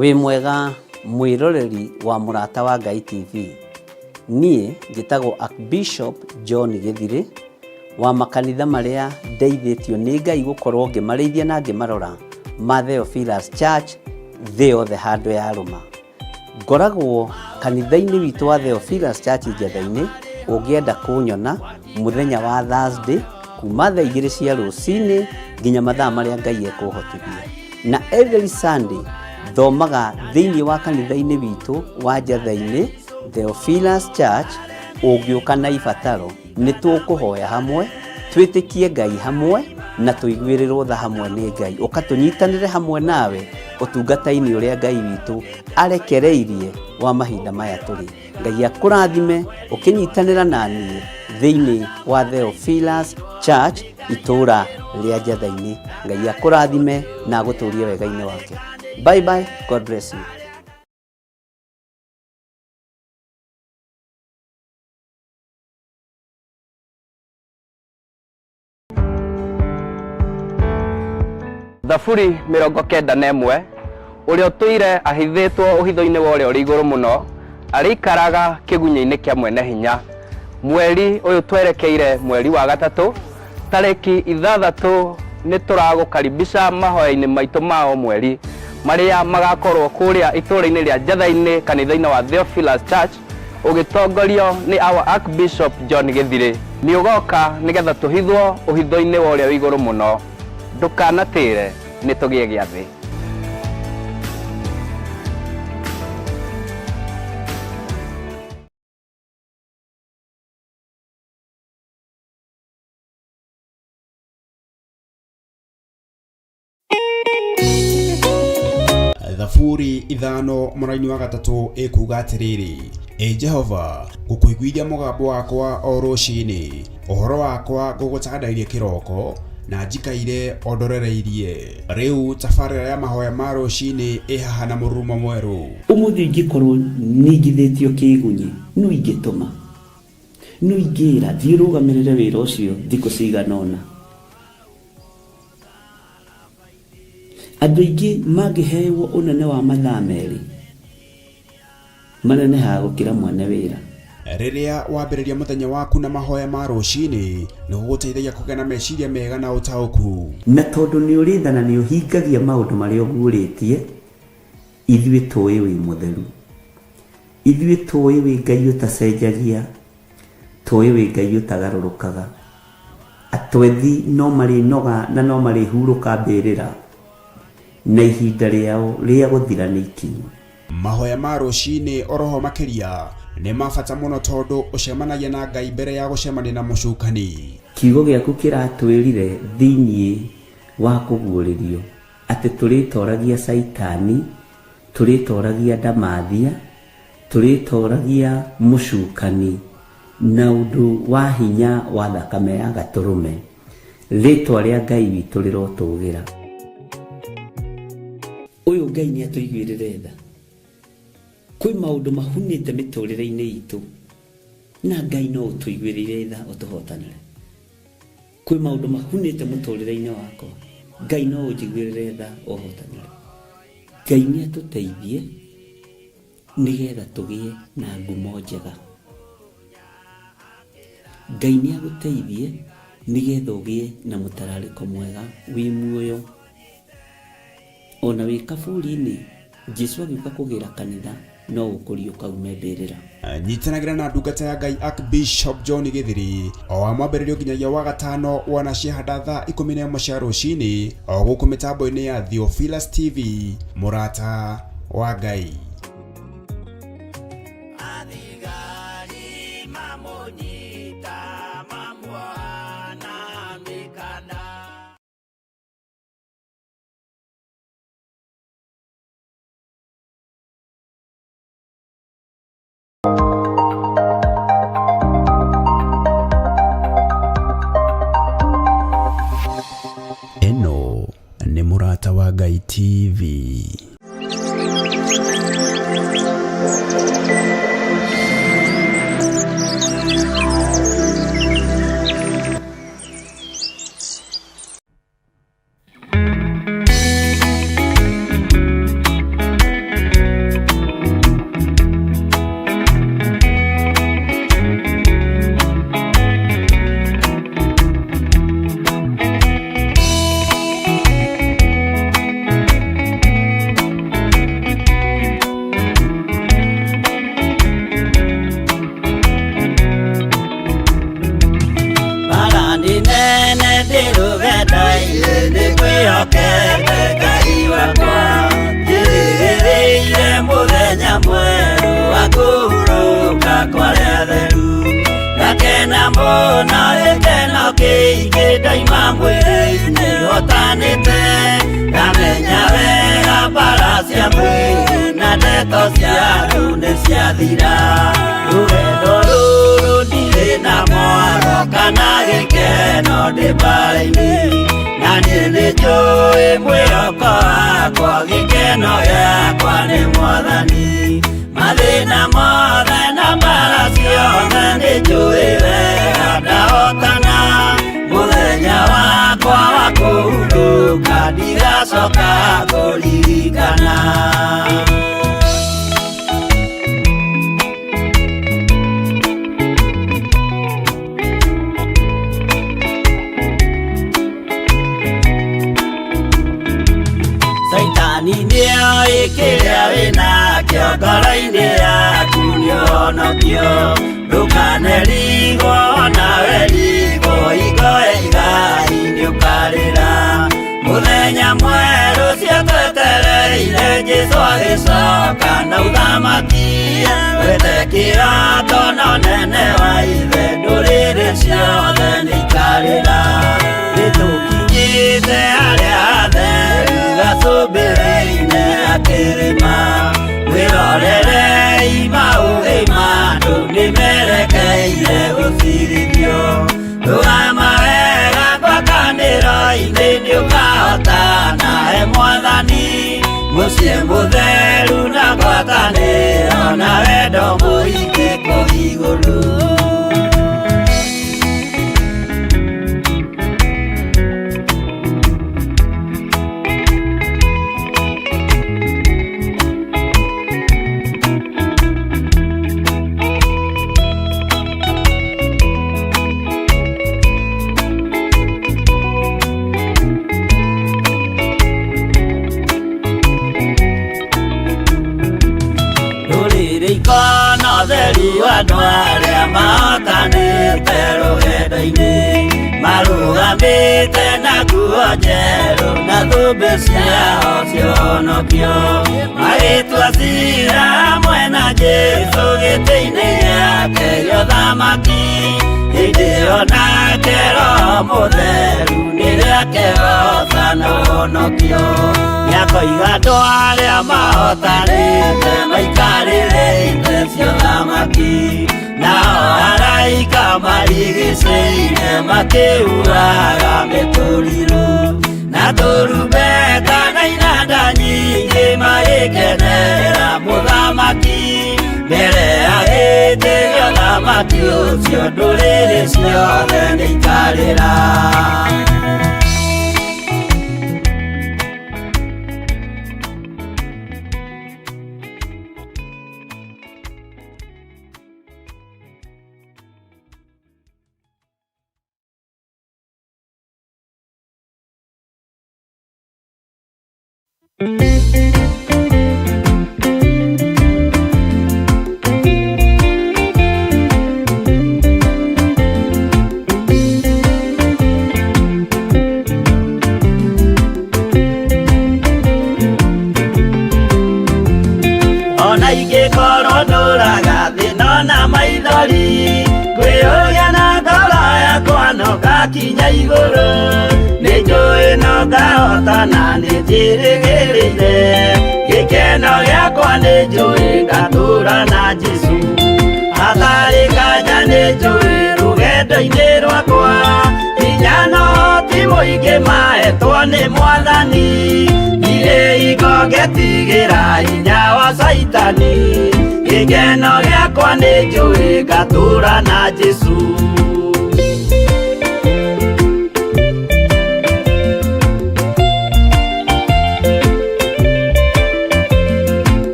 Wĩ mwega mwĩroreri wa Mũrata wa Ngai TV. Niĩ njĩtagwo Archbishop John Gĩthirĩ wa makanitha marĩa ndeithĩtio nĩ Ngai gũkorwo ngĩmarĩithia na ngĩmarora ma Theophilus Church thĩ yothe handũ yarũma. Ngoragwo kanitha-inĩ witũ wa Theophilus Church Njetha-inĩ, ũngĩenda kũnyona mũthenya wa Thursday kuma thaa igĩrĩ cia rũcinĩ nginya mathaa marĩa Ngai ekũhotithia. Na every Sunday thomaga thĩinĩ wa kanitha-inĩ witũ wa Njetha-inĩ Theophilus Church, ũngĩũka na ibataro nĩ tũkũhoya hamwe, twĩtĩkie Ngai hamwe na tũiguĩrĩrwo tha hamwe nĩ Ngai. Ũka tũnyitanĩre hamwe nawe ũtungata-inĩ ũrĩa Ngai witũ arekereirie wa mahinda maya tũrĩ. Ngai akũrathime ũkĩnyitanĩra na niĩ thĩinĩ wa Theophilus Church itũũra rĩa Njatha-inĩ. Ngai akũrathime na agũtũrie wega-inĩ wake. Bye bye, God bless you. Thaburi 91. Ũrĩa ũtũire ahithĩtwo ũhitho-inĩ wa ũrĩa ũrĩ igũrũ mũno arĩikaraga kĩgunyĩ-inĩ kĩa mwene hinya. Mweri ũyũ twerekeire mweri wa gatatũ tarĩki 6 nĩ tũragũkaribisha mahoya-inĩ maitũ ma o mweri marĩa magakorwo kũrĩa itũũra-inĩ rĩa Njatha-inĩ kanitha-inĩ wa Theophilus Church ũgĩtongorio nĩ our Archbishop John Gĩthirĩ. Nĩ ũgoka nĩgetha tũhithwo ũhitho-inĩ wa ũrĩa wĩ igũrũ mũno. Ndũkanatĩre nĩ tũgĩe gĩathĩ. Thaburi 5 mũraini wa 3 ĩkuga atĩrĩrĩ, Ĩ Jehova, ngũkũiguithia mũgambo wakwa o rũcinĩ, ũhoro wakwa ngũgũtandairie kĩroko, na njikaire o ndorereirie. Rĩu tabarĩra ya mahoya ma rũcinĩ ĩ haha na mũrurumo mwerũ. Ũmũthĩ ingĩkorwo ningithĩtio kĩgunyi, nũ ingĩtũma? Nũ ingĩra thiĩ ũrũgamĩrĩre wĩra ũcio thikũ cigana ũna? Andũ aingĩ mangĩhewo ũnene wa mathaa merĩ, manenehaga gũkĩra mwene wĩra. Rĩrĩa wambĩrĩria mũthenya waku na mahoya ma rũcinĩ, nĩ gũgũteithagia kũgĩa na meciria mega na ũtaũku. Na tondũ nĩ ũrĩ tha na nĩ ũhingagia maũndũ marĩa ũguũrĩtie, ithuĩ tũĩ wĩ mũtheru. Ithuĩ tũĩ wĩ Ngai ũtacenjagia, tũĩ wĩ Ngai ũtagarũrũkaga. Atwethi no marĩnoga na no marĩhurũka mbĩrĩra, na ihinda rĩao rĩa gũthira nĩ ikinyu. Mahoya ma rũcinĩ oroho makĩria nĩ ma bata mũno tondũ ũcemanagia na Ngai mbere ya gũcemania na mũcukani. Kiugo gĩaku kĩratwĩrire thĩinĩ wa kũguũrĩrio atĩ tũrĩtoragia Caitani, tũrĩtoragia ndamathia, tũrĩtoragia mũcukani na ũndũ wa hinya wa thakame ya Gatũrũme. Rĩtwa rĩa Ngai witũ rĩrotũgĩra. Ũyũ Ngai nĩ atũiguĩrĩre tha. Kwĩ maũndũ mahunĩte mĩtũrĩre-inĩ itũ na Ngai no ũtũiguĩrĩire tha ũtũhotanĩre. Kwĩ maũndũ mahunĩte mũtũrĩre-inĩ wakwa, Ngai no ũnjiguĩrĩre tha ũhotanĩre. Ngai nĩ atũteithie nĩgetha tũgĩe na ngumo njega. Ngai nĩ agũteithie nĩgetha ũgĩe na mũtararĩko mwega wĩ muoyo. Ona wĩ kaburi-inĩ, Jesu agĩũka kũgĩra kanitha no ũkũriũka ume mbĩrĩra. Nyitanagĩra na ndungata ya Ngai Archbishop John Gĩthiri o wa mwambĩrĩrio nginyagia wa gatano wana ciahanda thaa 11 cia rũcinĩ o gũkũ mĩtambo-inĩ ya Theophilus TV, mũrata wa Ngai. Athigari mamũnyita mamuoha na mĩkanda. Ĩno nĩ Mũrata wa Ngai TV. nĩ ciathira. Rũgendo rũrũ ndirĩ na mwaro kana gĩkeno ndĩ mbara-inĩ, na niĩ nĩ njũĩ mwĩhoko wakwa, gĩkeno gĩakwa nĩ Mwathani. Mathĩna mothe na mbara ciothe nĩ njũĩ wega ndahotana, mũthenya wakwa wa kũhurũka ndigacoka kũririkana. Caitani nĩoĩ kĩrĩa wĩnakĩo ngoro-inĩ yaku nĩũhonokio, ndũkanerigwo nawe rigwo hingo ya igai nĩũkarĩra. Mũthenya mwerũ ciatwetereire Jesũ agĩcoka na ũthamaki, wethe kĩroto na ũnene wa ithe, ndũrĩrĩ ciothe nĩikarĩra. Nĩtũkinyĩte harĩa hatheru gacũmbĩrĩ-inĩ ga kĩrĩma, mwĩrorerei maũthĩ ma andũ nĩmerekeire gũcirithio. Rũgama wega ngwatanĩro-inĩ nĩũkahotana he Mwathani, mũciĩ mũtheru na ngwatanĩro na wendo mũingĩ kũu igũrũ. Ndũrĩrĩ ikona ũtheru andũ arĩa mahotanĩte rũgendo-inĩ, marũgamĩte na nguo njerũ na thũmbĩ ciao cionokio, magĩtua cira hamwe na Jesũ gĩtĩ-inĩ gĩake gĩa ũthamaki. Hĩndĩ ĩyo nake Roho Mũtheru nĩrĩakehoca na ũhonokio, nĩakoiga andũ arĩa mahotanĩte maikarĩre itĩ cia ũthamaki, nao araika marigicĩirie makĩhuhaga mĩtũrirũ na tũrumbeta na inanda nyingĩ magĩkenera mũthamaki mbere ya gĩtĩ gĩa ũthamaki ũcio, ndũrĩrĩ ciothe nĩikarĩra. Ona ingĩkorwo ndũraga thĩna na maithori, ngwĩyũria na ngoro yakwa no ngakinya igũrũ, nĩ njũĩ no ngahotana nĩ njĩrĩgĩrĩire, gĩkeno gĩakwa nĩ njũĩ ngatũũra na Jesũ. Hatarĩ nganja nĩ njũĩ rũgendo-inĩ rwakwa, hinya no ti mũingĩ mahetwo nĩ Mwathani, ndirĩ hingo ngetigĩra hinya wa Caitani, gĩkeno gĩakwa nĩ njũĩ ngatũũra na Jesũ.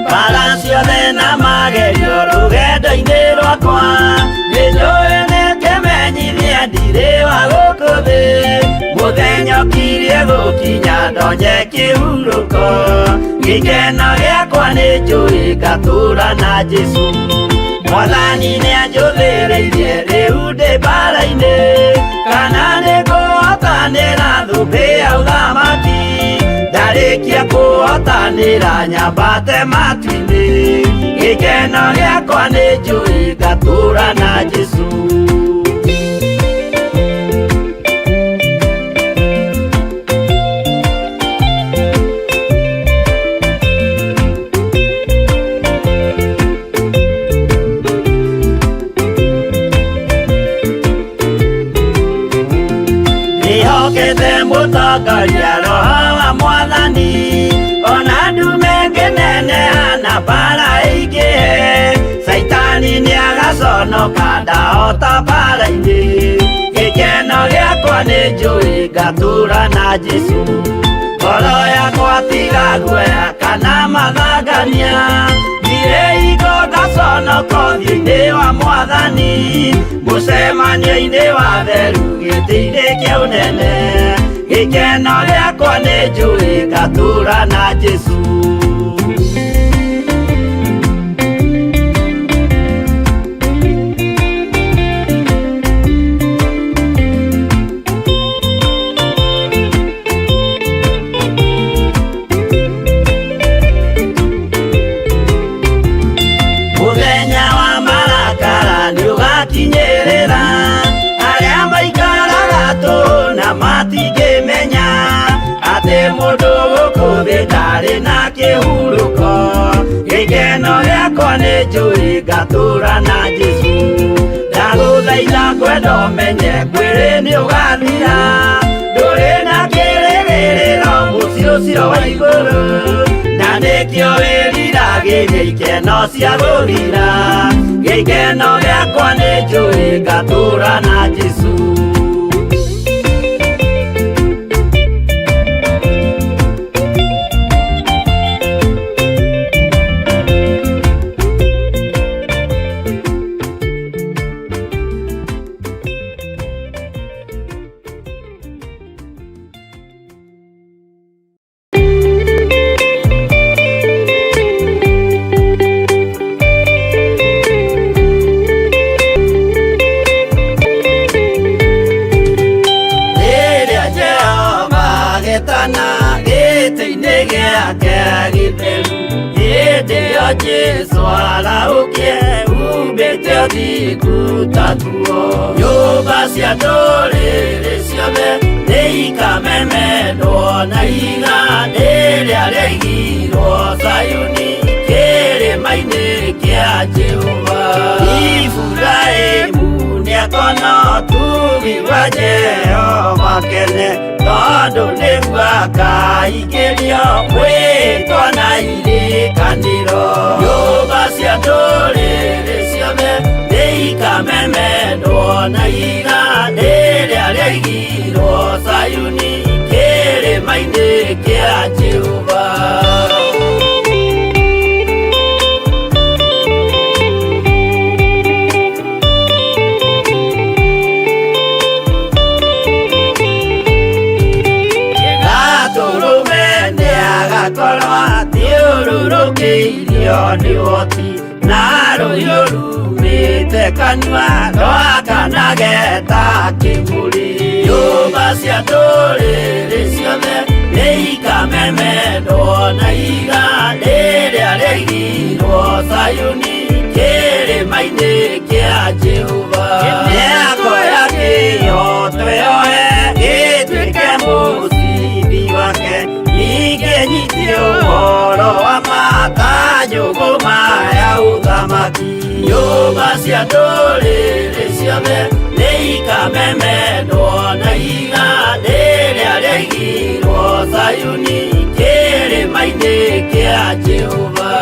Mbara ciothe na magerio rũgendo-inĩ rwakwa, nĩ njũĩ nĩ kĩmenyithia ndirĩ wa gũkũ thĩ, mũthenya ũkirie gũkinya ndonye kĩhurũko, gĩkeno gĩakwa nĩ njũĩ ngatũũra na Jesũ. Mwathani nĩanjũthĩrĩirie rĩu ndĩ mbara-inĩ, kana nĩngũhotanĩra thũmbĩ ya ũthamaki, ndarĩkia kũhotanĩra nyambate matu-inĩ, gĩkeno gĩakwa nĩ njũĩ ngatũũra na Jesũ. Agũtongoria roho wa mwathani ona ndume ngĩneneha na mbara ĩingĩhe Caitani nĩagaconoka ndahota mbara-inĩ gĩkeno gĩakwa nĩ njũĩ ngatũra na Jesũ ngoro yakwa tiga guoya kana mathangania ndirĩ hingo ngaconoka ũthiũ-inĩ wa mwathani mũcemanio-inĩ wa theru gĩtĩ-inĩ kĩa ũnene gĩkeno gĩakwa nĩ njũĩ ngatũra na Jesũ. Mũthenya wa marakara nĩũgakinyĩrĩra arĩa maikaraga tũhũ na matingĩmenya atĩ mũndũ gũkũ thĩ ndarĩ na kĩhurũko gĩkeno gĩakwa nĩ njũĩ ngatũra na Jesũ ndagũthaitha ngwenda ũmenye mwĩrĩ nĩũgathira ndũrĩ na kĩrĩgĩrĩro mũciĩ ũcio wa igũrũ na nĩkĩo wĩriragĩria ikeno cia gũthira gĩkeno gĩakwa nĩ njũĩ ngatũra na Jesũ. Rĩrĩa Jehova agetana gĩtĩ-inĩ gĩake gĩtheru hĩndĩ ĩyo Jesũ arahũkie humbĩte ũthingu ta nguo nyũmba cia ndũrĩrĩ ciothe nĩikamemendwo na ihiga rĩrĩa rĩaigirwo Zayuni kĩrĩma-inĩ kĩa Jehova Iburahĩmu nĩakona ũtugi wa Jehova kene tondũ nĩguo akaingĩrio mwĩtwa na irĩkanĩro nyũmba cia ndũrĩrĩ ciothe nĩikamemendwo na ihiga rĩrĩa rĩaigirwo Zayuni kĩrĩma-inĩ kĩa Jehova. Gatũrũme nĩagakorwo athiũrũrũkĩirio nĩ ũhoti na rũhiũ rumĩte kanua rwakanage ta kĩmũrĩ nyũmba cia ndũrĩrĩ ciothe nĩikamemendwo na ihiga rĩrĩa rĩaigirwo Zayuni kĩrĩma-inĩ kĩa Jehova mĩako ya kĩhooto yoe ĩtuĩke mũcibi wake ningĩ nyitie ũhoro wa ma ta njũgũma ya ũthamaki nyũmba cia ndũrĩrĩ ciothe nĩikamemendwo na ihiga rĩrĩa rĩaigirwo Zayuni kĩrĩma-inĩ kĩa Jehova.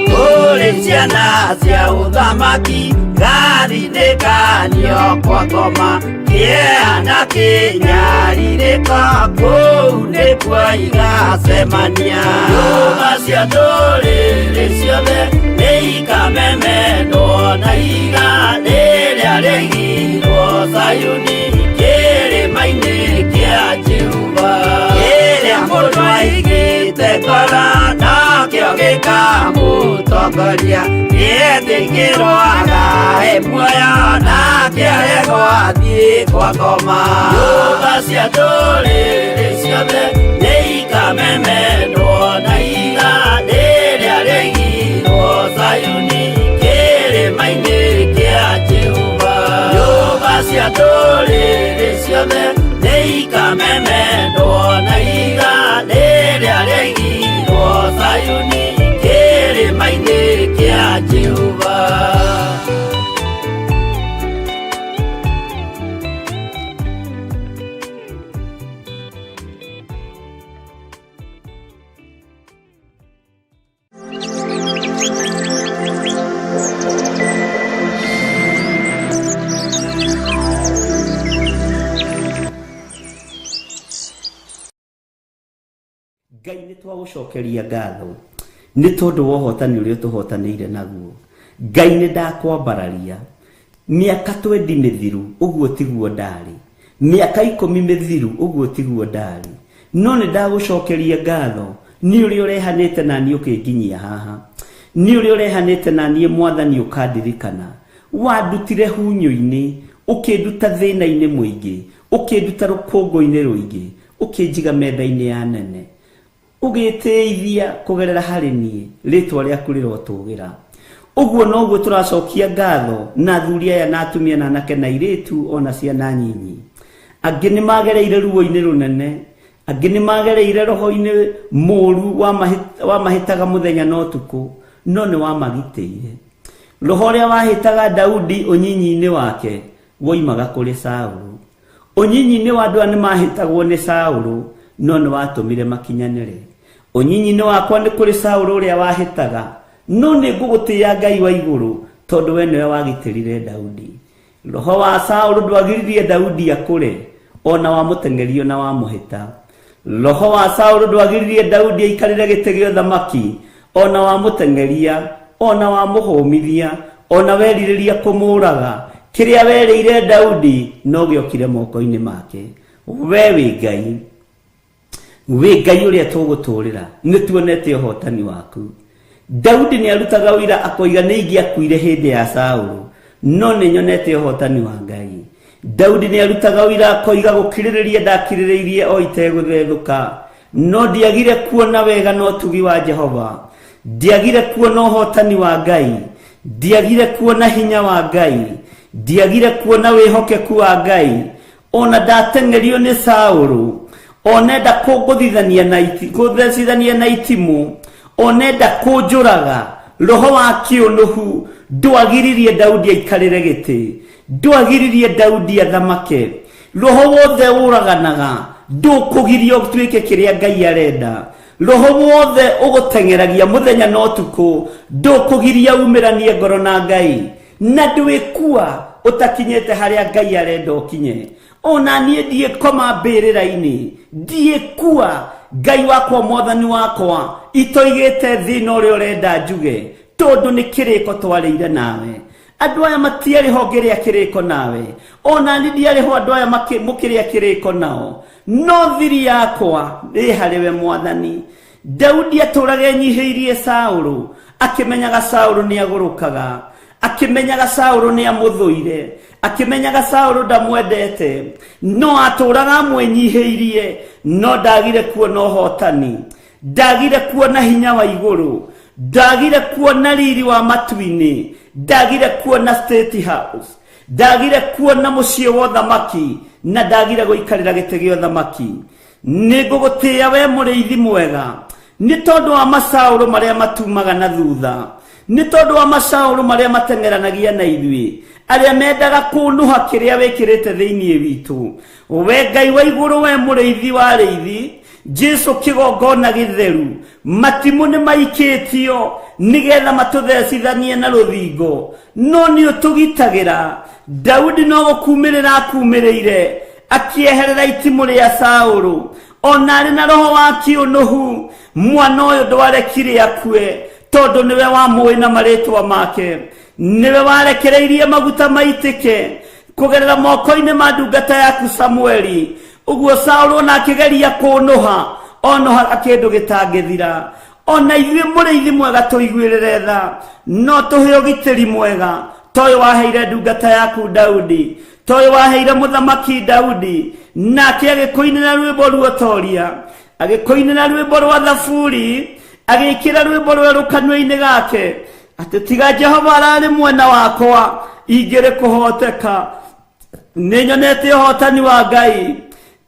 Kũrĩ ciana cia ũthamaki gathinĩkanio kwa ngoma kĩeha na kĩnyarirĩko kũu nĩkuo igacemania nyũmba cia ndũrĩrĩ ciothe nĩikamemendwo na ihiga rĩrĩa rĩaigirwo Zayuni kĩrĩma-inĩ kĩa Jehova kĩrĩa mũndũ aigĩte ngoro nakĩo gĩkamũtongoria gĩetĩkĩrwo agae muoyo nake aregwo athiĩ kwa ngoma nyũmba cia ndũrĩrĩ ciothe nĩikamemendwo na ihiga rĩrĩa rĩaigirwo Zayuni kĩrĩma-inĩ kĩa Jehova nyũmba cia ndũrĩrĩ ciothe nĩikamemendwo na ihiga rĩrĩa rĩaigirwo Zayuni kĩrĩma-inĩ kĩa Jehova. Ngai nĩ twagũcokeria ngatho nĩ tondũ wa ũhotani ũrĩa ũtũhotanĩire naguo. Ngai nĩ ndakwambararia mĩaka 20 mĩthiru ũguo tiguo ndarĩ, mĩaka 10 mĩthiru ũguo tiguo ndarĩ, no nĩ ndagũcokeria ngatho nĩ ũrĩa ũrehanĩte na niĩ ũkĩnginyia haha, nĩ ũrĩa ũrehanĩte na niĩ Mwathani ũkandirikana. Wandutire hunyũ-inĩ, ũkĩnduta thĩna-inĩ mũingĩ, ũkĩnduta rũkũngũ-inĩ rũingĩ, ũkĩnjiga metha-inĩ ya nene, ũgĩtĩithia kũgerera harĩ niĩ, rĩtwa rĩaku rĩrotũgĩra. Ũguo noguo tũracokia ngatho na athuri aya na atumia na anake na airĩtu ona ciana nyinyi. Angĩ nĩ magereire ruo-inĩ rũnene, angĩ nĩ magereire roho-inĩ mũru wamahĩtaga mũthenya na ũtukũ, no nĩ wamagitĩire. Roho ũrĩa wahĩtaga Daudi ũnyinyi-inĩ wake woimaga kũrĩ Saũlũ. Ũnyinyi-inĩ wa andũ aya nĩ mahĩtagwo nĩ Saũlũ, no nĩ watũmire makinyanĩre. Ũnyinyi-inĩ wakwa nĩ kũrĩ Saũlũ ũrĩa wahĩtaga, no nĩ ngũgũtĩĩa Ngai wa igũrũ, tondũ we nĩwe wagitĩrire Daudi. Roho wa Saũlũ ndwagiririe Daudi akũre, o na wamũteng'erio na wamũhĩta. Roho wa Saũlũ ndwagiririe Daudi aikarĩre gĩtĩ gĩa ũthamaki, o na wamũteng'eria, o na wamũhũmithia, o na werirĩria kũmũũraga. Kĩrĩa werĩire Daudi no gĩokire moko-inĩ make. We wĩ Ngai, wĩ Ngai ũrĩa tũgũtũũrĩra, nĩ tuonete ũhotani waku. Daudi nĩ arutaga ũira akoiga nĩ ingĩakuire hĩndĩ ya Saũlũ, no nĩ nyonete ũhotani wa Ngai. Daudi nĩ arutaga ũira akoiga gũkirĩrĩria ndakirĩrĩirie o itegũthethũka, no ndiagire kuona wega na ũtugi wa Jehova, ndiagire kuona ũhotani wa Ngai, ndiagire kuona hinya wa Ngai, ndiagire kuona wĩhokeku wa Ngai. Ona ndateng'erio nĩ Saũlũ, onenda kũngũthithania na iti, kũthecithania na itimũ, onenda kũnjũraga, roho wa kĩũnũhu ndwagiririe Daudi aikarĩre gĩtĩ, ndwagiririe Daudi athamake. Roho wothe ũraganaga ndũkũgiria ũtuĩke kĩrĩa Ngai arenda. Roho wothe ũgũteng'eragia mũthenya na ũtukũ ndũkũgiria umĩranie ngoro na Ngai, na ndwĩkua ũtakinyĩte harĩa Ngai arenda ũkinye. Ona niĩ ndiĩkoma mbĩrĩra-inĩ, ndiĩkua Ngai wakwa Mwathani wakwa itoigĩte thĩna ũrĩa ũrenda njuge, tondũ nĩ kĩrĩko twarĩire nawe. Andũ aya matiarĩ ho ngĩrĩa kĩrĩko nawe, ona niĩ ndiarĩ ho andũ aya mũkĩrĩa kĩrĩko nao, no thiri yakwa ĩ harĩ we Mwathani. Daudi atũraga enyihĩirie Saũlũ, akĩmenyaga Saũlũ nĩ agũrũkaga, akĩmenyaga Saũlũ nĩ amũthũire, akĩmenyaga Saũlũ ndamwendete, no atũraga amwĩnyihĩirie, no ndagire kuona ũhotani, ndagire kuona hinya wa igũrũ, ndagire kuona riri wa matu-inĩ, ndagire kuona State House, ndagire kuona mũciĩ wa ũthamaki, na ndagire gũikarĩra gĩtĩ gĩa ũthamaki. Nĩ ngũgũtĩĩa we mũrĩithi mwega, nĩ tondũ wa macaũrũ marĩa matumaga na thutha, nĩ tondũ wa macaũrũ marĩa mateng'eranagia na ithuĩ, arĩa mendaga kũnũha kĩrĩa wĩkĩrĩte thĩinĩ witũ. We Ngai wa igũrũ, we mũrĩithi wa arĩithi, Jesu kĩgongona gĩtheru, matimũ nĩ maikĩtio nĩgetha matũthecithanie na rũthingo, no nĩ ũtũgitagĩra. Daudi no gũkumĩrĩra akumĩrĩire, akĩeherera itimũ rĩa Saũlũ, ona arĩ na roho wa kĩũnũhu. Mwana ũyũ ndwarekire akue, tondũ nĩwe wamũĩ na marĩtwa make, nĩwe warekereirie maguta maitĩke kũgerera moko-inĩ ma ndungata yaku Samueli. Ũguo Saũlũ ona akĩgeria kũnũha, onũhaga kĩndũ gĩtangĩthira. Ona ithuĩ mũrĩithi mwega tũiguĩrĩre tha, no tũhe ũgitĩri mwega ta ũyũ waheire ndungata yaku Daudi, ta ũyũ waheire mũthamaki Daudi, nake agĩkũinĩra rwĩmbo ruotoria, agĩkũinĩra rwĩmbo rwa thaburi, agĩkĩra rwĩmbo rwerũ kanua-inĩ gake, atĩ tiga Jehova ararĩ mwena wakwa, ingĩrĩ kũhoteka. Nĩ nyonete ũhotani wa Ngai.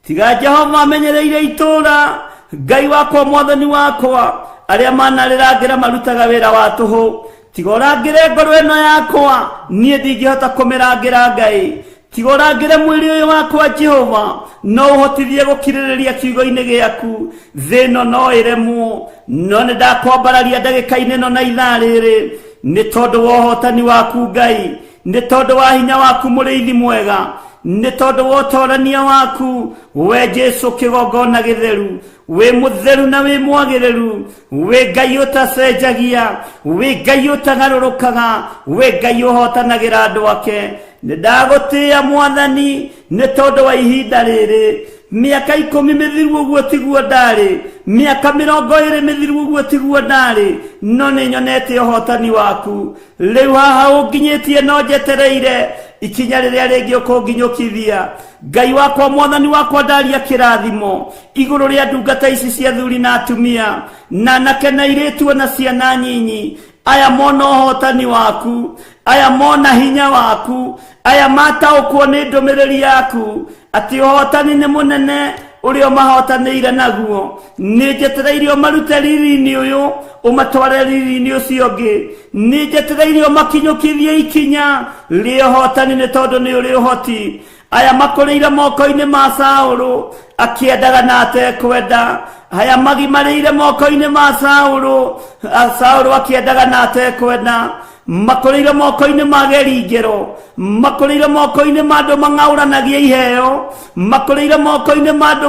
Tiga Jehova amenyereire itũũra, Ngai wakwa Mwathani wakwa Arĩa manarĩrangĩra marutaga wĩra wa tũhũ. Tiga ũrangĩre ngoro ĩno yakwa, niĩ ndingĩhota kũmĩrangĩra Ngai. Tiga ũrangĩre mwĩrĩ ũyũ wakwa Jehova, no ũhotithie gũkirĩrĩria kiugo-inĩ gĩaku. Thĩ ĩno no ĩremwo, no nĩ ndakwambararia ndagĩka-inĩ ĩno na ithaa rĩrĩ, nĩ tondũ wa ũhotani waku Ngai, nĩ tondũ wa hinya waku mũrĩithi mwega, nĩ tondũ wa ũtorania waku we Jesu kĩgongona gĩtheru. Wĩ mũtheru na wĩ mwagĩrĩru, wĩ Ngai ũtacenjagia, wĩ Ngai ũtagarũrũkaga, wĩ Ngai ũhotanagĩra andũ ake. Nĩ ndagũtĩĩa Mwathani nĩ tondũ wa ihinda rĩrĩ. Mĩaka 10 mĩthiru ũguo tiguo ndarĩ, mĩaka 20 mĩthiru ũguo tiguo ndarĩ, no nĩ nyonete ũhotani waku. Rĩu haha ũnginyĩtie no njetereire ikinya rĩrĩa rĩngĩ ũkũnginyũkithia. Ngai wakwa, Mwathani wakwa, ndaria kĩrathimo igũrũ rĩa ndungata ici cia thuri na atumia na anake na airĩtu na ciana nyinyi. Aya mona ũhotani waku, aya mona hinya waku, aya mataũkwo nĩ ndũmĩrĩri yaku atĩ ũhotani nĩ mũnene ũrĩa ũmahotanĩire naguo. Nĩ njetereire ũmarute riri-inĩ ũyũ ũmatware riri-inĩ ũcio ũngĩ. Nĩ njetereire ũmakinyũkithie ikinya rĩa ũhotani nĩ tondũ nĩ ũrĩ ũhoti. Aya makũrĩire moko-inĩ ma Saũlũ akĩendaga na atekwenda. Aya magimarĩire moko-inĩ ma Saũlũ, Saũlũ akĩendaga na atekwenda. Makũrĩire moko-inĩ ma geringĩro, makũrĩire moko-inĩ ma andũ mang'aũranagia iheo, makũrĩire moko-inĩ ma andũ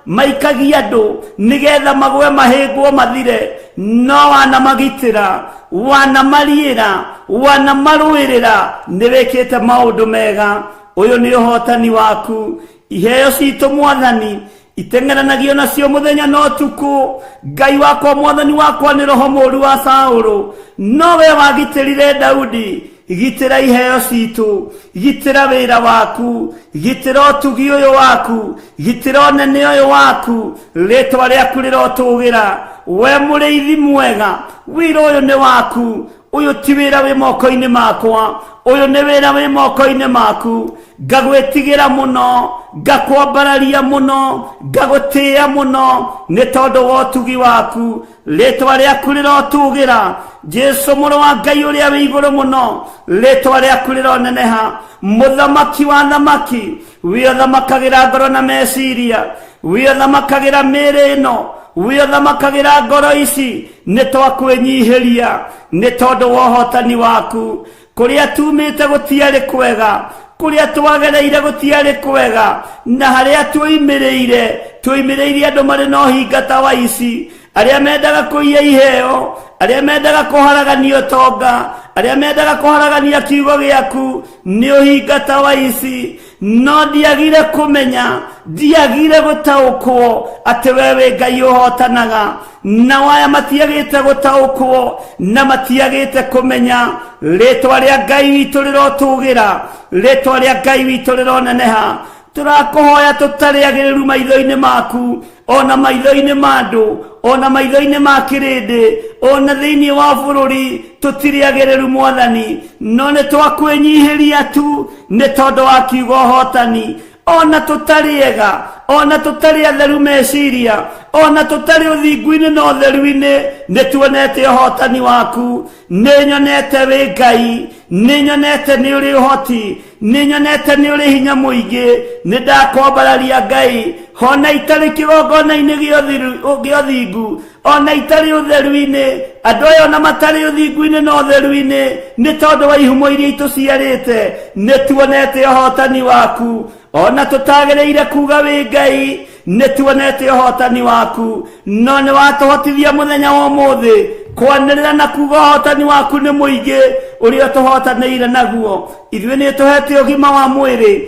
maikagia andũ nĩgetha magwe mahĩngwo mathire. No wanamagitĩra, wanamariĩra, wanamarũĩrĩra, nĩ wĩkĩte maũndũ mega. Ũyũ nĩ ũhotani waku. Iheo citũ Mwathani iteng'eranagio nacio mũthenya na ũtukũ. Ngai wakwa, Mwathani wakwa, nĩ roho mũũru wa Saũlũ, no we wagitĩrire Daudi. Gitĩra iheo citũ, gitĩra wĩra waku, gitĩra ũtugi ũyũ waku, gitĩra ũnene ũyũ waku. Rĩtwa rĩaku rĩrotũgĩra. We mũrĩithi mwega, wĩra ũyũ nĩ waku. Ũyũ ti wĩra wĩ moko-inĩ makwa, ũyũ nĩ wĩra wĩ moko-inĩ maku. Ngagwĩtigĩra mũno, ngakwambararia mũno, ngagũtĩĩa mũno nĩ tondũ wa ũtugi waku. Rĩtwa rĩaku rĩrotũgĩra. Jesu mũrũ wa Ngai ũrĩa wĩ igũrũ mũno, rĩtwa rĩaku rĩroneneha. Mũthamaki wa thamaki, wĩ ũthamakagĩra ngoro na meciria, wĩ ũthamakagĩra mĩĩrĩ ĩno, wĩ ũthamakagĩra ngoro ici. Nĩ twakwĩnyihĩria nĩ tondũ wa ũhotani waku. Kũrĩa tumĩte gũtiarĩ kwega, kũrĩa twagereire gũtiarĩ kwega, na harĩa tuoimĩrĩire tuoimĩrĩire andũ marĩ na ũhinga ta wa ici, arĩa mendaga kũiya iheo, arĩa mendaga kũharagania ũtonga, arĩa mendaga kũharagania kiugo gĩaku nĩ ũhinga ta wa ici. No ndiagire kũmenya, ndiagire gũtaũkwo atĩ we wĩ Ngai ũhotanaga. Nao aya matiagĩte gũtaũkwo na matiagĩte kũmenya. Rĩtwa rĩa Ngai witũ rĩrotũgĩra, rĩtwa rĩa Ngai witũ rĩroneneha. Tũrakũhoya tũtarĩ agĩrĩru maitho-inĩ maku, ona maitho-inĩ ma andũ, ona maitho-inĩ ma kĩrĩndĩ, ona thĩinĩ wa bũrũri tũtirĩ agĩrĩru Mwathani, no nĩ twakwĩnyihĩria tu nĩ tondũ wa kiugo ũhotani. Ona tũtarĩ ega, ona tũtarĩ atheru meciria, ona tũtarĩ ũthingu-inĩ na ũtheru-inĩ, nĩ tuonete ũhotani waku. Nĩ nyonete wĩ Ngai, nĩ nyonete nĩ ũrĩ ũhoti, nĩ nyonete nĩ ũrĩ hinya mũingĩ. Nĩ ndakwambararia Ngai, ona itarĩ kĩgongona-inĩ gĩa ũthingu, ona itarĩ ũtheru-inĩ. Andũ aya ona matarĩ ũthingu-inĩ na ũtheru-inĩ, nĩ tondũ wa ihumo iria itũciarĩte, nĩ tuonete ũhotani waku. Ona tũtagĩrĩire kuga wĩ Ngai, nĩ tuonete ũhotani waku. No nĩ watũhotithia mũthenya wa ũmũthĩ kwanĩrĩra na kuga ũhotani waku nĩ mũingĩ ũrĩa ũtũhotanĩire naguo. Ithuĩ nĩ ũtũhete ũgima wa mwĩrĩ,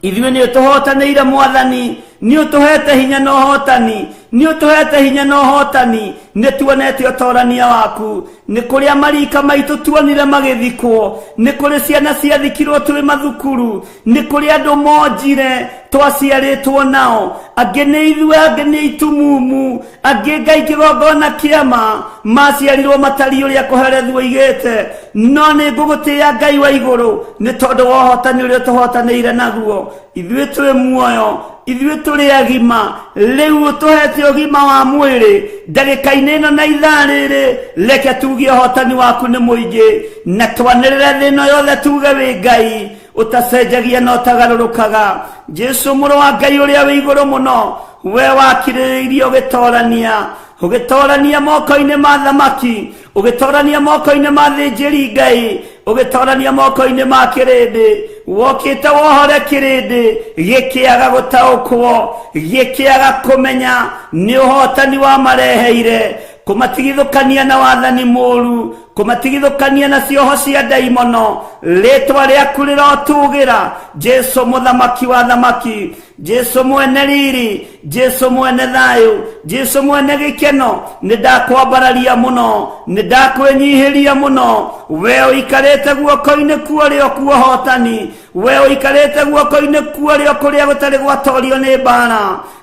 ithuĩ nĩ ũtũhotanĩire Mwathani, nĩ ũtũhete hinya na ũhotani, nĩ ũtũhete hinya na ũhotani. Nĩ tuonete ũtorania waku. Nĩ kũrĩa marika maitũ tuonire magĩthikwo, nĩ kũrĩ ciana ciathikirwo twĩ mathukuru, nĩ kũrĩ andũ monjire. Twaciarĩtwo nao, angĩ nĩ ithuĩ, angĩ nĩ itumumu, angĩ Ngai kĩgongona kĩama maciarirwo matariĩ ũrĩa kũherethu oigĩte. No nĩ ngũgũtĩĩa Ngai wa igũrũ nĩ tondũ wa ũhotani ũrĩa ũtũhotanĩire naguo. Ithuĩ twĩ muoyo, ithuĩ tũrĩ agima, rĩu ũtũhete ũgima wa mwĩrĩ ndagĩka-inĩ ĩno na ithaa rĩrĩ. Reke tuge ũhotani waku nĩ mũingĩ, na twanĩrĩre thĩ ĩno yothe tuge wĩ Ngai ũtacenjagia na ũtagarũrũkaga. Jesu mũrũ wa Ngai ũrĩa wĩ igũrũ mũno, we wakirĩrĩirie ũgĩtorania, ũgĩtorania moko-inĩ ma thamaki, ũgĩtorania moko-inĩ ma thĩnjĩri Ngai, ũgĩtorania moko-inĩ ma kĩrĩndĩ. Wokĩte wohore kĩrĩndĩ gĩkĩaga gũtaũkwo, gĩkĩaga kũmenya nĩ ũhotani wamareheire, kũmatigithũkania na wathani mũũru, kũmatigithũkania na cioho cia ndaimono. Rĩtwa rĩaku rĩrotũgĩra, Jesu mũthamaki wa thamaki, Jesu mwene riri, Jesu mwene thayũ, Jesu mwene gĩkeno. Nĩ ndakwambararia mũno, nĩ ndakwĩnyihĩria mũno. We ũikarĩte guoko-inĩ kuorĩo kuohotani, we ũikarĩte guoko-inĩ kuorĩo kũrĩa gũtarĩ gwatorio nĩ mbara.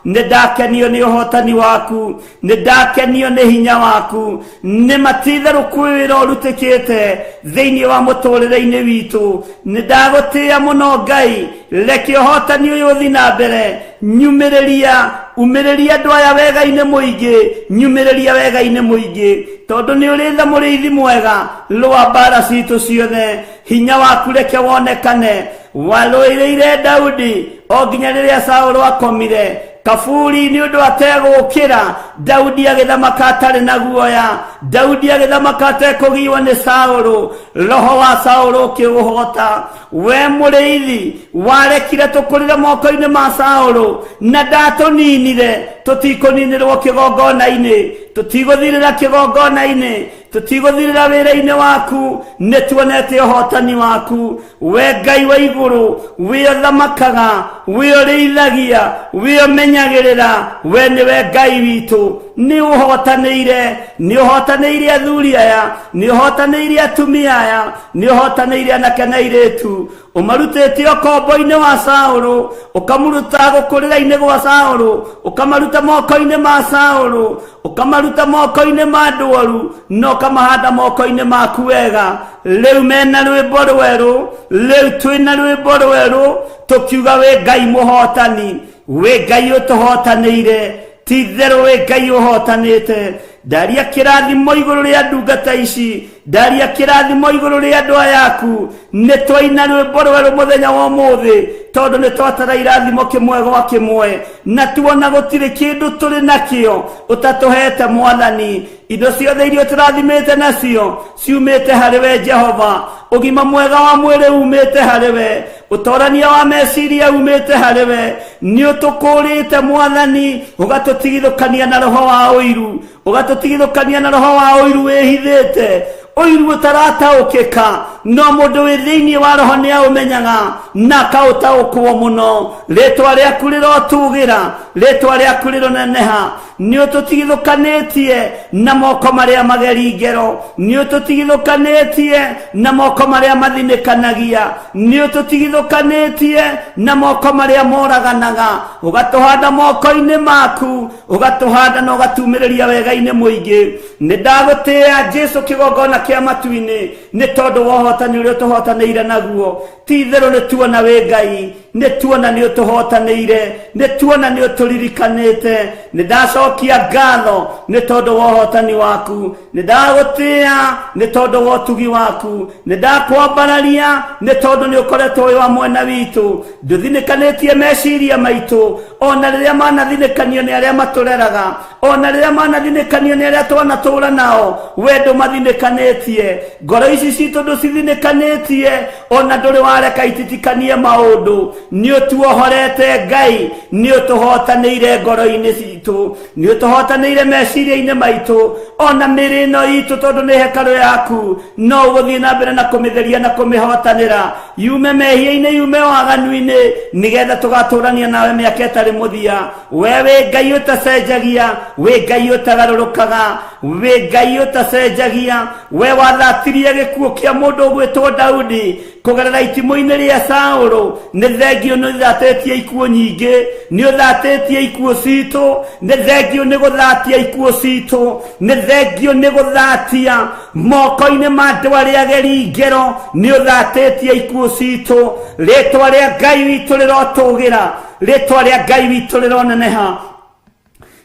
Nĩ ndakenio nĩ ũhotani waku, nĩ ndakenio nĩ hinya waku. Nĩ matitherũ kwĩ wĩra ũrutĩkĩte thĩinĩ wa mũtũrĩre-inĩ witũ. Nĩ ndagũtĩĩa mũno Ngai. Reke ũhotani ũyũ ũthi na mbere. Nyumĩrĩria, umĩrĩria andũ aya wega-inĩ mũingĩ, nyumĩrĩria wega-inĩ mũingĩ, tondũ nĩ ũrĩ tha mũrĩithi mwega. Rũa mbara citũ ciothe, hinya waku reke wonekane. Warũĩrĩire Daudi o nginya rĩrĩa Saũlũ akomire kaburi nĩ ũndũ ategũkĩra. Daudi agĩthamaka atarĩ na guoya, Daudi agĩthamaka atekũgiwa nĩ Saũlũ. Roho wa Saũlũ ũkĩũhota. We mũrĩithi warekire tũkũrĩre moko-inĩ ma Saũlũ na ndatũninire. Tũtikũninĩrwo kĩgongona-inĩ, tũtigũthirĩra kĩgongona-inĩ, tũtigũthirĩra wĩra-inĩ waku. Nĩ tuonete ũhotani waku, we Ngai wa igũrũ, wĩ ũthamakaga, wĩ ũrĩithagia, wĩ ũmenyagĩrĩra. We nĩwe Ngai witũ. Nĩ ũhotanĩire, nĩ ũhotanĩire athuri aya, nĩ ũhotanĩire atumia aya, nĩ ũhotanĩire anake na airĩtu. Ũmarutĩte ũkombo-inĩ wa Saũlũ, ũkamũruta gũkũrĩra-inĩ gwa Saũlũ, ũkamaruta moko-inĩ ma Saũlũ, ũkamaruta moko-inĩ ma andũ oru, na ũkamahanda moko-inĩ maku wega. Rĩu mena rwĩmbo rwerũ, rĩu twĩna rwĩmbo rwerũ tũkiuga wĩ Ngai mũhotani, wĩ Ngai ũtũhotanĩire. Ti itherũ wĩ Ngai ũhotanĩte. Ndaria kĩrathimo igũrũ rĩa ndungata ici, ndaria kĩrathimo igũrũ rĩa andũ aya aku. Nĩ twaina rwĩmbo rwerũ mũthenya wa ũmũthĩ, tondũ nĩ twatara irathimo kĩmwe gwa kĩmwe, na tuona gũtirĩ kĩndũ tũrĩ nakĩo ũtatũhete Mwathani. Indo ciothe iria ũtũrathimĩte nacio ciumĩte harĩ we Jehova. Ũgima mwega wa mwĩrĩ umĩte harĩ we, ũtorania wa meciria umĩte harĩ we. Nĩ ũtũkũrĩte Mwathani, ũgatũtigithũkania na roho wa ũiru, ũgatũtigithũkania na roho wa ũiru wĩhithĩte, ũiru ũtarataũkĩka, no mũndũ wĩ thĩinĩ wa roho nĩ aũmenyaga na akaũtaũkwo mũno. Rĩtwa rĩaku rĩrotũgĩra, rĩtwa rĩaku rĩroneneha. Nĩ ũtũtigithũkanĩtie na moko marĩa mageri ngero, nĩ ũtũtigithũkanĩtie na moko marĩa mathinĩkanagia, nĩ ũtũtigithũkanĩtie na moko marĩa moraganaga, ũgatũhanda moko-inĩ maku, ũgatũhanda na ũgatumĩrĩria wega-inĩ mũingĩ. Nĩ ndagũtĩĩa Jesu kĩgongona kĩa matu-inĩ, nĩ tondũ wa ũhotani ũrĩa ũtũhotanĩire naguo. Ti itherũ nĩ tuona wĩ Ngai, nĩ tuona nĩ ũtũhotanĩire, nĩ tuona nĩ ũtũririkanĩte. Nĩ ndacokia ngatho nĩ tondũ wa ũhotani waku, nĩ ndagũtĩĩa nĩ tondũ wa ũtugi waku, nĩ ndakwambararia nĩ tondũ nĩ ũkoretwo wĩ wa mwena witũ. Ndũthinĩkanĩtie meciria maitũ, ona rĩrĩa manathinĩkanio nĩ arĩa matũreraga, ona rĩrĩa manathinĩkanio nĩ arĩa twanatũra nao, we ndũmathinĩkanĩtie. Ngoro ici citũ ndũcithinĩkanĩtie, ona ndũrĩ wareka ititikanie maũndũ. Nĩ ũtuohorete Ngai, nĩ ũtũhotanĩire ngoro-inĩ citũ, nĩ ũtũhotanĩire meciria-inĩ maitũ, ona mĩrĩ ĩno itũ, tondũ nĩ hekarũ yaku. No ũgũthiĩ na mbere na kũmĩtheria na kũmĩhotanĩra, yume mehia-inĩ, yume waganu-inĩ, nĩgetha tũgatũrania nawe mĩaka ĩtarĩ mũthia. We wĩ Ngai ũtacenjagia, wĩ Ngai ũtagarũrũkaga, wĩ Ngai ũtacenjagia. We wathatirie gĩkuũ kĩa mũndũ ũgwĩtwo Daudi. Kũgerera itimũ-inĩ rĩa Saũlũ, nĩ thengio nĩ ũthatĩtie ikuũ nyingĩ, nĩ ũthatĩtie ikuũ citũ, nĩ thengio nĩ gũthatia ikuũ citũ, nĩ thengio nĩ gũthatia moko-inĩ ma andũ arĩa ageri ngero, nĩ ũthatĩtie ikuũ citũ. Rĩtwa rĩa Ngai witũ rĩrotũgĩra, rĩtwa rĩa Ngai witũ rĩroneneha,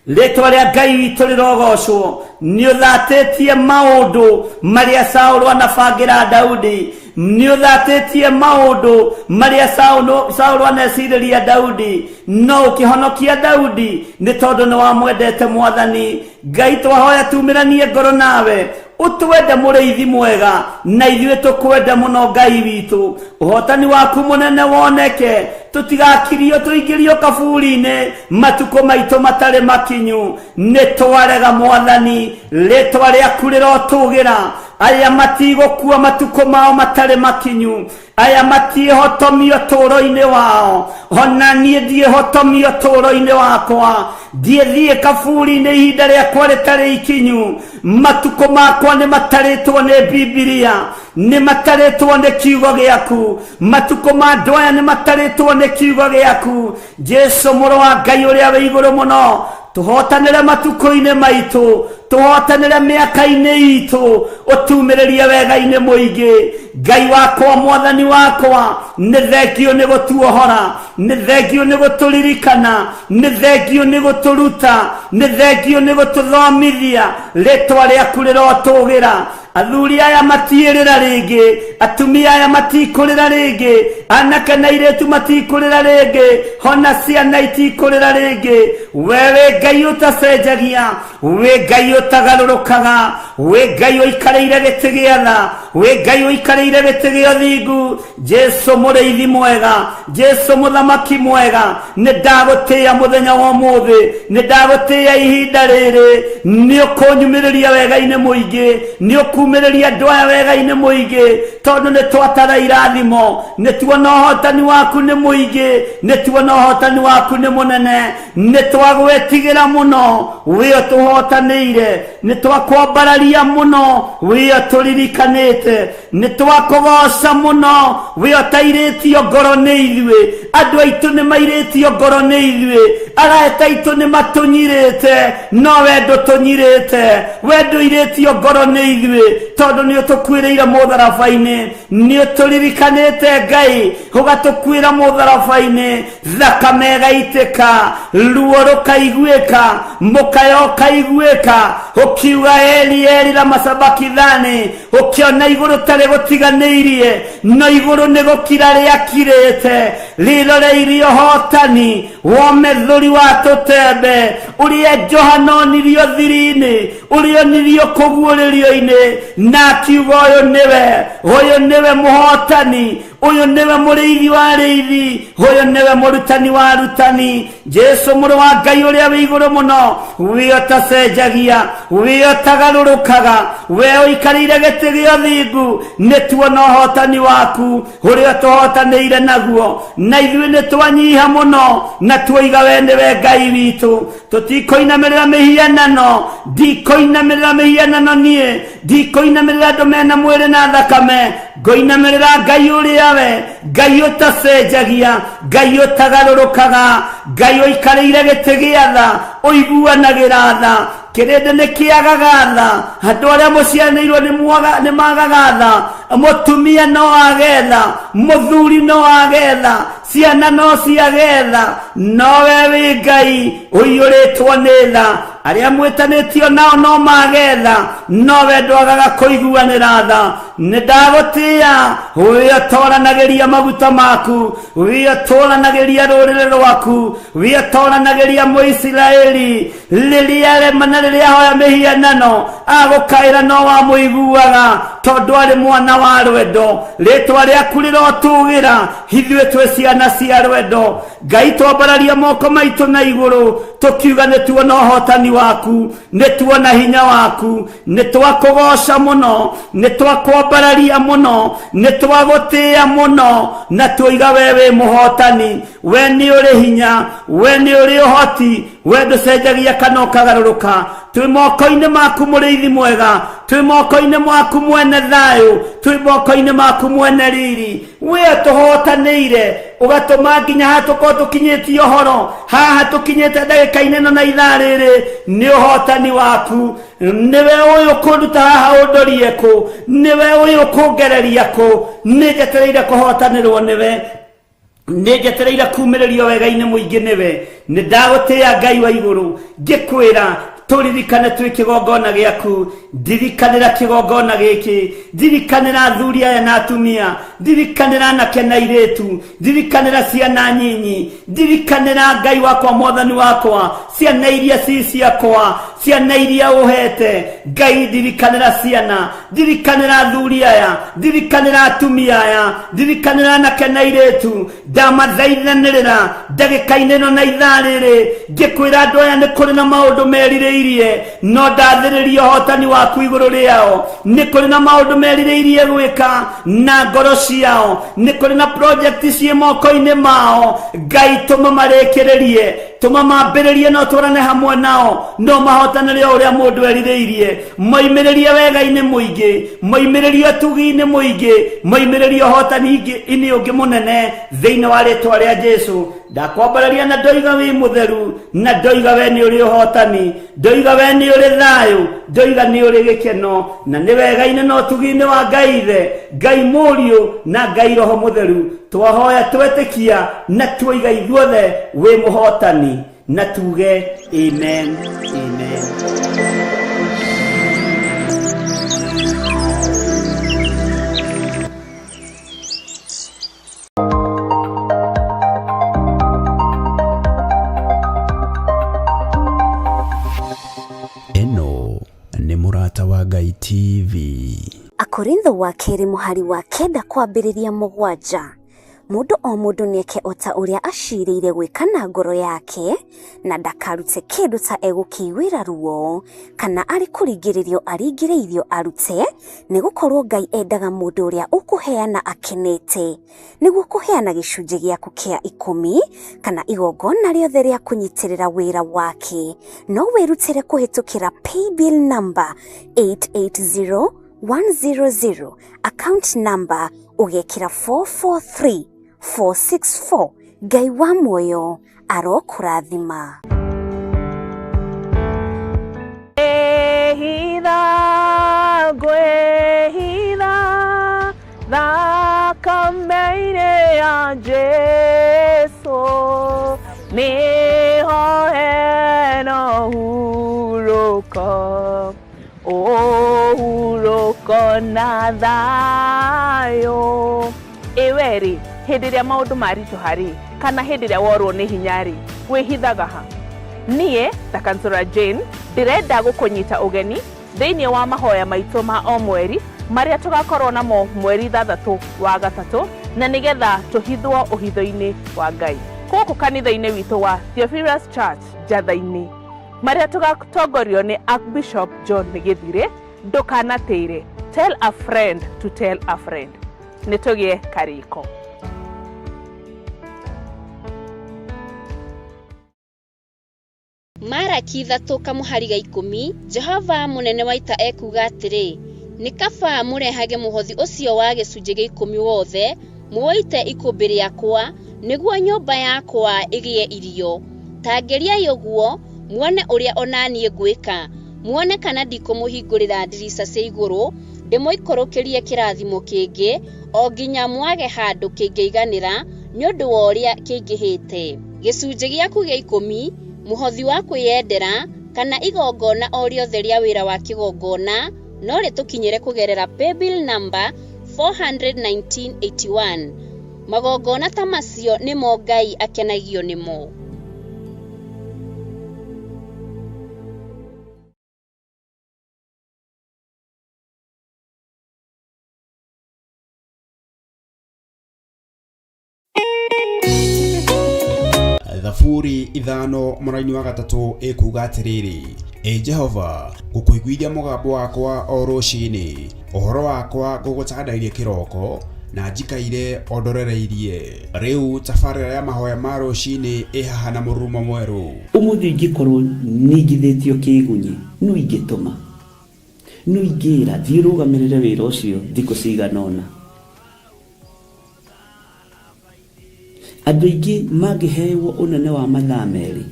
rĩtwa rĩa Ngai witũ rĩrogocwo. Nĩ ũthatĩtie maũndũ marĩa Saũlũ anabangĩra Daudi, nĩ ũthatĩtie maũndũ marĩa Saũlũ anecirĩria Daudi, no ũkĩhonokia Daudi nĩ tondũ nĩ wamwendete. Mwathani Ngai, twahoya tumĩranie ngoro nawe, ũtwende mũrĩithi mwega, na ithuĩ tũkwende mũno. Ngai witũ, ũhotani waku mũnene woneke, tũtigakirio tũingĩrio kaburi-inĩ matukũ maitũ matarĩ makinyu. Nĩ twarega Mwathani, rĩtwa rĩaku rĩrotũgĩra. Aya matigũkua matukũ mao matarĩ makinyu, aya matiĩhotomio tũũro-inĩ wao, ona niĩ ndiĩhotomio tũũro-inĩ wakwa, ndiĩthiĩ kaburi-inĩ ihinda rĩakwa rĩtarĩ ikinyu. Matukũ makwa nĩ matarĩtwo nĩ Bibilia, nĩ matarĩtwo nĩ kiugo gĩaku. Matukũ ma andũ aya nĩ matarĩtwo nĩ kiugo gĩaku. Jesu mũrũ wa Ngai ũrĩa wĩ igũrũ mũno, tũhotanĩre matukũ-inĩ maitũ, tũhotanĩre mĩaka-inĩ itũ, ũtumĩrĩrie wega-inĩ mũingĩ. Ngai wakwa, Mwathani wakwa, nĩ thengio nĩ gũtuohora, nĩ thengio nĩ gũtũririkana, nĩ thengio nĩ gũtũruta, nĩ thengio nĩ gũtũthomithia. Rĩtwa rĩaku rĩrotũgĩra. Athuri aya matiĩrĩra rĩngĩ, atumia aya matikũrĩra rĩngĩ, anake na airĩtu matikũrĩra rĩngĩ, hona ciana itikũrĩra rĩngĩ. We wĩ Ngai ũtacenjagia, wĩ Ngai ũtagarũrũkaga, wĩ Ngai ũikarĩire gĩtĩ gĩa tha, wĩ Ngai ũikarĩire gĩtĩ gĩa ũthingu. Jesu mũrĩithi mwega, Jesu mũthamaki mwega, nĩ ndagũtĩĩa mũthenya wa ũmũthĩ, nĩ ndagũtĩĩa ihinda rĩrĩ. Nĩ ũkũnyumĩrĩria wega-inĩ mũingĩ, nĩ ũkumĩrĩria andũ aya wega-inĩ mũingĩ, tondũ nĩ twatara irathimo, nĩ tuona ũhotani waku nĩ mũingĩ, nĩ tuona ũhotani waku nĩ mũnene. Nĩ twagwetigĩra mũno, wĩ ũtũhotanĩire. Nĩ twakwambararia mũno, wĩ ũtũririkanĩte. Nĩ twakũgoca mũno, wĩ ũtairĩtio ngoro nĩ ithuĩ. Andũ aitũ nĩ mairĩtio ngoro nĩ ithuĩ, arata aitũ nĩ matũnyirĩte, no we ndũtũnyirĩte, we ndũirĩtio ngoro nĩ ithuĩ, tondũ nĩ ũtũkuĩrĩire mũtharaba-inĩ. Nĩ ũtũririkanĩte Ngai, ũgatũkuĩra mũtharaba-inĩ, thakame ĩgaitĩka, ruo rũkaiguĩka, mũkayo ũkaiguĩka, ũkiuga Eli Eli lama sabakithani. Ũkĩona igũrũ tarĩ gũtiganĩirie, no igũrũ nĩ gũkira rĩakirĩte rĩroreirie ũhotani womethũri wa tũtembe, ũrĩa Johana onirio thiri-inĩ, ũrĩa onirio kũguũrĩrio-inĩ, na akiuga ũyũ nĩwe, ũyũ nĩwe mũhotani, ũyũ nĩwe mũrĩithi wa arĩithi, ũyũ nĩwe mũrutani wa arutani. Jesu mũrũ wa Ngai ũrĩa wĩ igũrũ mũno, wĩ ũtacenjagia, wĩ ũtagarũrũkaga, we ũikarĩire gĩtĩ gĩa ũthingu, nĩ tuona ũhotani waku ũrĩa ũtũhotanĩire naguo, na ithuĩ nĩ twanyiha mũno na tuoiga we nĩwe Ngai witũ. Tũtikũinamĩrĩra mĩhianano, ndikũinamĩrĩra mĩhianano niĩ, ndikũinamĩrĩra andũ mena mwĩrĩ na thakame, ngũinamĩrĩra Ngai ũrĩa we Ngai ũtacenjagia, Ngai ũtagarũrũkaga, Ngai ũikarĩire gĩtĩ gĩa tha, ũiguanagĩra tha. Kĩrĩndĩ nĩ kĩagaga tha, andũ arĩa mũcianĩirwo nĩ magaga tha, mũtumia no age tha, mũthuri no age tha, ciana no ciage tha, no we wĩ Ngai ũiyũrĩtwo nĩ tha. Arĩa mwĩtanĩtio nao no mage tha, no we ndwagaga kũiguanĩra tha. Nĩ ndagũtĩĩa, wĩ ũtoranagĩria maguta maku, wĩ ũtũranagĩria rũrĩrĩ rwaku, wĩ ũtoranagĩria Mũisiraeli. Rĩrĩa arema na rĩrĩa ahoya mĩhianano, agũkaĩra no wamũiguaga, tondũ arĩ mwana wa rwendo. Rĩtwa rĩaku rĩrotũgĩra, ithuĩ twĩ ciana cia rwendo. Ngai, twambararia moko maitũ na igũrũ, tũkiuga nĩ tuona ũhotani waku, nĩ tuona hinya waku. Nĩ twakũgoca mũno, nĩ twakwambararia mũno, nĩ twagũtĩĩa mũno, na tuoiga we wĩ mũhotani, we nĩ ũrĩ hinya, we nĩ ũrĩ ũhoti, we ndũcenjagia kana ũkagarũrũka. Twĩ moko-inĩ maku mũrĩithi mwega, twĩ moko-inĩ maku mwene thayũ, twĩ moko-inĩ maku mwene riri. We tũhotanĩire ũgatũma nginya haha tũkorwo tũkinyĩtie ũhoro haha tũkinyĩte ndagĩka-inĩ ĩno na ithaa rĩrĩ nĩ ũhotani waku. Nĩwe ũyũ kũnduta haha ũndorie kũ, nĩwe ũyũ kũngereria kũ, nĩ njetereire kũhotanĩrwo nĩwe, nĩ njetereire kumĩrĩrio wega-inĩ mũingĩ nĩwe. Nĩ ndagũtĩĩa Ngai wa igũrũ, ngĩkwĩra tũririkane twĩ kĩgongona gĩaku. Ndirikanĩra kĩgongona gĩkĩ, ndirikanĩra athuri aya na atumia, ndirikanĩra anake na airĩtu, ndirikanĩra ciana nyinyi, ndirikanĩra Ngai wakwa mwathani wakwa, ciana iria ci ciakwa, ciana iria ũhete Ngai, ndirikanĩra ciana, ndirikanĩra athuri aya, ndirikanĩra atumia aya, ndirikanĩra anake na airĩtu. Ndamathaithanĩrĩra ndagĩka-inĩ ĩno na ithaa rĩrĩ, ngĩkwĩra andũ aya nĩ kũrĩ na maũndũ merirĩirie, no ndathĩrĩria ũhotani waku igũrũ rĩao. Nĩ kũrĩ na maũndũ merirĩirie gwĩka na ngoro ciao, nĩ kũrĩ na project ciĩ moko-inĩ mao. Ngai tũma marĩkĩrĩrie, tũma mambĩrĩrie, no twarane hamwe nao, no mahotanĩre o ũrĩa mũndũ erirĩirie. Moimĩrĩrie wega-inĩ mũingĩ, moimĩrĩrie ũtugi-inĩ mũingĩ, moimĩrĩrie ũhotani-inĩ ũngĩ mũnene thĩinĩ wa rĩtwa rĩa Jesu. Ndakwambararia na ndoiga wĩ mũtheru, na ndoiga we nĩ ũrĩ ũhotani, ndoiga we nĩ ũrĩ thayũ, ndoiga nĩ ũrĩ gĩkeno, na nĩ wega-inĩ na ũtugi-inĩ wa Ngai Ithe, Ngai Mũriũ na Ngai Roho Mũtheru. Twahoya twetĩkia na tuoiga ithuothe wĩ mũhotani, na tuge amen, amen. Ĩno nĩ Mũrata wa Ngai TV. Akorintho wa kerĩ mũhari wa kenda kwambĩrĩria mũgwanja. Mũndũ o mũndũ nĩeke o ta ũrĩa acirĩire gwĩka na ngoro yake, na ndakarute kĩndũ ta egũkĩiguĩra ruo, kana arĩ kũringĩrĩrio aringĩrĩirio arute, nĩ gũkorwo Ngai endaga mũndũ ũrĩa ũkũheana akenete. Nĩguo kũheana gĩcunjĩ gĩaku kĩa ikũmi, kana igongona rĩothe rĩa kũnyitĩrĩra wĩra wake, no wĩrutĩre kũhĩtũkĩra paybill number 880100, account number ũgekĩra 443464. Ngai wa muoyo arokũrathima. Ngwĩhitha, ngwĩhitha thakame-inĩ ya Jesu, nĩho hena ũhurũko, ũhurũko na thayũ. Ĩwe rĩ, hĩndĩ ĩrĩa maũndũ maritũha rĩ, kana hĩndĩ ĩrĩa worwo nĩ hinya rĩ, wĩhithaga ha? Niĩ ta Kansũra Jane ndĩrenda gũkũnyita ũgeni thĩinĩ wa mahoya maitũ ma o mweri marĩa tũgakorwo namo mweri 6 wa gatatũ, na nĩgetha tũhithwo ũhitho-inĩ wa Ngai gũkũ kanitha-inĩ witũ wa Theophilus Church Njatha-inĩ, marĩa tũgatongorio nĩ Archbishop John Gĩthirĩ. Ndũkanatĩre, tell a friend to tell a friend. Nĩ tũgĩe karĩko. Maraki 3 kamũhari ga 10, Jehova mũnene wa ita ekuuga atĩrĩ, Nĩ kaba mũrehage mũhothi ũcio wa gĩcunjĩ gĩa ikũmi wothe, mũũite ikũmbĩ rĩakwa, nĩguo nyũmba yakwa ĩgĩe irio. Ta ngeriai ũguo, muone ũrĩa o na niĩ ngwĩka, muone kana ndikũmũhingũrĩra ndirica cia igũrũ, ndĩmũikũrũkĩrie kĩrathimo kĩngĩ, o nginya mwage handũ kĩngĩiganĩra nĩ ũndũ wa ũrĩa kĩingĩhĩte. Gĩcunjĩ gĩaku gĩa ikũmi, mũhothi wa kwĩyendera, kana igongona o rĩothe rĩa wĩra wa kĩgongona no rĩtũkinyĩre kũgerera paybill number 41981. Magongona ta macio nĩmo Ngai akenagio nĩmo. Thaburi 5 mũraini wa 3 ĩkuga atĩrĩrĩ, Ĩ Jehova, ngũkũiguithia mũgambo wakwa o rũcinĩ, ũhoro wakwa ngũgũtandairie kĩroko, Na njikaire o ndorereirie. Rĩu tabarĩra ya mahoya ma rũcinĩ ĩ haha na mũrurumo mwerũ. Ũmũthĩ ingĩkorwo ningithĩtio kĩgunyi, nũ ingĩtũma, nũ ingĩra thiĩ ũrũgamĩrĩre wĩra ũcio thikũ cigana ũna. Andũ aingĩ mangĩhewo ũnene wa mathaa merĩ,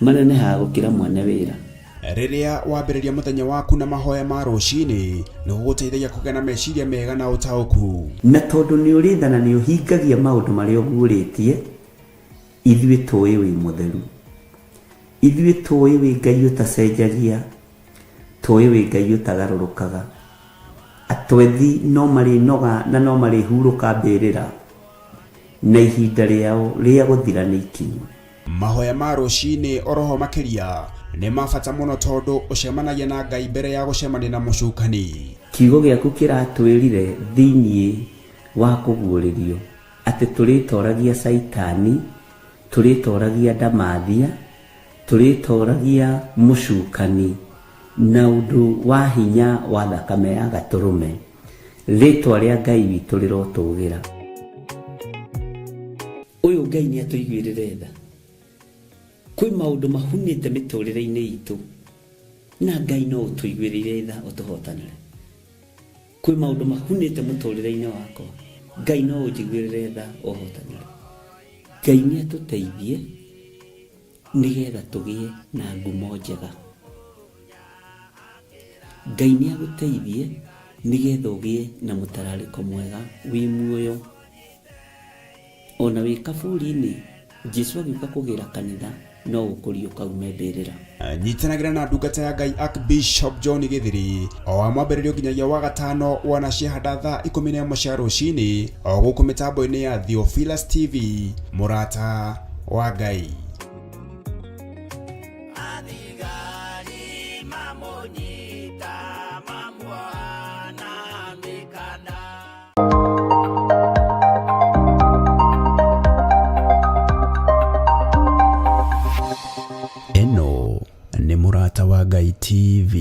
manenehaga gũkĩra mwene wĩra. Rĩrĩa wambĩrĩria mũthenya waku na mahoya ma rũcinĩ, nĩ gũgũteithagia kũgĩa na meciria mega na ũtaũku. Na tondũ nĩ ũrĩ tha na nĩ ũhingagia maũndũ marĩa ũguũrĩtie, ithuĩ tũĩ wĩ mũtheru. Ithuĩ tũĩ wĩ Ngai ũtacenjagia, tũĩ wĩ Ngai ũtagarũrũkaga. Atwethi no marĩnoga na no marĩhurũka mbĩrĩra, na ihinda rĩao rĩa gũthira nĩ ikinyu. Mahoya ma rũcinĩ oroho makĩria nĩ ma bata mũno tondũ ũcemanagia na Ngai mbere ya gũcemania na mũcukani. Kiugo gĩaku kĩratwĩrire thĩinĩ wa kũguũrĩrio atĩ tũrĩtoragia Caitani, tũrĩtoragia ndamathia, tũrĩtoragia mũcukani na ũndũ wa hinya wa thakame ya gatũrũme. Rĩtwa rĩa Ngai witũ rĩrotũgĩra. Ũyũ Ngai nĩ atũiguĩrĩre tha. Kwĩ maũndũ mahunĩte mĩtũrĩre-inĩ itũ na Ngai no ũtũiguĩrĩire tha ũtũhotanĩre. Kwĩ maũndũ mahunĩte mũtũrĩre-inĩ wakwa, Ngai no ũnjiguĩrĩre tha ũhotanĩre. Ngai nĩ atũteithie nĩgetha tũgĩe na ngumo njega. Ngai nĩ agũteithie nĩgetha ũgĩe na mũtararĩko mwega wĩ muoyo. Ona wĩ kaburi-inĩ, Jesu agĩũka kũgĩra kanitha no ũkũriũka ume mbĩrĩra. Nyitanagĩra na ndungata ya Ngai Archbishop John Gĩthiri o wa mwambĩrĩrio nginyagia wa gatano wana ciahanda thaa 11 cia rũcinĩ o gũkũ mĩtambo-inĩ ya Theophilus TV, mũrata wa Ngai. Ĩno nĩ Mũrata wa Ngai TV.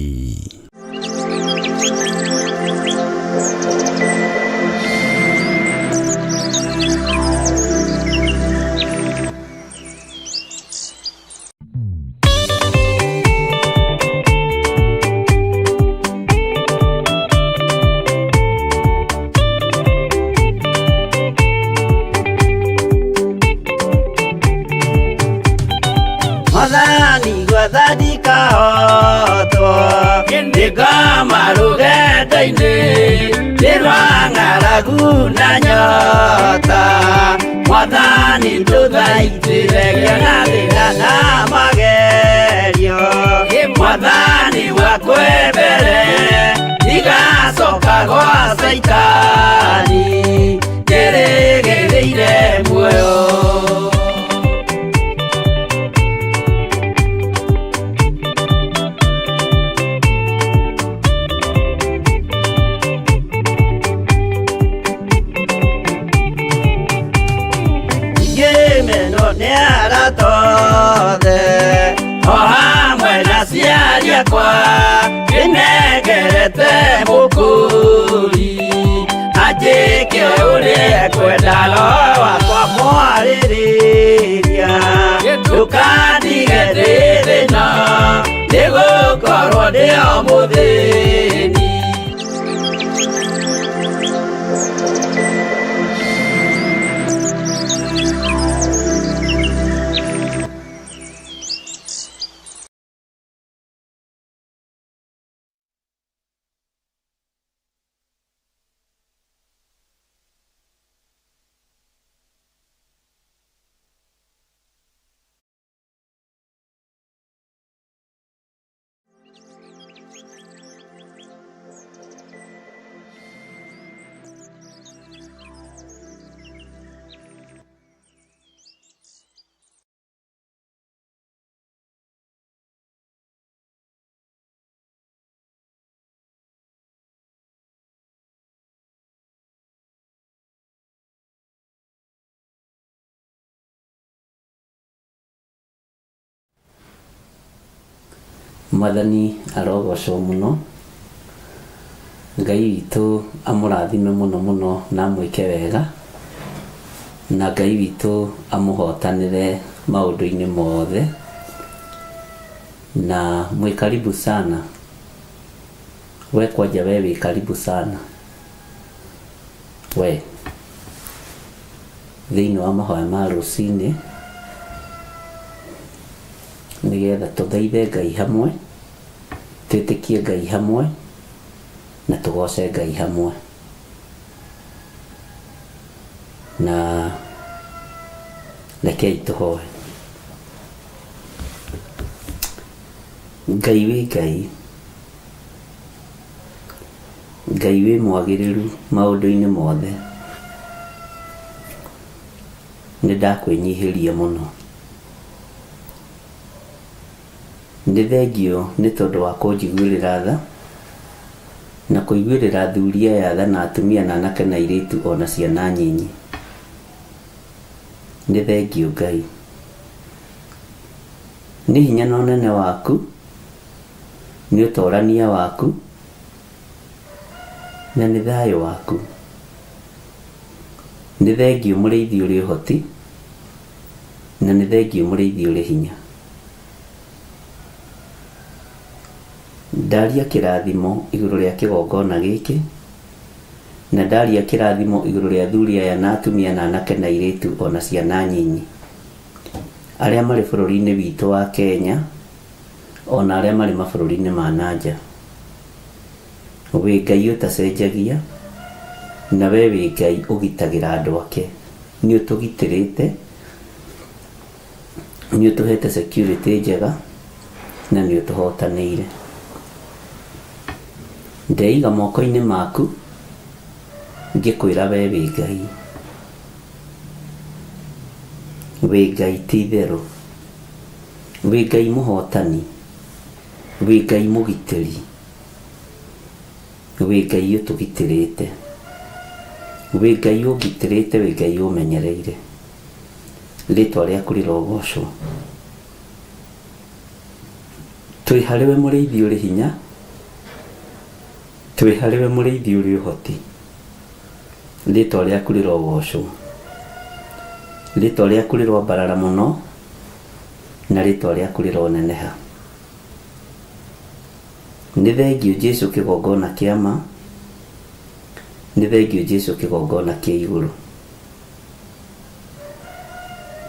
Mwathani gwatha ndikahotwo, ndĩkoma rũgendo-inĩ, nĩ rwa ng'aragu na nyota. Mwathani ndũthaitĩre ngĩona thĩna na magerio. Mwathani wakwĩ mbere, ndigacoka gwa Caitani, ndĩrĩgĩrĩire muoyo. Ngĩmenwo nĩ arata othe, o hamwe na aciari akwa, ndĩnengerete mũkũri, anjĩke ũrĩa ekwenda, roho wakwa mwarĩrĩria. Ndũkandige ndĩ thĩna, nĩgũkorwo ndĩ o mũthĩni. Mwathani arogocwo mũno. Ngai witũ amũrathime mũno mũno na amwĩke wega, na Ngai witũ amũhotanĩre maũndũ-inĩ mothe, na mwĩ karibu sana. We kwanja we wĩ karibu sana we thĩinĩ wa mahoya ma rũcinĩ, nĩgetha tũthaithe Ngai hamwe, twĩtĩkie Ngai hamwe, na tũgoce Ngai hamwe. Na rekei tũhoe. Ngai wĩ Ngai, Ngai wĩ mwagĩrĩru maũndũ-inĩ mothe, nĩ ndakwĩnyihĩria mũno. Nĩ thengiũ nĩ tondũ wa kũnjiguĩrĩra tha, na kũiguĩrĩra athuri aya tha na atumia na anake na airĩtu o na ciana nyinyi. Nĩ thengiũ Ngai. Nĩ hinya na ũnene waku, nĩ ũtorania waku, na nĩ thayũ waku. Nĩ thengiũ mũrĩithi ũrĩ ũhoti, na nĩ thengiũ mũrĩithi ũrĩ hinya. Ndaria kĩrathimo igũrũ rĩa kĩgongona gĩkĩ, na ndaria kĩrathimo igũrũ rĩa athuri aya na atumia na anake na airĩtu o na ciana nyinyi, arĩa marĩ bũrũri-inĩ witũ wa Kenya, o na arĩa marĩ mabũrũri-inĩ ma na nja. Wĩ Ngai ũtacenjagia, na we wĩ Ngai ũgitagĩra andũ ake. Nĩ ũtũgitĩrĩte, nĩ ũtũhete security njega, na nĩ ũtũhotanĩire. Ndeiga moko-inĩ maku, ngĩkwĩra we wĩ Ngai. Wĩ Ngai ti itherũ. Wĩ Ngai mũhotani. Wĩ Ngai mũgitĩri. Wĩ Ngai ũtũgitĩrĩte. Wĩ Ngai ũngitĩrĩte, wĩ Ngai ũmenyereire. Rĩtwa rĩaku rĩrogocwo. Twĩ harĩwe mũrĩithi ũrĩ hinya, twĩ harĩwe mũrĩithi ũrĩ ũhoti. Rĩtwa rĩaku rĩrogocwo. Rĩtwa rĩaku rĩroambarara mũno, na rĩtwa rĩaku rĩroneneha. Nĩ thengiũ Jesu kĩgongona kĩa ma, nĩ thengiũ Jesu kĩgongona kĩa igũrũ.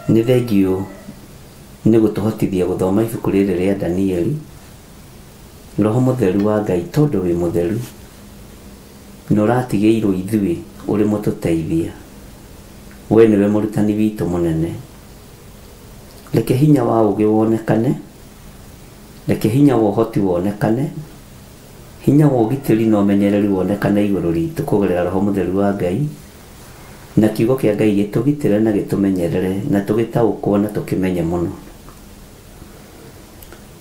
Nĩ thengiũ nĩ gũtũhotithia gũthoma ibuku rĩrĩ rĩa Danieli. Roho Mũtheru wa Ngai, tondũ wĩ mũtheru na ũratigĩirwo ithuĩ ũrĩ mũtũteithia, we nĩwe mũrutani witũ mũnene. Reke hinya wa ũũgĩ wonekane, reke hinya wa ũhoti wonekane, hinya wa ũgitĩri na ũmenyereri wonekane igũrũ ritũ kũgerera Roho Mũtheru wa Ngai, na kiugo kĩa Ngai gĩtũgitĩre na gĩtũmenyerere na tũgĩtaũkwo na tũkĩmenye mũno.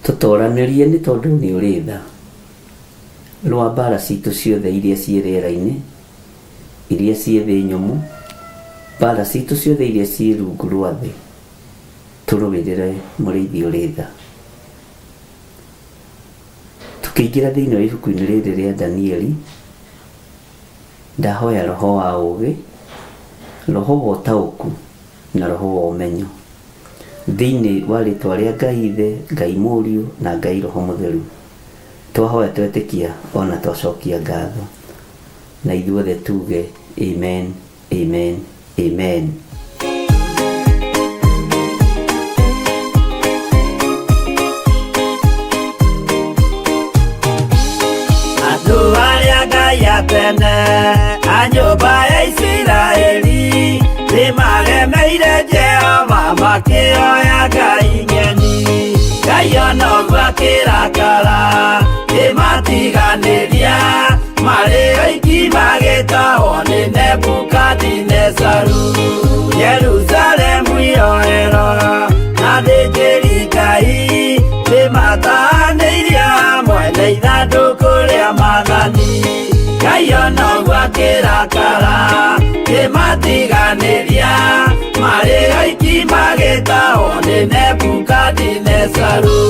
Tũtoranĩrie nĩ tondũ nĩ ũrĩ tha. Rũa mbara citũ ciothe iria ciĩ rĩera-inĩ, iria ciĩ thĩ nyũmũ, mbara citũ ciothe iria ciĩ rungu rwa thĩ, tũrũĩrĩre mũrĩithi ũrĩ tha. Tũkĩingĩra thĩinĩ wa ibuku-inĩ rĩrĩ rĩa Danieli, ndahoya roho wa ũũgĩ, roho wa ũtaũku, na roho wa ũmenyo. Thĩinĩ wa rĩtwa rĩa Ngai Ithe, Ngai Mũriũ, na Ngai Roho Mũtheru, twahoya twetĩkia o na twacokia ngatho. Na ithuothe tuge amen, amen, amen. Andũ arĩa Ngai a tene a nyũmba ya Isiraeli nĩmaremeire Jehova makĩoya ngai ng'eni. Ngai ona ũguo akĩrakara kĩmatiganĩria marĩ oiki magĩtahwo nĩ Nebukadinezaru. Jerusalemu yoerwo na athĩnjĩri Ngai nĩmatahanĩirie hamwe na ithandũkũ rĩa maathani. Ngai ona ũguo akĩrakara kĩmatiganĩria marĩ oiki magĩtahwo nĩ Nebukadinezaru.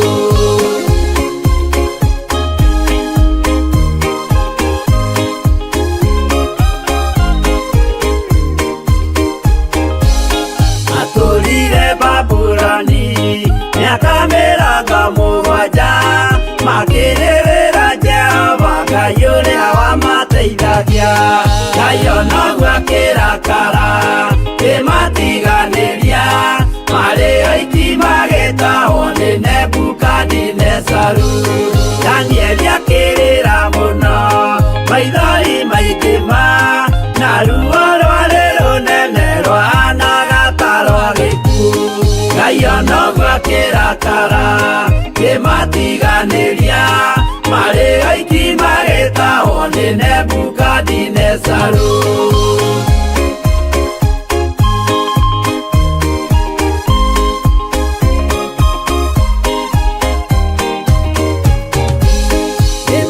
Mĩaka 70 makĩrĩrĩra Jehova Ngai ũrĩa wamateithagia. Ngai onoguo akĩrakara kĩmatiganĩria marĩ oiki magĩtahwo nĩ Nebukadinezaru. Danieli akĩrĩra mũno maithori maingĩ ma na ruo rwarĩ rũnene rwahanaga ta rwa gĩkuũ. Ngai onoguo akĩrakara kĩmatiganĩria marĩ oiki magĩtahwo nĩ Nebukadinezaru.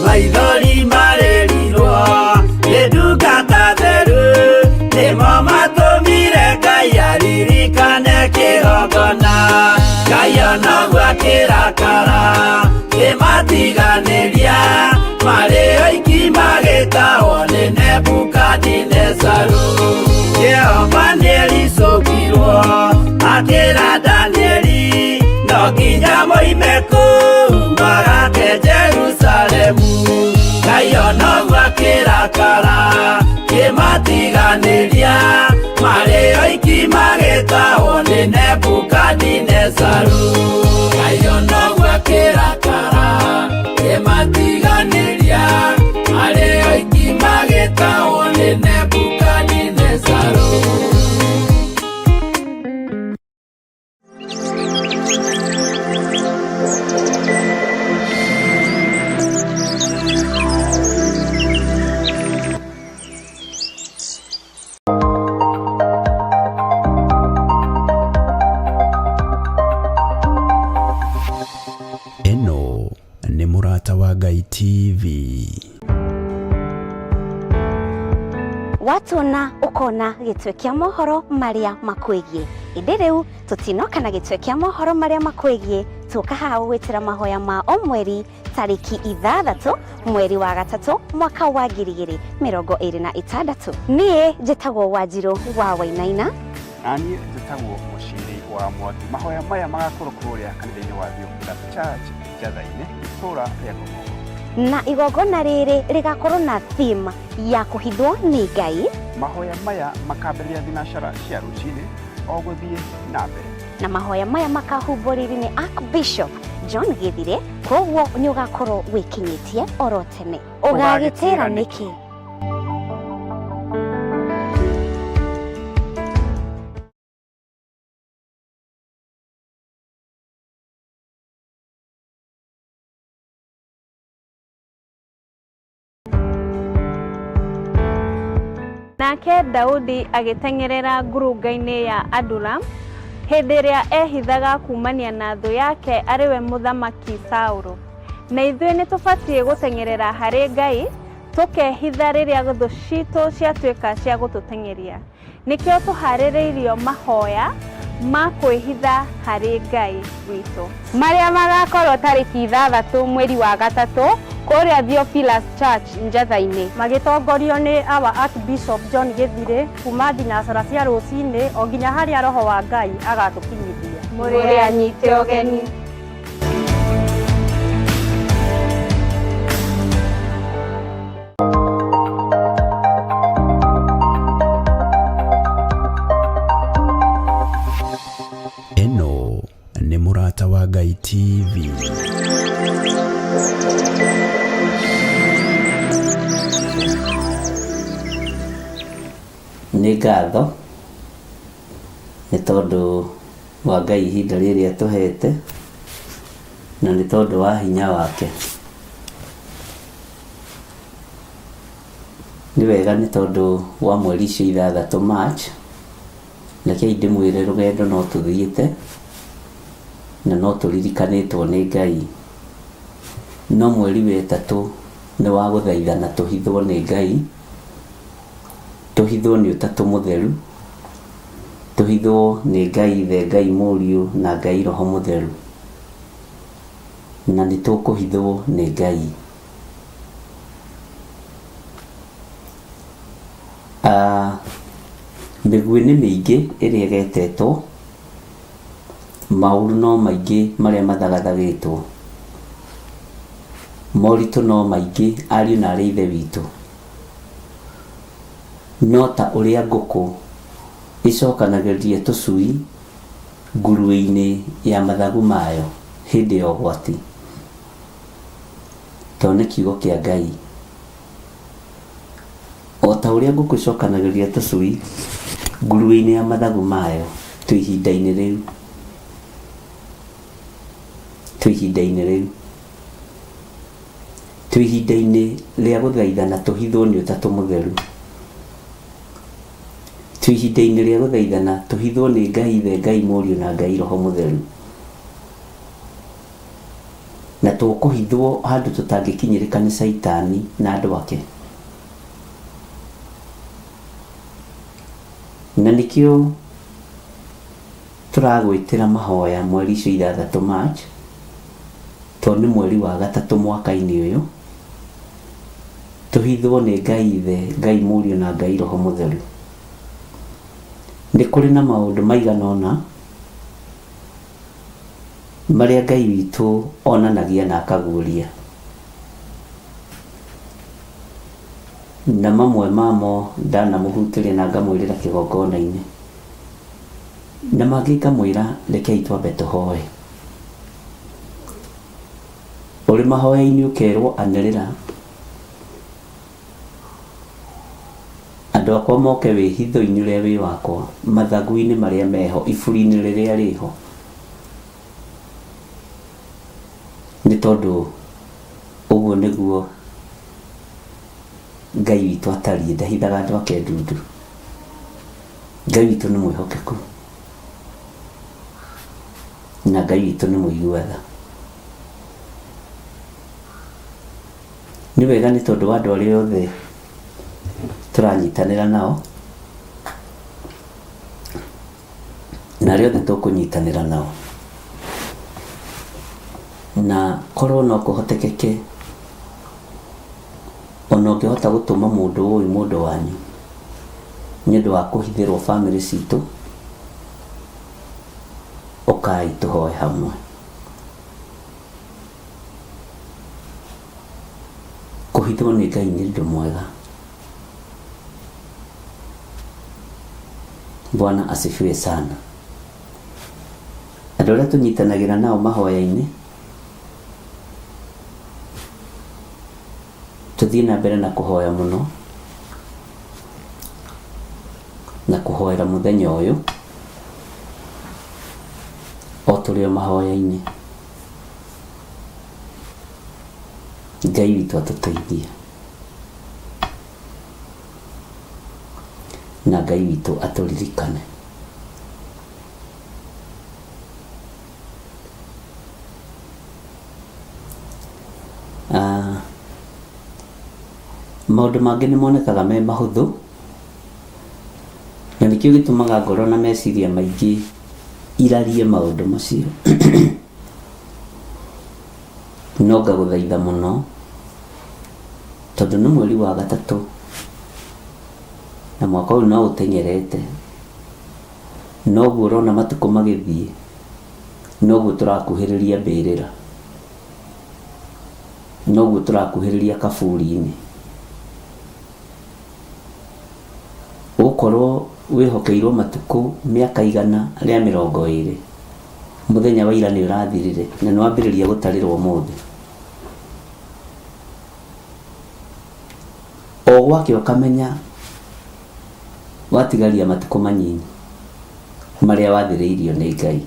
Maithori marĩrirwo nĩ ndungata theru nĩmo matũmire Ngai aririkane kĩgongona. Ngai onoguo akĩrakara kĩmatiganĩria marĩ oiki magĩtahwo nĩ Nebukadinezaru. Jehova nĩericũkirwo akĩra Danieli no nginya moime kũu magake Jerusalemu. Ngai onoguo akĩrakara kĩmatiganĩria marĩ oiki magĩtahwo nĩ Nebukadinezaru. Ngai onoguo akĩrakara kĩmatiganĩria marĩ oiki magĩtahwo nĩ Nebukadinezaru. Ĩno nĩ Mũrata wa Ngai TV. Watuona ukona gĩtwe kĩa mohoro marĩa makwĩgiĩ. Ĩndĩ rĩu tũtinoka na gĩtwe kĩa mohoro marĩa makwĩgiĩ, tũka haha gũgwĩtĩra mahoya ma o mweri tarĩki 6 mweri wa 3 mwaka wa 2026. Niĩ njĩtagwo Wanjirũ wa Wainaina. Naniĩ njĩtagwo Mũciri wa Mwangi. Mahoya maya magakorwo kũrĩa kanitha-inĩ wa Theophilus Church Njatha-inĩ, itũũra rĩa Ngong'ongo. Na igongona rĩrĩ rĩgakorwo na theme ya kũhithwo nĩ Ngai. Mahoya maya makambĩrĩria thinacara cia rũcinĩ o gũthiĩ na mbere. Na mahoya maya makahumbwo rĩrĩ nĩ Archbishop John Gĩthire, koguo nĩ ũgakorwo wĩkinyĩtie oro tene. Ũgagĩtĩra nĩkĩ? Nake Daudi agĩteng'erera ngurunga-inĩ ya Adulam hĩndĩ ĩrĩa ehithaga kumania na thũ yake arĩ we mũthamaki Saũlũ. Na ithuĩ nĩ tũbatiĩ gũteng'erera harĩ Ngai tũkehitha rĩrĩa thũ citũ ciatuĩka cia gũtũteng'eria. Nĩkĩo tũharĩrĩirio mahoya ma kwĩhitha harĩ Ngai witũ. Marĩa magakorwo tarĩki 6 mweri wa 3 kũrĩa Theophilus Church Njatha-inĩ. Magĩtongorio nĩ our Archbishop John Gĩthire kuma thinacara cia rũcinĩ o nginya harĩa Roho wa Ngai agatũkinyithia. Mũrĩ anyite ũgeni. Ĩno nĩ Mũrata wa Ngai TV. Nĩ ngatho nĩ tondũ wa Ngai ihinda rĩrĩ atũhete na nĩ tondũ wa hinya wake. Nĩ wega nĩ tondũ wa mweri icio 6 March, rekei ndĩmwĩre rũgendo no tũthiĩte na no tũririkanĩtwo nĩ Ngai. No mweri wa 3 nĩ wa gũthaithana tũhithwo nĩ Ngai, tũhithwo nĩ Ũtatũ Mũtheru, tũhithwo nĩ Ngai Ithe, Ngai Mũriũ na Ngai Roho Mũtheru. Na nĩ tũkũhithwo nĩ Ngai. Mĩguĩ nĩ mĩingĩ ĩrĩa ĩgetetwo Maũru no maingĩ marĩa mathagathagĩtwo. Moritũ no maingĩ ariũ na arĩ ithe witũ. No ta ũrĩa ngũkũ ĩcokanagĩrĩria tũcui nguruĩ-inĩ ya mathagu mayo hĩndĩ ya ũgwati, tondũ nĩ kiugo kĩa Ngai. O ta ũrĩa ngũkũ ĩcokanagĩrĩria tũcui nguruĩ-inĩ ya mathagu mayo, twĩ ihinda-inĩ rĩu. Twĩ ihinda-inĩ rĩu. Twĩ ihinda-inĩ rĩa gũthaithana tũhithwo nĩ Ũtatũ Mũtheru. Twĩ ihinda-inĩ rĩa gũthaithana tũhithwo nĩ Ngai Ithe, Ngai Mũriũ na Ngai Roho Mũtheru. Na tũkũhithwo handũ tũtangĩkinyĩrĩka nĩ Caitani na andũ ake. Na nĩkĩo tũragwĩtĩra mahoya mweri icio ithathatũ March, tondũ nĩ mweri wa gatatũ mwaka-inĩ ũyũ, tũhithwo nĩ Ngai Ithe, Ngai Mũriũ na Ngai Roho Mũtheru. Nĩ kũrĩ na maũndũ maigana ũna marĩa Ngai witũ onanagia na akaguũria. Na mamwe mamo ndanamũhutĩria na ngamwĩrĩra kĩgongona-inĩ. Na mangĩ ngamwĩra rekei twambe tũhoe. Ũrĩ mahoya-inĩ ũkerwo anĩrĩra andũ akwa moke wĩhitho-inĩ ũrĩa wĩ wakwa, mathagu-inĩ marĩa meho, iburi-inĩ rĩrĩa rĩho. Nĩ tondũ ũguo nĩguo Ngai witũ atariĩ, ndahithaga andũ ake ndundu. Ngai witũ nĩ mwĩhokeku na Ngai witũ nĩ mũigua tha. Nĩ wega nĩ tondũ wa andũ arĩa othe tũranyitanĩra nao na arĩa othe tũkũnyitanĩra nao, na korwo no kũhotekeke ona ũngĩhota gũtũma mũndũ ũĩ mũndũ wanyu nĩ ũndũ wa kũhithĩrwo bamĩrĩ citũ, ũkai tũhoe hamwe. Kũhithwo nĩ Ngai nĩ ũndũ mwega. Bwana asifiwe sana. Andũ arĩa tũnyitanagĩra nao mahoya-inĩ, tũthiĩ na mbere na kũhoya mũno na kũhoera mũthenya ũyũ o tũrĩ o mahoya-inĩ. Ngai witũ atũteithie na Ngai witũ atũririkane. Ah, maũndũ mangĩ nĩ monekaga me mahũthũ na nĩkĩo gĩtũmaga ngoro na meciria maingĩ irarie maũndũ macio. No ngagũthaitha mũno tondũ nĩ mweri wa gatatũ na mwaka ũyũ no ũteng'erete, noguo ũrona matukũ magĩthiĩ noguo tũrakuhĩrĩria mbĩrĩra, noguo tũrakuhĩrĩria kaburi-inĩ. Ũgũkorwo wĩhokeirwo matukũ mĩaka 120, mũthenya wa ira nĩ ũrathirire na nĩ wambĩrĩria gũtarĩrwo ũmũthĩ. O gwakĩa ũkamenya watigaria matukũ manyinyi marĩa wathĩrĩirio nĩ Ngai.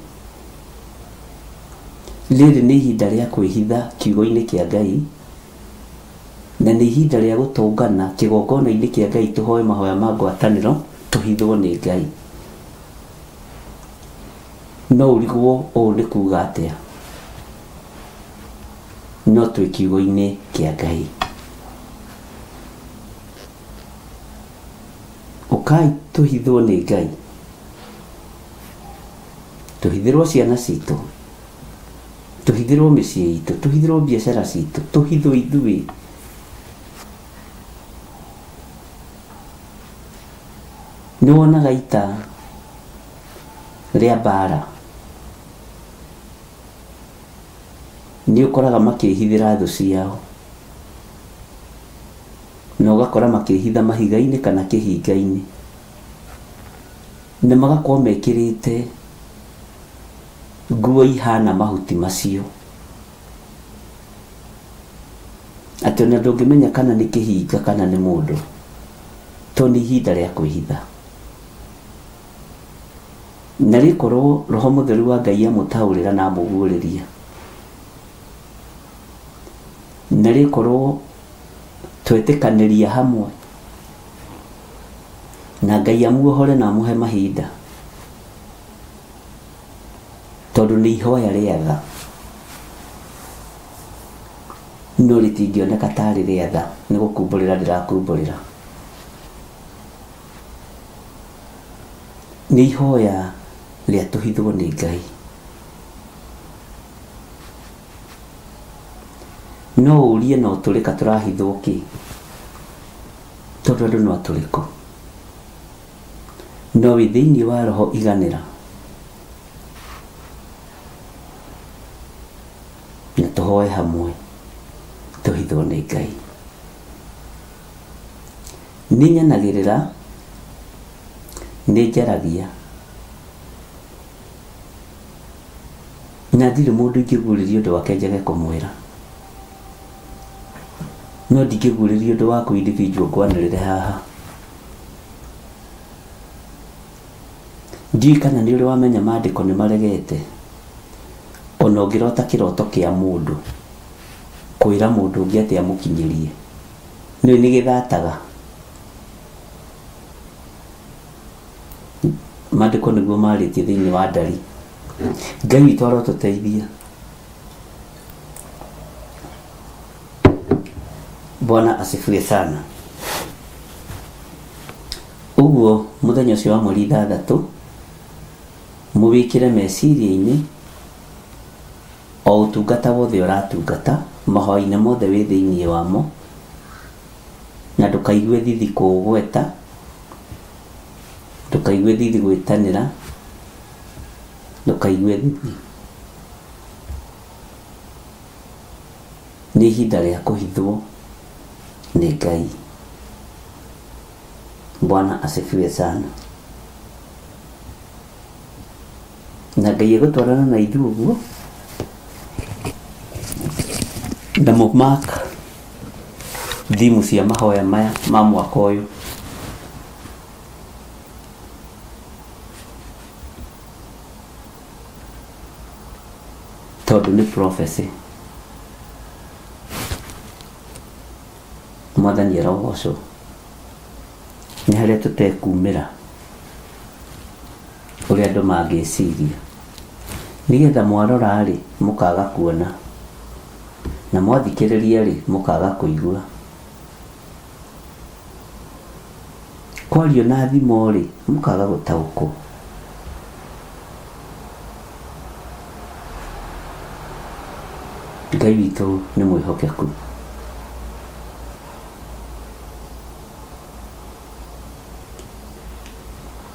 Rĩrĩ nĩ ihinda rĩa kwĩhitha kiugo-inĩ kĩa Ngai, na nĩ ihinda rĩa gũtũngana kĩgongona-inĩ kĩa Ngai tũhoe mahoya ma ngwatanĩro tũhithwo nĩ Ngai. No ũrigwo ũũ nĩ kuga atĩa? No twĩ kiugo-inĩ kĩa Ngai. Ũkai tũhithwo nĩ Ngai. Tũhithĩrwo ciana citũ, tũhithĩrwo mĩciĩ itũ, tũhithĩrwo biacara citũ, tũhithwo ithuĩ. Nĩ wonaga ita rĩa mbara. Nĩ ũkoraga makĩhithĩra thũ ciao, na ũgakora makĩhitha mahiga-inĩ kana kĩhinga-inĩ, na magakorwo mekĩrĩte nguo ihana mahuti macio, atĩ ona ndũngĩmenya kana nĩ kĩhinga kana nĩ mũndũ, tondũ nĩ ihinda rĩa kwĩhitha. Na rĩkorwo Roho Mũtheru wa Ngai amũtaũrĩra na amũguũrĩria, na rĩkorwo twetĩkanĩria hamwe, na Ngai amuohore na amũhe mahinda, tondũ nĩ ihoya rĩa tha, no rĩtingĩoneka tarĩ rĩa tha, nĩ gũkumbũrĩra ndĩrakumbũrĩra. Nĩ ihoya rĩa tũhithwo nĩ Ngai. No ũrie no tũrĩka tũrahithwo kĩ? Tondũ andũ no atũrĩku. No wĩ thĩinĩ wa roho iganĩra. Na tũhoe hamwe tũhithwo nĩ Ngai. Nĩ nyanagĩrĩra, nĩ njaragia, na ndirĩ mũndũ ingĩguũrĩria ũndũ wake njage kũmwĩra. No ndingĩguũrĩria ũndũ waku individual ngwanĩrĩre haha. Ndiũĩ kana nĩ ũrĩ wamenya maandĩko nĩ maregete ona ũngĩrota kĩroto kĩa mũndũ kwĩra mũndũ ũngĩ atĩ amũkinyĩrie. Nĩũĩ nĩ gĩthataga? Maandĩko nĩguo marĩtie thĩinĩ wa ndari. Ngai witũ arotũteithia. Bwana asifiwe sana. Ũguo mũthenya ũcio wa mweri 6 mũwĩkĩre meciria-inĩ o ũtungata wothe ũratungata, mahoya-inĩ mothe wĩ thĩinĩ wamo, na ndũkaigue thithi kũũgweta, ndũkaigue thithi gwĩtanĩra, ndũkaigue thithi. Nĩ ihinda rĩa kũhithwo nĩ Ngai. Bwana asifiwe sana. Na Ngai egũtwarana na ithuĩ ũguo na mũ mark thimu cia mahoya maya ma mwaka ũyũ. Tondũ nĩ prophecy. Mwathani arogocwo. Nĩ harĩa tũtekumĩra ũrĩa andũ mangĩciria. Nĩgetha mwarora-rĩ, mũkaga kuona, na mwathikĩrĩria-rĩ, mũkaga kũigua. Kwario na thimo-rĩ, mũkaga gũtaũkwo. Ngai witũ nĩ mwĩhokeku.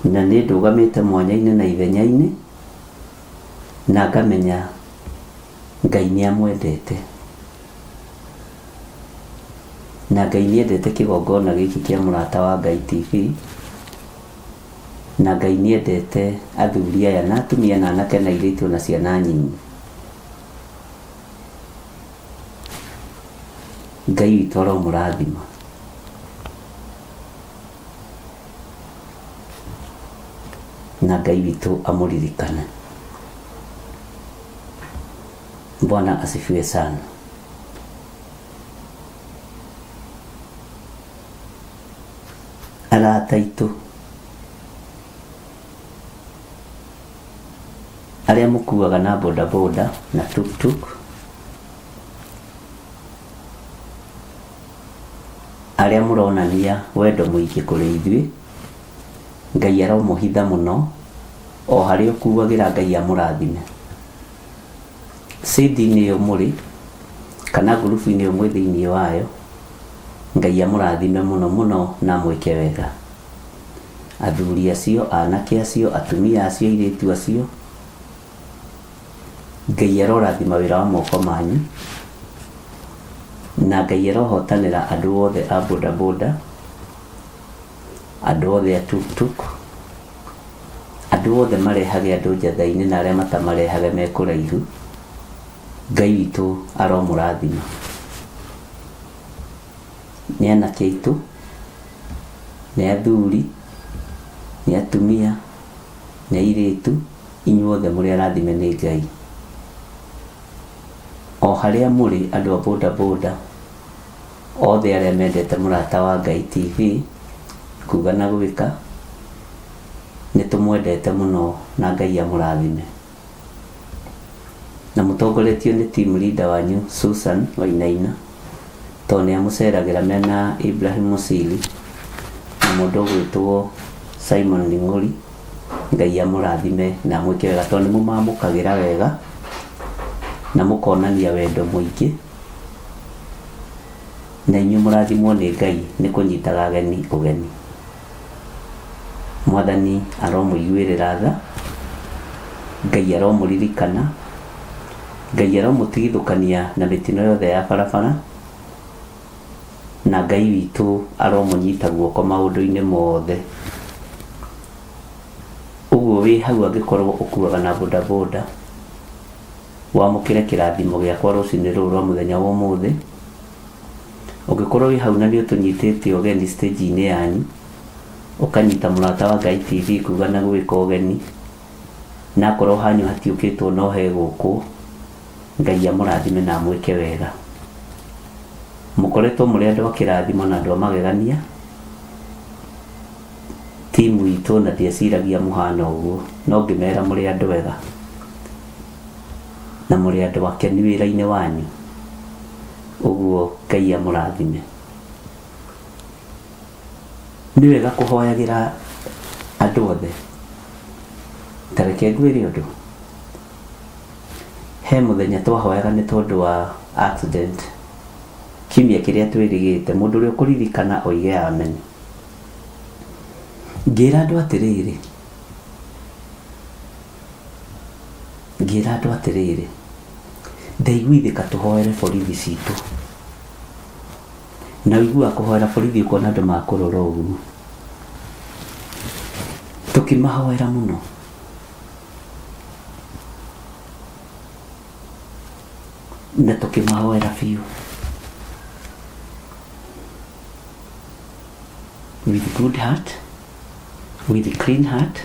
Na nĩ ndũgamĩte mwanya-inĩ na ithenya-inĩ, na ngamenya Ngai nĩ amwendete. Na Ngai nĩ endete kĩgongona gĩkĩ kĩa Mũrata wa Ngai TV, na Ngai nĩ endete athuri aya na atumia na anake na airĩtu na ciana nyinyi. Ngai witũ aromũrathima. Na Ngai witũ amũririkane. Bwana asifiwe sana. Arata aitũ arĩa mũkuaga na bodaboda na tuktuk, arĩa mũronania wendo mũingĩ kũrĩ ithuĩ, Ngai aromũhitha mũno o harĩa ũkuagĩra Ngai amũrathime. Cĩndĩ-inĩ ĩyo mũrĩ, kana ngurubu-inĩ ĩyo mwĩ thĩinĩ wayo, Ngai amũrathime mũno mũno na amwĩke wega. Athuri acio, anake acio, atumia acio, airĩtu acio, Ngai arorathima wĩra wa moko manyu, na Ngai arohotanĩra andũ othe a bodaboda, andũ othe a tuktuk, andũ othe marehage andũ njatha-inĩ na arĩa matamarehage me kũraihu. Ngai witũ aromũrathima. Nĩ anake aitũ, nĩ athuri, nĩ atumia, nĩ airĩtu, inyuothe mũrĩ arathime nĩ Ngai. O harĩa mũrĩ andũ a bodaboda, othe arĩa mendete Mũrata wa Ngai TV, kuga na gwĩka, nĩ tũmwendete mũno na Ngai amũrathime. Na mũtongoretio nĩ team leader wanyu Susan Wainaina, tondũ nĩ amũceragĩra mena Ibrahim Musili na mũndũ ũgwĩtwo Simon Ling'ori. Ngai amũrathime na amwĩke wega tondũ nĩ mũmamũkagĩra wega na mũkonania wendo mũingĩ. Na inyuĩ mũrathimwo nĩ Ngai nĩ kũnyitaga ageni ũgeni. Mwathani aromũiguĩrĩra tha, Ngai aromũririkana, Ngai aromũtigithũkania na mĩtino yothe ya barabara, na Ngai witũ aromũnyita guoko maũndũ-inĩ mothe. Ũguo wĩ hau angĩkorwo ũkuaga na bodaboda, wamũkĩre kĩrathimo gĩakwa rũcinĩ rũrũ rwa mũthenya wa ũmũthĩ. Ũngĩkorwo wĩ hau na nĩ ũtũnyitĩte ũgeni stage-inĩ yanyu, ũkanyita Mũrata wa Ngai TV kuga na gwĩka ũgeni, na akorwo hanyu hatiũkĩtwo no hegũkwo, Ngai amũrathime na amwĩke wega. Mũkoretwo mũrĩ andũ a kĩrathimo na andũ a magegania, timu itũ na ndieciragia mũhana ũguo, no ngĩmera mũrĩ andũ ega na mũrĩ andũ akenu wĩra-inĩ wanyu. Ũguo Ngai amũrathime. Nĩ wega kũhoyagĩra andũ othe. Ta reke ngwĩre ũndũ. He mũthenya twahoyaga nĩ tondũ wa accident kiumia kĩrĩa twĩrĩgĩte, mũndũ ũrĩa ũkũririkana oige amen. Ngĩra andũ atĩrĩrĩ, ngĩra andũ atĩrĩrĩ, ndaiguithĩka tũhoere borithi citũ. Na ũiguaga kũhoera borithi ũkona andũ makũrora ũguo. Tũkĩmahoera mũno. Na tũkĩmahoera biũ. With good heart, with clean heart,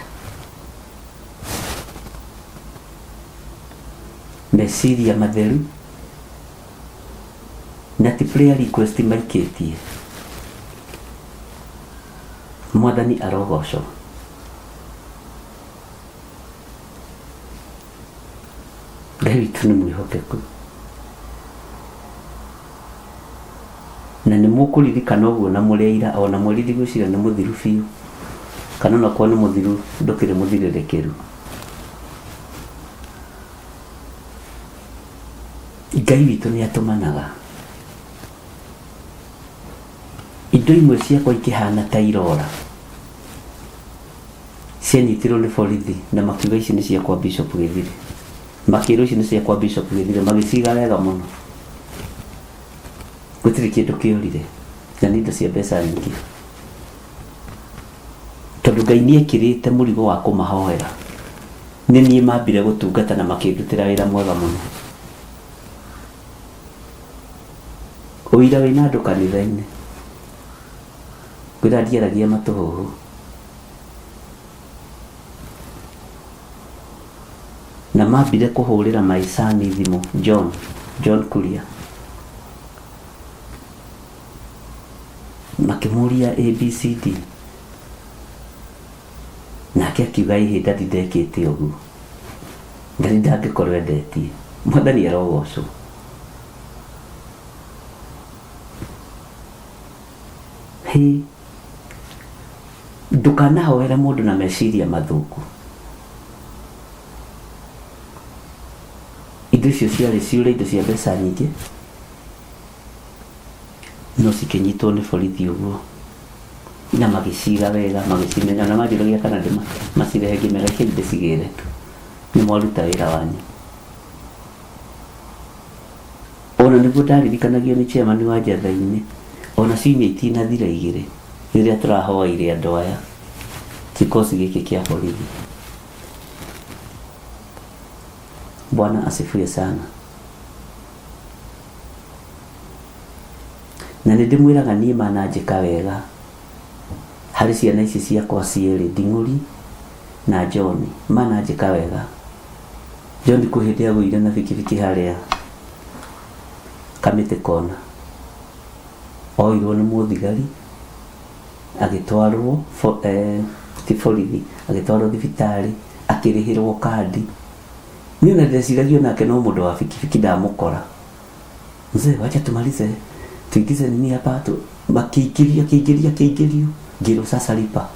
meciria matheru, na ti prayer request maikĩtie. Mwathani arogocwo. Ngai witũ nĩ mwĩhokeku. Na nĩ mũkũririkana ũguo na mũrĩ aira ona mweri ndigwĩciria nĩ mũthiru biũ kana onakorwo nĩ mũthiru ndũkĩrĩ mũthirĩrĩkĩru. Ngai witũ nĩ atũmanaga. Indo imwe ciakwa ikĩhana ta irora cianyitirwo nĩ borithi na makiuga ici nĩ cia kwa Bishop Gĩthirĩ. Makĩrwo ici nĩ cia kwa Bishop Gĩthirĩ magĩciga wega mũno. Gũtirĩ kĩndũ kĩorire na nĩ indo cia mbeca nyingĩ. Tondũ Ngai nĩ ekĩrĩte mũrigo wa kũmahoera. Nĩ niĩ mambire gũtungata na makĩndutĩra wĩra mwega mũno. Ũira wĩna andũ kanitha-inĩ. Ngwĩra ndiaragia matũhũhũ. Na mambire kũhũrĩra my son thimũ, John, John Kuria. Makĩmũria ABCD. Nake akiuga ĩhĩ daddy ndekĩte ũguo. Daddy ndangĩkorwo endetie. Mwathani arogocwo. Hĩ! Ndũkanahoere mũndũ na meciria mathũku. Indo icio ciarĩ ciũre indo cia mbeca nyingĩ, no cikĩnyitwo nĩ borithi ũguo na magĩciga wega magĩcimenya na manjũragia kana macirehe ngĩmera rekei ndĩcigĩre tu nĩ mwaruta wĩra wanyu. Ona nĩguo ndaririkanagio nĩ chairman wa Njatha-inĩ, ona ciumia itinathira igĩrĩ rĩrĩa tũrahoeire andũ aya kikosi gĩkĩ kĩa borithi. Bwana asifiwe sana. Na nĩ ndĩmwĩraga niĩ mananjĩka wega harĩ ciana ici ciakwa cierĩ, Nding'ũri na John, mananjĩka wega. John kwĩ hĩndĩ agũire na bikibiki harĩa Kamĩtĩ kona, oirwo nĩ mũthigari agĩtwarwo ti borithi, agĩtwarwo thibitarĩ, akĩrĩhĩrwo kandi. Niĩ ona ndeciragia onake no mũndũ wa bikibiki ndamũkora. Mzee, wacha tumalize tuingize nini hapa tu makĩingĩrio akĩingĩrio akĩingĩrio, ngĩrwo sasa lipa.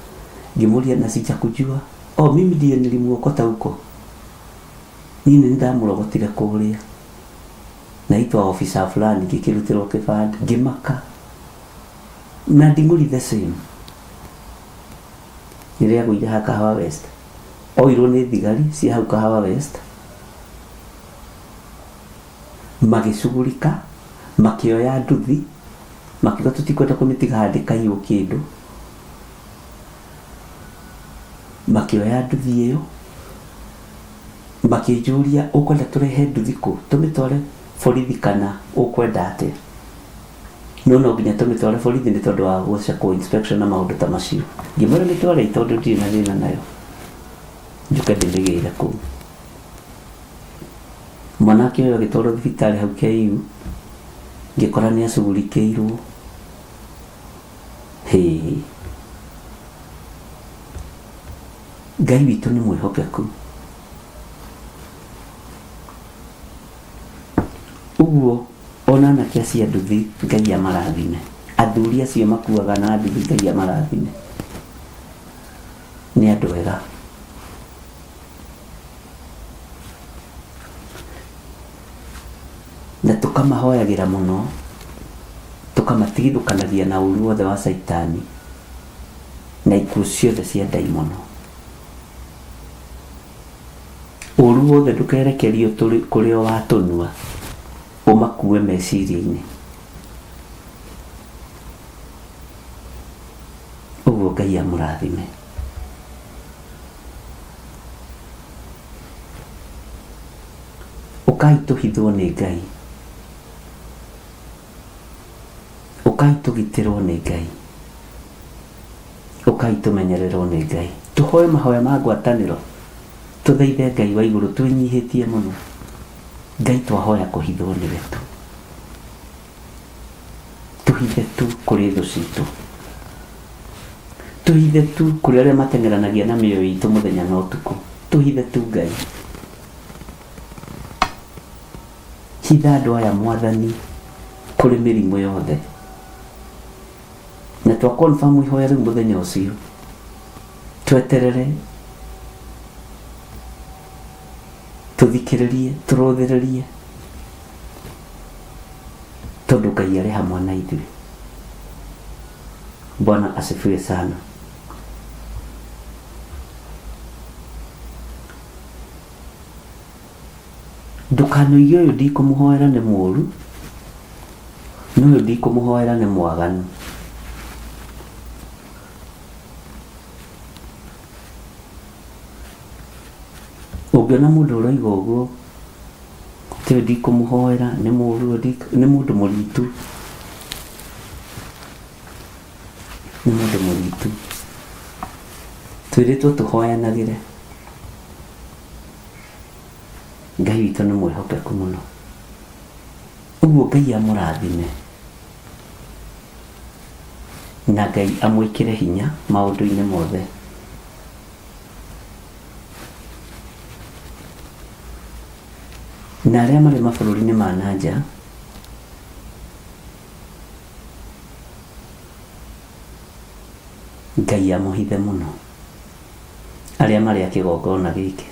Ngĩmũria na sijakujua. Oh, mimi ndiye nilimuokota huko. Niĩ nĩ ndamũrogotire kũrĩa. Naitwa officer fulani, ngĩkĩrutĩrwo kĩbandĩ, ngĩmaka. Na Nding'ũri the same. Rĩrĩa agũire ha Kahawa West, oirwo nĩ thigari cia hau Kahawa West, magĩcugurika, makĩoya nduthi, makiuga tũtikwenda kũmĩtiga haha ndĩkaiywo kĩndũ. Makĩoya nduthi ĩyo, makĩnjũria ũkwenda tũrehe nduthi kũ, tũmĩtware borithi kana ũkwenda atĩa? No no nginya tũmĩtware borithi nĩ tondũ wa gũcekwo inspection na maũndũ ta macio. Ngĩmwĩra mĩtwarei tondũ ndirĩ na thĩna nayo, njũke ndĩmĩgĩre kũu. Mwanake ũyũ agĩtwarwo thibitarĩ hau KU, ngĩkora nĩ acugurikĩirwo. Hĩ, Ngai witũ nĩ mwĩhokeku. Ũguo ona anake acio a nduthi Ngai amarathime, athuri acio makuaga na nduthi Ngai amarathime, nĩ andũ ega. Na tũkamahoyagĩra mũno, tũkamatigithũkanagia na ũru wothe wa Caitani na ikuũ ciothe cia ndaimono. Ũru wothe ndũkerekerio kũrĩ o watũnua, ũmakue meciria-inĩ. Ũguo Ngai amũrathime. Ũkai tũhithwo nĩ Ngai. Ũkai tũgitĩrwo nĩ Ngai. Ũkai tũmenyererwo nĩ Ngai. Tũhoe mahoya ma ngwatanĩro, tũthaithe Ngai wa igũrũ twĩnyihĩtie mũno. Ngai twahoya kũhithwo nĩwe tu. Tũhithe tu kũrĩ thũ citũ. Tũhithe tu kũrĩ arĩa mateng'eranagia na mĩoyo itũ mũthenya na ũtukũ. Tũhithe tu Ngai. Hitha andũ aya Mwathani kũrĩ mĩrimũ yothe. Na twa confirm ihoya rĩu mũthenya ũcio, tweterere, tũthikĩrĩrie, tũrũthĩrĩrie, tondũ Ngai arĩ hamwe na ithuĩ. Bwana asifiwe sana. Ndũkanoige ũyũ ndikũmũhoera nĩ mũũru, na ũyũ ndikũmũhoera nĩ mwaganu. Ũngĩona mũndũ ũroiga ũguo, atĩ ũyũ ndikũmũhoera nĩ mũũru, nĩ mũndũ mũritu. Nĩ mũndũ mũritu. Twĩrĩtwo tũhoyanagĩre. Ngai witũ nĩ mwĩhokeku mũno. Ũguo Ngai amũrathime na Ngai amwĩkĩre hinya maũndũ-inĩ mothe. Na arĩa marĩ mabũrũri-inĩ ma na nja, Ngai amũhithe mũno. Arĩa marĩ a kĩgongona gĩkĩ.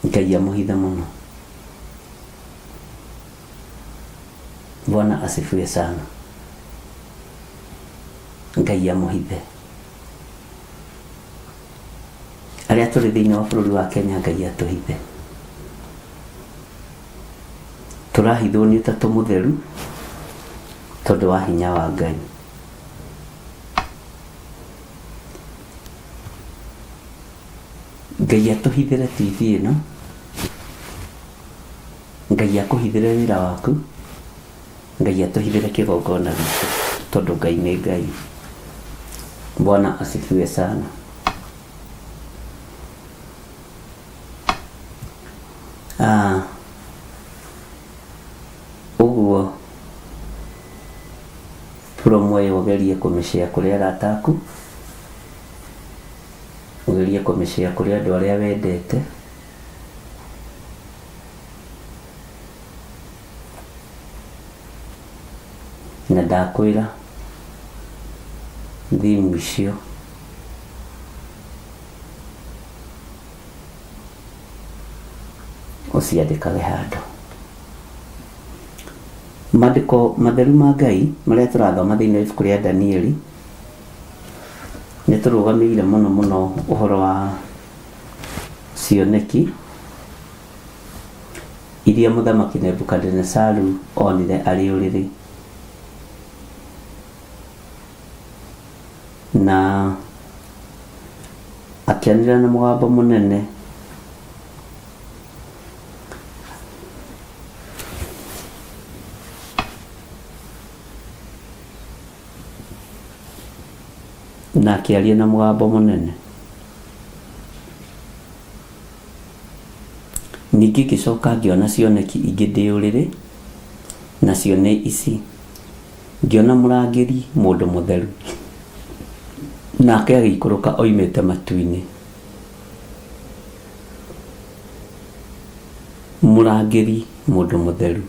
Ngai amũhithe mũno. Bwana asifiwe sana. Ngai amũhithe. Arĩa tũrĩ thĩinĩ wa bũrũri wa Kenya Ngai atũhithe. Tũrahithwo nĩ Ũtatũ Mũtheru tondũ wa hinya wa Ngai. Ngai atũhithĩre TV ĩno, Ngai akũhithĩre wĩra waku, Ngai atũhithĩre kĩgongona gitũ tondũ Ngai nĩ Ngai. Bwana asifiwe sana. Ah, ũguo promo ĩyo ũgerie kũmĩshare kũrĩ arata aku, ũgerie kũmĩshare kũrĩ andũ arĩa wendete. Na ndakwĩra theme icio ũciandĩkage handũ. Maandĩko matheru ma Ngai marĩa tũrathoma thĩinĩ wa ibuku rĩa Danieli nĩ tũrũgamĩire mũno mũno ũhoro wa cioneki iria mũthamaki Nebukadinesaru onire arĩ ũrĩrĩ. Na akĩanĩrĩra na mũgambo mũnene na akĩaria na mũgambo mũnene. Ningĩ ngĩcoka ngĩona cioneki ingĩ ndĩ ũrĩrĩ, nacio nĩ ici, Ngĩona mũrangĩri mũndũ mũtheru, nake agĩikũrũka oimĩte matu-inĩ. Mũrangĩri mũndũ mũtheru.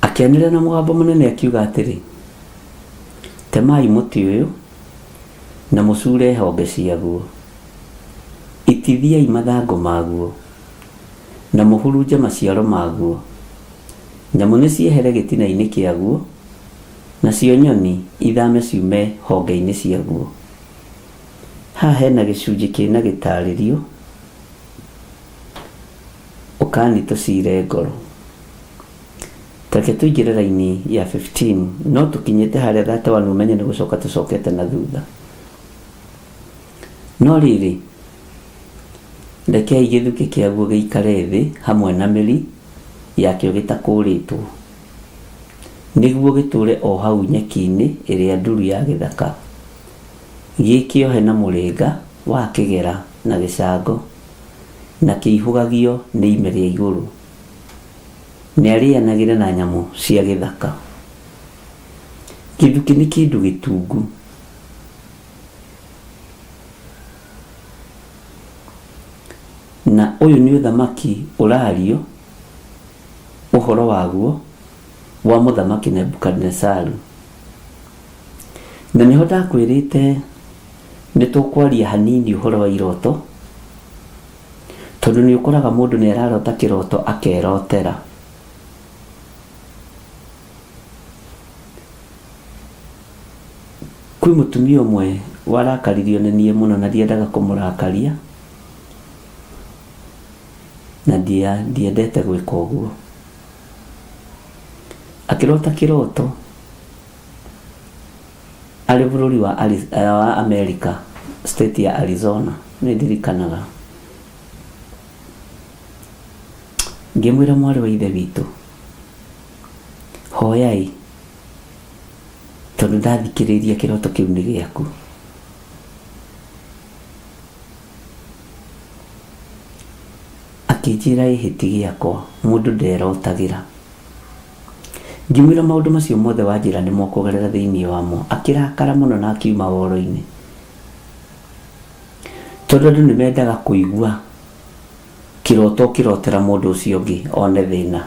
Akĩanĩrĩra na mũgambo mũnene akiuga atĩrĩ, Temai mũtĩ ũyũ na mũcuure honge ciaguo, itithiai mathangũ maguo, na mũhurunje maciaro maguo. Nyamũ nĩciehere gĩtina-inĩ kĩaguo, nacio nyoni ithame ciume honge-inĩ ciaguo. Haha hena gĩcunjĩ kĩna gĩtarĩrio, Ũkani tũcire ngoro. Ta reke tũingĩre raini ya 15, no tũkinyĩte harĩa 31 ũmenye nĩ gũcoka tũcokete na thutha. No rĩrĩ, rekei gĩthukĩ kĩaguo gĩikare thĩ hamwe na mĩri yakĩo gĩtakũũrĩtwo, nĩguo gĩtũũre o hau nyeki-inĩ ĩrĩa nduru ya gĩthaka, gĩkĩohe na mũrĩnga wa kĩgera na gĩcango, na kĩihũgagio nĩ ime rĩa igũrũ. Nĩarĩanagĩre na nyamũ cia gĩthaka. Gĩthukĩ nĩ kĩndũ gĩtungu. Na ũyũ nĩ ũthamaki ũraario ũhoro waguo wa mũthamaki Nebukadinesaru. Na nĩho ndakwĩrĩte nĩ tũkwaria hanini ũhoro wa iroto, tondũ nĩ ũkoraga mũndũ nĩ ararota kĩroto akerotera. Kwĩ mũtumia ũmwe warakaririo nĩ niĩ mũno na ndiendaga kũmũrakaria, na ndiendete gwĩka ũguo. Akĩrota kĩroto arĩ bũrũri wa Amerika, state ya Arizona, nĩ ndirikanaga. Ngĩmwĩra mwarĩ wa ithe witũ, hoyai tondũ ndathikĩrĩria kĩroto kĩu nĩ gĩaku. Akĩnjĩra ĩhĩ ti gĩakwa, mũndũ nderotagĩra. Ngĩmwĩra maũndũ macio mothe wanjĩra nĩmo ũkũgerera thĩinĩ wamo. Akĩrakara mũno na akiuma woro-inĩ. Tondũ andũ nĩ mendaga kũigua kĩroto ũkĩrotera mũndũ ũcio ũngĩ one thĩna.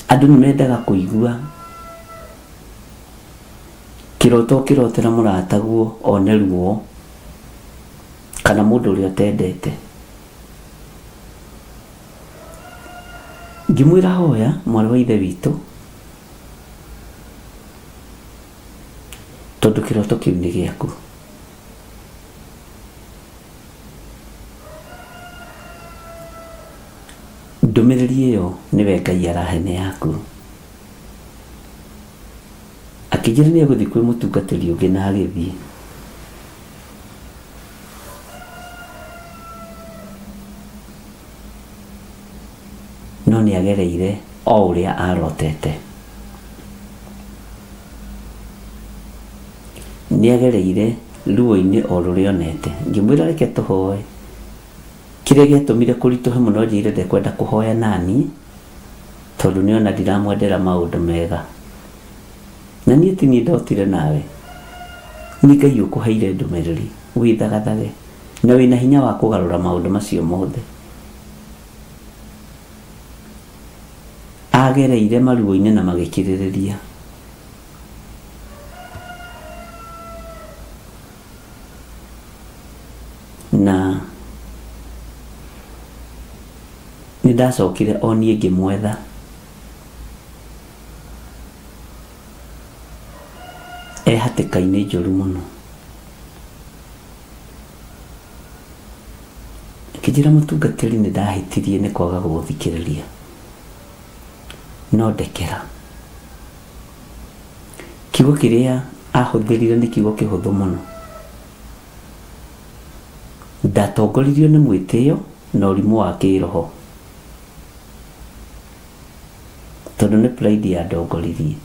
Andũ nĩ mendaga kũigua kĩroto ũkĩrotera mũrataguo one ruo kana mũndũ ũrĩa ũtendete. Ngĩmwĩra hoya mwarĩ wa ithe witũ tondũ kĩroto kĩu nĩ gĩaku. Ndũmĩrĩri ĩyo nĩwe Ngai arahe nĩ yaku. Akĩnjĩra nĩ egũthiĩ kwĩ mũtungatĩri ũngĩ na agĩthiĩ. No nĩ agereire o ũrĩa arotete. Nĩ agereire ruo-inĩ o rũrĩa onete. Ngĩmwĩra reke tũhoe. Kĩrĩa gĩatũmire kũritũhe mũno anjĩre ndekwenda kũhoya naniĩ tondũ nĩona ndiramwendera maũndũ mega. Na niĩ ti niĩ ndotire nawe, nĩ Ngai ũkũheire ndũmĩrĩri wĩthagathage na wĩna hinya wa kũgarũra maũndũ macio mothe. Agereire maruo-inĩ na magĩkirĩrĩria. Na nĩ ndacokire o niĩ ngĩmwetha. E hatĩka-inĩ njũru mũno. Akĩnjĩra mũtungatĩri nĩ ndahĩtirie nĩ kwaga gũgũthikĩrĩria. No ndekera. Kiugo kĩrĩa ahũthĩrire nĩ kiugo kĩhũthũ mũno. Ndatongoririo nĩ mwĩtĩo na ũrimũ wa kĩroho. Tondũ nĩ pride yandongoririe.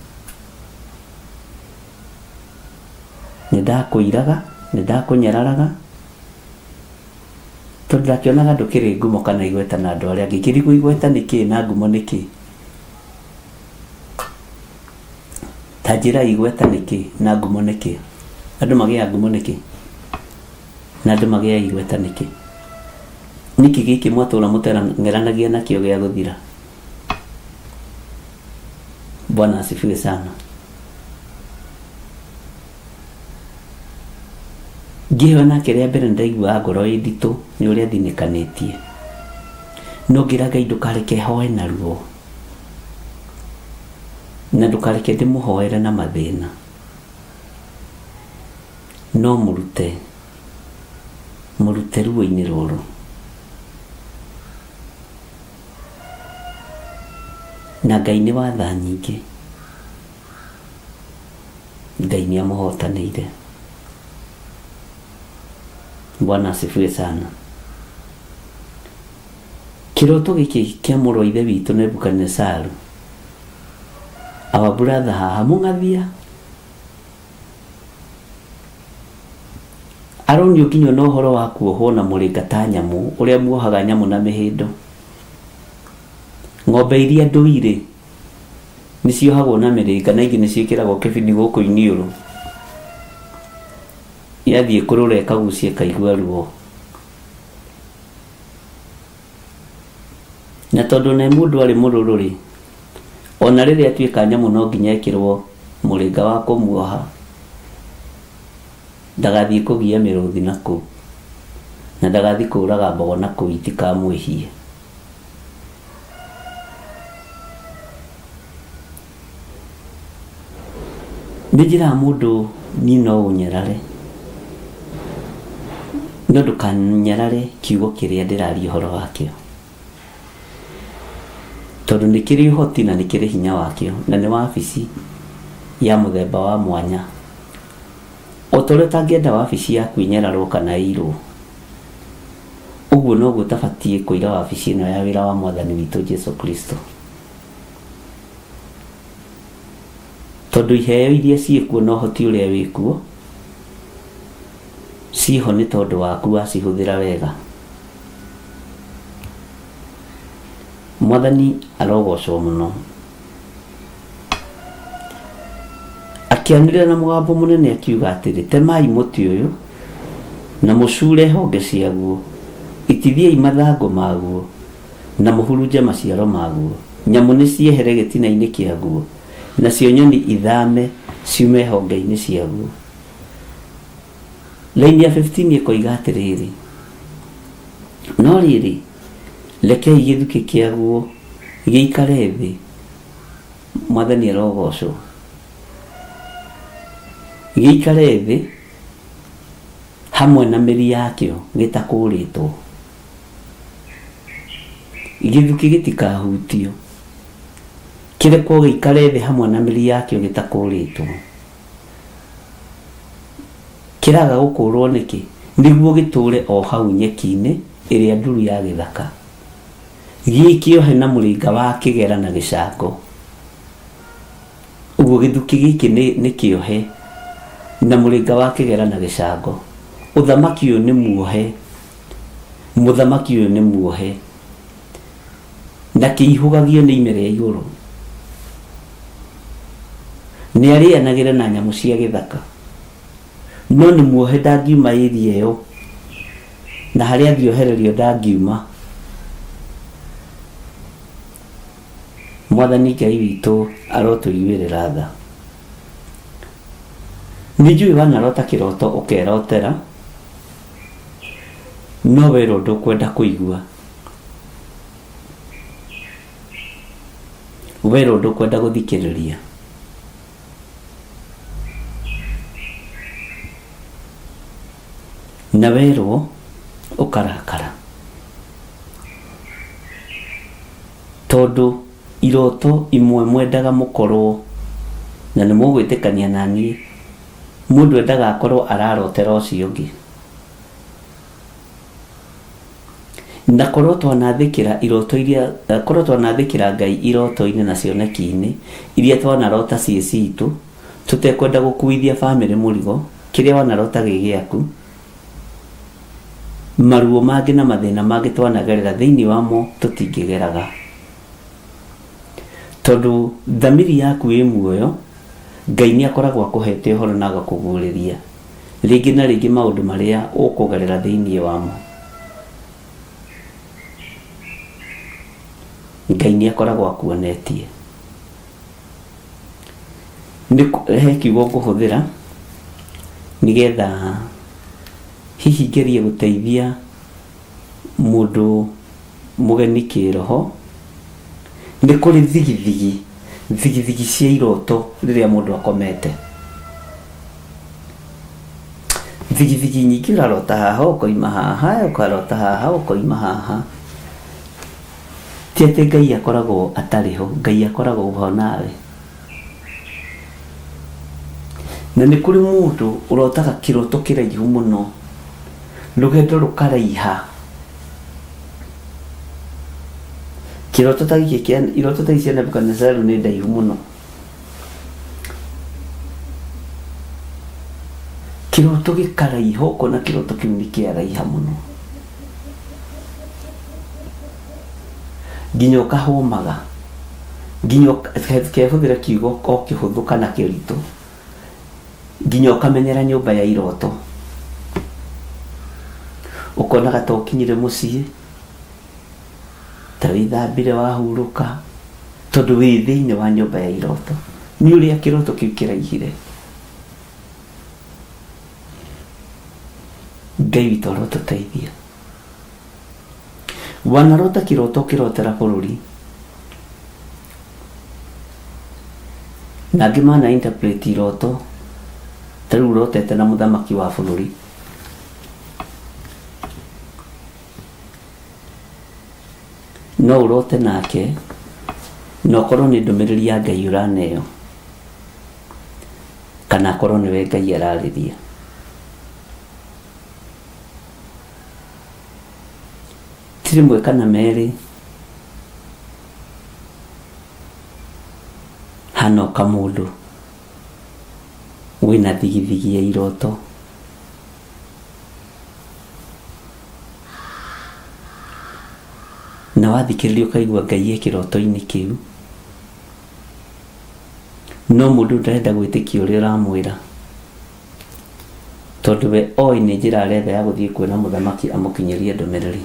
Nĩ ndakũiraga, nĩ ndakũnyararaga, tondũ ndakĩonaga ndũkĩrĩ ngumo kana igweta na andũ arĩa angĩ. Ngĩrigwo igweta nĩ kĩĩ na ngumo nĩ kĩĩ. Ta njĩra igweta nĩ kĩĩ na ngumo nĩ kĩĩ. Andũ magĩaga ngumo nĩkĩ? Na andũ magĩaga igweta nĩkĩ? Nĩkĩ gĩkĩ mwatũra mũteng'eranagia nakĩo gĩa gũthira? Bwana asifiwe sana. Ngĩhoya nake rĩa mbere nĩndaiguaga ngoro ĩ nditũ nĩ ũrĩa thinĩkanĩtie. No ngĩra Ngai ndũkareke hoe na ruo. Na ndũkareke ndĩmũhoere na mathĩna. No mũrute, mũrute ruo-inĩ rũrũ. Na Ngai nĩ wa tha nyingĩ. Ngai nĩ amũhotanĩire. Bwana asifiwe sana. Kĩroto gĩkĩ kĩa mũrũ wa ithe witũ Nebukadinesaru, our brother haha, mũng'athia, aronio nginya ona ũhoro wa kuohwo na mũrĩnga ta nyamũ, ũrĩa muohaga nyamũ na mĩhĩndo. Ng'ombe iria ndũire nĩciohagwo na mĩrĩnga na ingĩ nĩciĩkĩragwo kĩbini gũkũ iniũrũ. Yathiĩ kũrũra ĩkagucia ĩkaigua ruo. Na tondũ ne mũndũ arĩ mũrũrũ-rĩ, ona rĩrĩa atuĩka nyamũ no nginya ekĩrwo mũrĩnga wa kũmuoha ndagathiĩ kũgia mĩrũthi na kũu, na ndagathiĩ kũraga mbogo na kũu itikamwĩhie. Nĩ njĩraga mũndũ niĩ no ũnyarare, no ndũkanyarare kiugo kĩrĩa ndĩraria ũhoro wakĩo. Tondũ nĩ kĩrĩ ũhoti na nĩ kĩrĩ hinya wakĩo, na nĩ wabici ya mũthemba wa mwanya. O ta ũrĩa ũtangĩenda wabici yaku ĩnyararwo kana ĩirwo, ũguo noguo ũtabatiĩ kũira wabici ĩno ya wĩra wa Mwathani witũ Jesu Kristo. Tondũ iheo iria ciĩkuo na ũhoti ũrĩa wĩkuo, ciĩho nĩ tondũ waku wacihũthĩra wega. Mwathani arogocwo mũno. Akĩanĩrĩra na mũgambo mũnene akiuga atĩrĩ, Temai mũtĩ ũyũ, na mũcuure honge ciaguo, itithiai mathangũ maguo, na mũhurunje maciaro maguo. Nyamũ nĩciehere gĩtina-inĩ kĩaguo, nacio nyoni ithame ciume honge-inĩ ciaguo. Raini ya 15 ĩkoiga atĩrĩrĩ, No rĩrĩ, rekei gĩthukĩ kĩaguo gĩikare thĩ, Mwathani arogocwo, gĩikare thĩ hamwe na mĩri yakĩo gĩtakũũrĩtwo. Gĩthukĩ gĩtikahutio, kĩrekwo gĩikare thĩ hamwe na mĩri yakĩo gĩtakũrĩtwo. Kĩraga gũkũrwo nĩkĩ? Nĩguo gĩtũre o hau nyeki-inĩ ĩrĩa nduru ya gĩthaka, gĩkĩohe na mũrĩnga wa kĩgera na gĩcango. Ũguo gĩthukĩ gĩkĩ nĩ, nĩ kĩohe na mũrĩnga wa kĩgera na gĩcango. Ũthamaki ũyũ nĩ muohe, mũthamaki ũyũ nĩ muohe, na kĩihũgagio nĩ ime rĩa igũrũ. Nĩ arĩanagĩra na nyamũ cia gĩthaka, no nĩ muohe ndangiuma area ĩyo, na harĩa angĩohererio ndangiuma. Mwathani Ngai witũ arotũiguĩrĩra tha. Nĩ njũĩ wanarota kĩroto ũkerotera, no werwo ndũkwenda kũigua. Werwo ndũkwenda gũthikĩrĩria. Na werwo ũkarakara. Tondũ iroto imwe mwendaga mũkorwo, na nĩ mũgwĩtĩkania na niĩ, mũndũ endaga akorwo ararotera ũcio ũngĩ. Na korwo twanathĩkĩra iroto iria, korwo twanathĩkĩra Ngai iroto-inĩ na cioneki-inĩ iria twanarota ciĩ citũ, tũtekwenda gũkuithia bamĩrĩ mũrigo, kĩrĩa wanarota gĩ gĩaku, Maruo mangĩ na mathĩna mangĩ twanagerera thĩinĩ wamo tũtingĩgeraga. Tondũ thamiri yaku ĩ muoyo, Ngai nĩ akoragwo akũhete ũhoro na agakũguũrĩria rĩngĩ na rĩngĩ maũndũ marĩa ũkũgerera thĩinĩ wamo. Ngai nĩ akoragwo akuonetie. Nĩ he kiugo ngũhũthĩra nĩgetha hihi ngerie gũteithia mũndũ mũgeni kĩroho. Nĩ kũrĩ thigithigi, thigithigi cia iroto rĩrĩa mũndũ akomete. Thigithigi nyingĩ ũrarota haha ũkoima haha, ũkarota haha ũkoima haha. Ti atĩ Ngai akoragwo atarĩ ho, Ngai akoragwo ho nawe. Na nĩ kũrĩ mũndũ ũrotaga kĩroto kĩraihu mũno, rũgendo rũkaraiha. Kĩroto ta gĩkĩ kĩa, iroto ta ici cia Nebukadinezaru nĩ ndaihu mũno. Kĩroto gĩkaraiha ũkona kĩroto kĩu nĩ kĩaraiha mũno. Nginya ũkahũmaga, nginya kehũthĩre kiugo o kĩhũthũ kana kĩritũ, nginya ũkamenyera nyũmba ya iroto. Ũkonaga ta ũkinyire mũciĩ, ta wĩthambire wahurũka, tondũ wĩ thĩinĩ wa nyũmba ya iroto. Nĩ ũrĩa kĩroto kĩu kĩraihire. Ngai witũ arotũteithia. Wanarota kĩroto ũkĩrotera bũrũri na angĩ mana interpret iroto ta rĩu ũrotete na mũthamaki wa bũrũri. No ũrote nake na ũkorwo nĩ ndũmĩrĩri ya Ngai ũraneo kana akorwo nĩwe Ngai ararĩria. Ti rĩmwe kana merĩ hanoka mũndũ wĩna thigithigi ya iroto. Na wathikĩrĩria ũkaigua Ngai e kĩroto-inĩ kĩu, no mũndũ ndarenda gwĩtĩkia ũrĩa ũramwĩra. Tondũ we oĩ nĩ njĩra aretha ya gũthiĩ kuona mũthamaki amũkinyĩrie ndũmĩrĩri.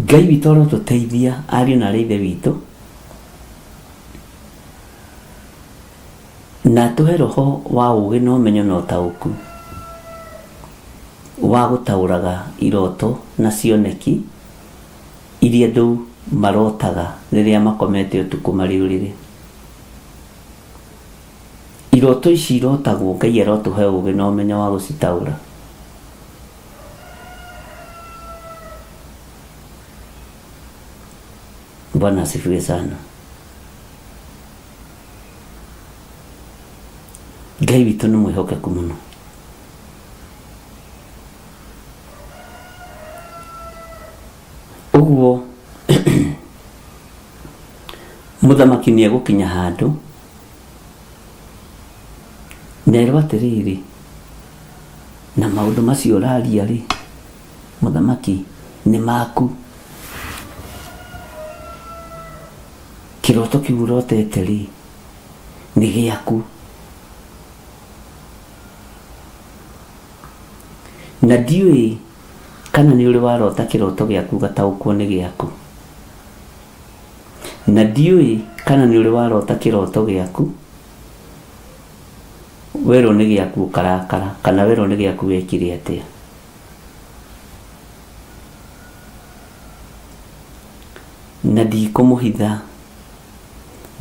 Ngai witũ arotũteithia ariũ na aarĩ a Ithe witũ, na atũhe roho wa ũũgĩ na ũmenyo na ũtaũku wa gũtaũraga iroto na cioneki iria andũ marotaga rĩrĩa makomete ũtukũ marĩ ũrĩrĩ. Iroto ici irotagwo Ngai arotũhe ũgĩ na ũmenyo wa gũcitaũra. Bwana asifiwe sana. Ngai witũ nĩ mwĩhokeku mũno. Ũguo mũthamaki nĩ egũkinya handũ na erwo atĩrĩrĩ, na maũndũ macio ũraria rĩ, mũthamaki nĩ maku. Kĩroto kĩu ũrotete rĩ, nĩ gĩaku. Na ndiũĩ kana nĩ ũrĩ warota kĩroto gĩaku ũgataũkwo nĩ gĩaku. Na ndiũĩ kana nĩ ũrĩ warota kĩroto gĩaku werwo nĩ gĩaku ũkarakara kana werwo nĩ gĩaku wekire atĩa. Na ndikũmũhitha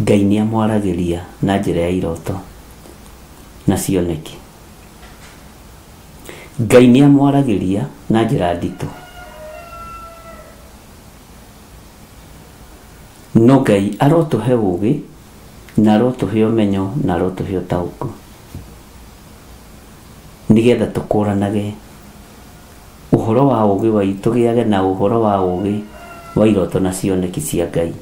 Ngai nĩ amwaragĩria na njĩra ya iroto na cioneki. Ngai nĩ amwaragĩria na njĩra nditũ. No Ngai arotũhe ũgĩ na arotũhe ũmenyo na arotũhe ũtaũku nĩgetha tũkũranage ũhoro wa ũgĩ wa tũgĩage na ũhoro wa ũgĩ wa iroto na cioneki cia Ngai.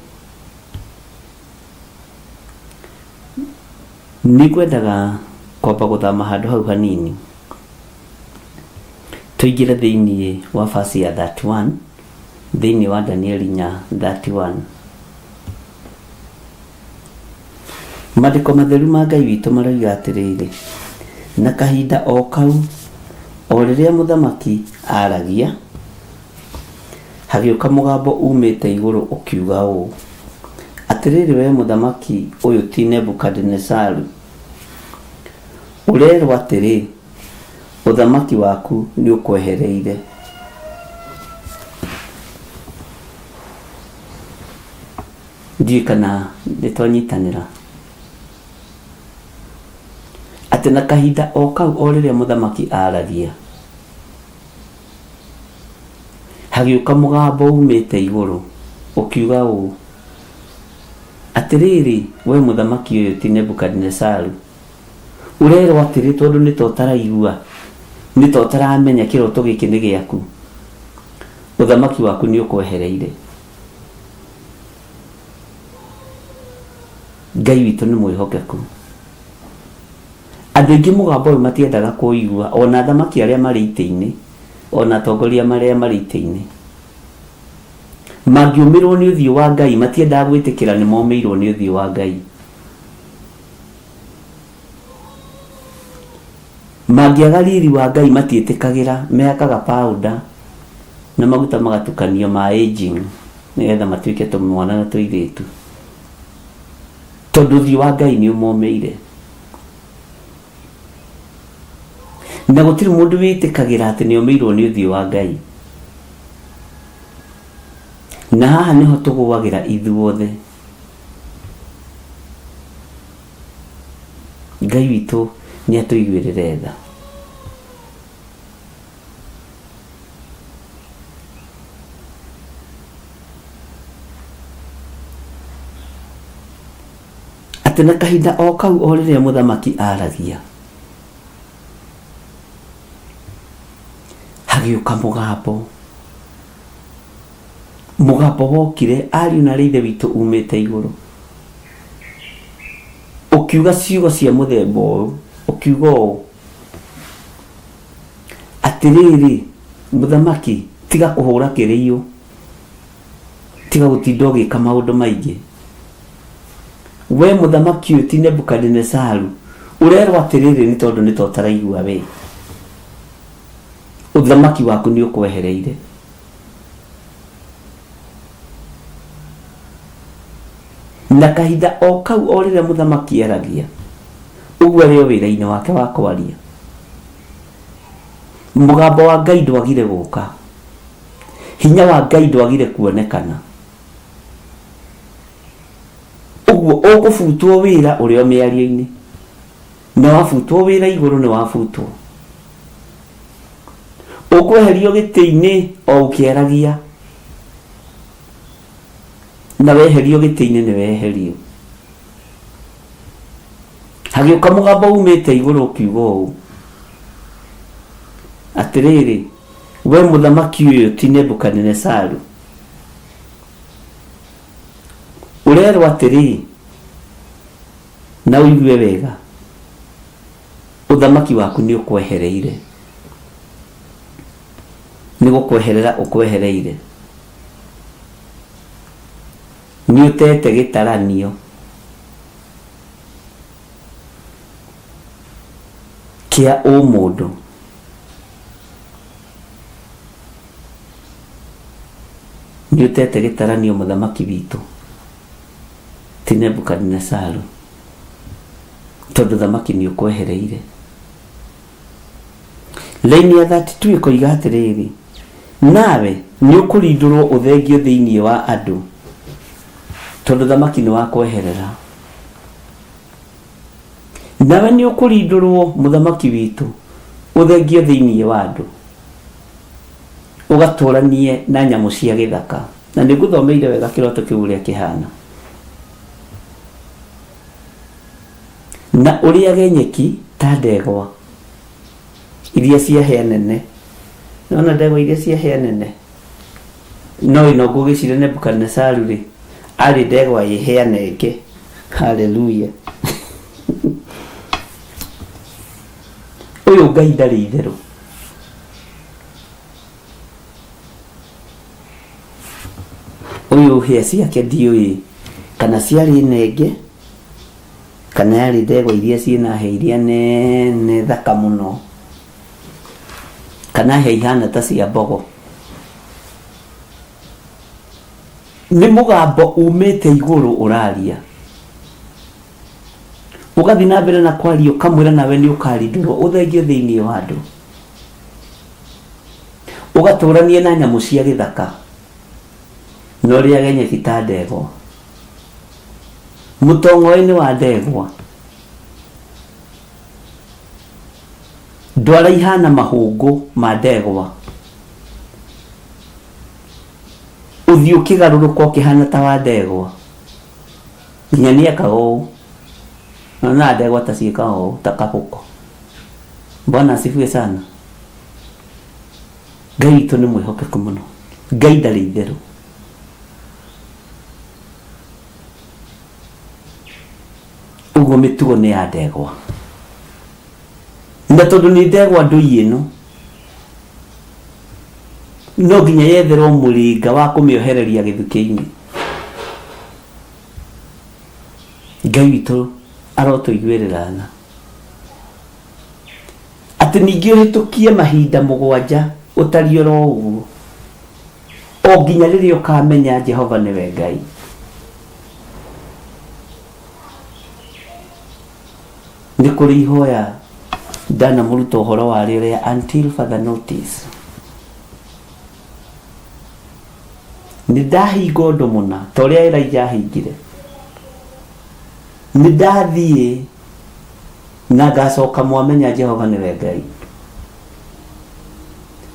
Nĩngwendaga kwamba gũthama handũ hau hanini tũingĩre thĩinĩ wa verse ya 31 thĩinĩ wa Danieli 4:31. Maandĩko matheru ma Ngai witũ maroiga atĩrĩrĩ, na kahinda o kau, o rĩrĩa mũthamaki aaragia, hagĩũka mũgambo uumĩte igũrũ ũkiuga ũũ, Atĩrĩrĩ wee mũthamaki ũyũ ti Nebukadinezaru, ũrerwo atĩrĩ, 'Ũthamaki waku nĩũkwehereire. Ndiũĩ kana nĩ twanyitanĩra. Atĩ na kahinda o kau o rĩrĩa mũthamaki aaragia, hagĩũka mũgambo uumĩte igũrũ ũkiuga ũũ, Atĩrĩrĩ, wee mũthamaki ũyũ ti Nebukadinezaru, ũrerwo atĩrĩ tondũ nĩ ta ũtaraigua, nĩ ta ũtaramenya kĩroto gĩkĩ nĩ gĩaku, ũthamaki waku nĩ ũkwehereire. Ngai witũ nĩ mwĩhokeku. Andũ aingĩ mũgambo ũyũ matiendaga kũũigua, ona athamaki arĩa marĩ itĩ-inĩ, ona atongoria marĩa marĩ itĩ-inĩ. Mangĩũmĩrwo nĩ ũthiũ wa Ngai, matiendaga gwĩtĩkĩra nĩ momĩirwo nĩ ũthiũ wa Ngai. Mangĩaga riri wa Ngai matiĩtĩkagĩra, mehakaga powder na maguta magatukanio ma aging nĩgetha matuĩke tũmwana na tũirĩtu. Tondũ ũthiũ wa Ngai nĩ ũmomĩire. Na gũtirĩ mũndũ wĩtĩkagĩra atĩ nĩ omĩirwo nĩ ũthiũ wa Ngai. Na haha nĩho tũgũagĩra ithuothe. Ngai witũ nĩ atũiguĩrĩre tha. Atĩ na kahinda o kau o rĩrĩa mũthamaki aragia, hagĩũka mũgambo. Mũgambo wokire ariũ na arĩ ithe witũ umĩte igũrũ, ũkiuga ciugo cia mũthemba ũyũ, ũkiuga ũũ, Atĩrĩrĩ, mũthamaki, tiga kũhũra kĩrĩiyũ, tiga gũtinda ũgĩka maũndũ maingĩ. We mũthamaki ũyũ ti Nebukadinezaru, ũrerwo atĩrĩrĩ nĩ tondũ nĩ ta ũtaraigua we, ũthamaki waku nĩ ũkwehereire. Na kahinda o kau o rĩrĩa mũthamaki aragia, ũguo arĩ o wĩra-inĩ wake wa kwaria, mũgambo wa Ngai ndwagire gũka, hinya wa Ngai ndwagire kuonekana. Ũguo ũkũbutwo wĩra ũrĩ o mĩario-inĩ. Na wabutwo wĩra igũrũ nĩ wabutwo. Ũkweherio gĩtĩ-inĩ o ũkĩaragia. Na weherio gĩtĩ-inĩ nĩ weherio. Hagĩũka mũgambo umĩte igũrũ ũkiuga ũũ, Atĩrĩrĩ, we mũthamaki ũyũ ti Nebukadinesaru, ũrerwo atĩrĩ, na ũigue wega, ũthamaki waku nĩ ũkwehereire. Nĩ gũkweherera ũkwehereire. Nĩ ũtete gĩtaranio kĩa ũmũndũ. Nĩ ũtete gĩtaranio mũthamaki witũ ti Nebukadinesaru, tondũ thamaki nĩ ũkwehereire. Raini ya 32 ĩkoiga atĩrĩrĩ, nawe nĩ ũkũrindũrwo ũthengio thĩinĩ wa andũ, tondũ thamaki nĩ wakweherera. Nawe nĩ ũkũrindũrwo mũthamaki witũ ũthengio thĩinĩ wa andũ, ũgatũranie na nyamũ cia gĩthaka. Na nĩ ngũthomeire wega kĩroto kĩu ũrĩa kĩhana. Na ũrĩage nyeki ta ndegwa iria cia hĩa nene. Nĩwona ndegwa iria cia hĩa nene? No ĩno ngũgĩciria Nebukadinesaru-rĩ, arĩ ndegwa ĩ hĩa nenge. Haleluya! Ũyũ Ngai ndarĩ itherũ. Ũyũ hĩa ciake ndiũĩ kana ciarĩ nenge kana yarĩ ndegwa iria ciĩna hĩa iria nene thaka mũno kana hĩa ihana ta cia mbogo. Nĩ mũgambo umĩte igũrũ ũraria. Ũgathiĩ na mbere na kwaria ũkamwĩra nawe nĩ ũkarindũrwo ũthengio thĩinĩ wa andũ. Ũgatũranie na nyamũ cia gĩthaka, na ũrĩage nyeki ta ndegwa. Mũtong'oĩ-inĩ wa ndegwa, ndwara ihana mahũngũ ma ndegwa, ũthiũ ũkĩgarũrũka ũkĩhana ta wa ndegwa. Nginya nĩekaga ũũ. Onaga ndegwa ta ciĩkaga ũũ, ta kabũko. Bwana asifiwe sana. Ngai witũ nĩ mwĩhokeku mũno. Ngai ndarĩ itherũ. Ũguo mĩtugo nĩ ya ndegwa. Na tondũ nĩ ndegwa ndũi ĩno, no nginya yetherwo mũrĩnga wa kũmĩohereria gĩthukĩ-inĩ. Ngai witũ arotũiguĩrĩra tha. Atĩ ningĩ ũhĩtũkie mahinda mũgwanja ũtariĩ oro ũguo, o nginya rĩrĩa ũkamenya Jehova nĩwe Ngai. Nĩ kũrĩ ihoya ndanamũruta ũhoro warĩo rĩa until further notice. Nĩ ndahinga ũndũ mũna ta ũrĩa Elijah ahingire. Nĩ ndathiĩ na ngacoka mwamenya Jehova nĩwe Ngai.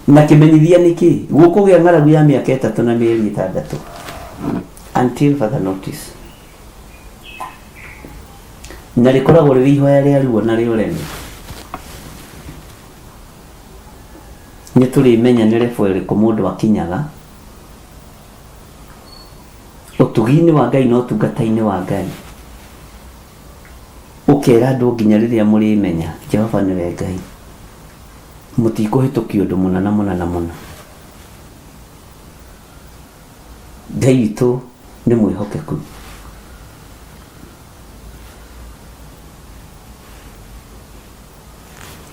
Na kĩmenyithia nĩ kĩ? Gũkũgĩa ng'aragu ya mĩaka ĩtatũ na mĩeri ĩtandatũ. Until further notice. Na rĩkoragwo rĩrĩ ihoya rĩa ruo na rĩa ũremi. Nĩ tũrĩmenya nĩ level ĩrĩkũ mũndũ akinyaga ũtugi-inĩ wa Ngai na ũtungata-inĩ wa Ngai. Ũkera andũ nginya rĩrĩa mũrĩmenya Jehova nĩwe Ngai. Mũtikũhĩtũkia ũndũ mũna na mũna na mũna. Ngai witũ nĩ mwĩhokeku.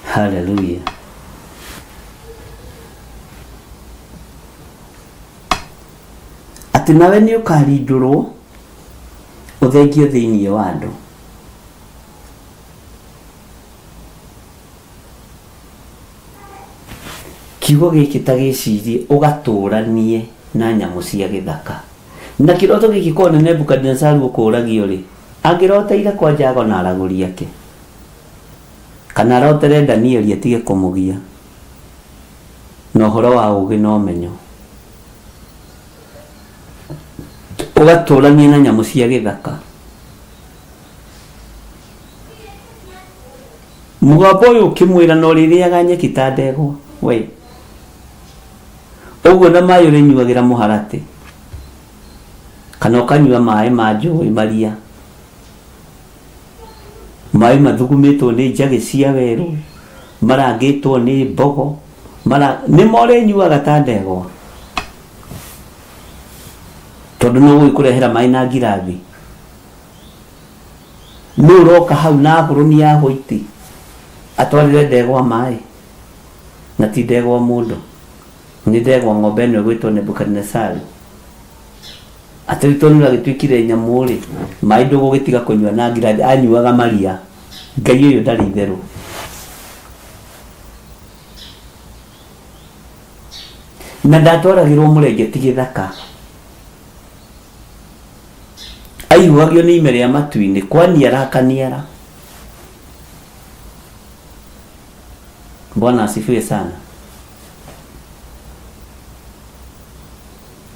Haleluya. Atĩ nawe nĩ ũkarindũrwo ũthengio thĩinĩ wa andũ. Kiugo gĩkĩ ta gĩcirie ũgatũranie na nyamũ cia gĩthaka. Na kĩroto gĩkĩ korwo nĩ Nebukadinezaru ũkũragio rĩ, angĩroteire kwa Jago na aragũri ake. Kana arotere Danieli atige kũmũgia na ũhoro wa ũũgĩ na ũmenyo. Ũgatũrania na nyamũ cia gĩthaka. Mũgambo ũyũ ũkĩmwĩra na ũrĩrĩaga nyeki ta ndegwa we. Ũguo na maĩ ũrĩnyuagĩra mũharatĩ kana ũkanyua maĩ ma njũĩ maria. Maĩ mathugumĩtwo nĩ njagĩ cia werũ, marangĩtwo nĩ mbogo, mara nĩmo ũrĩnyuaga ta ndegwa. Tondũ nũ ũgũgĩkũrehera maĩ na ngirathi? Nũ ũroka hau na abũrũni ya hwaiti atwarĩre ndegwa maĩ? Na ti ndegwa mũndũ, nĩ ndegwa ng'ombe ĩno ĩgwĩtwo Nebukadinesari. Atĩrĩ tondũ nĩũragĩtuĩkire nyamũ-rĩ, maĩ ndũgũgĩtiga kũnyua na ngirathi, anyuaga maria. Ngai ũyũ ndarĩ itherũ. Na ndatwaragĩrwo mũrengeti gĩthaka. Aihũgagio nĩ ime rĩa matu-inĩ, kwaniara akaniara. Bwana asifiwe sana.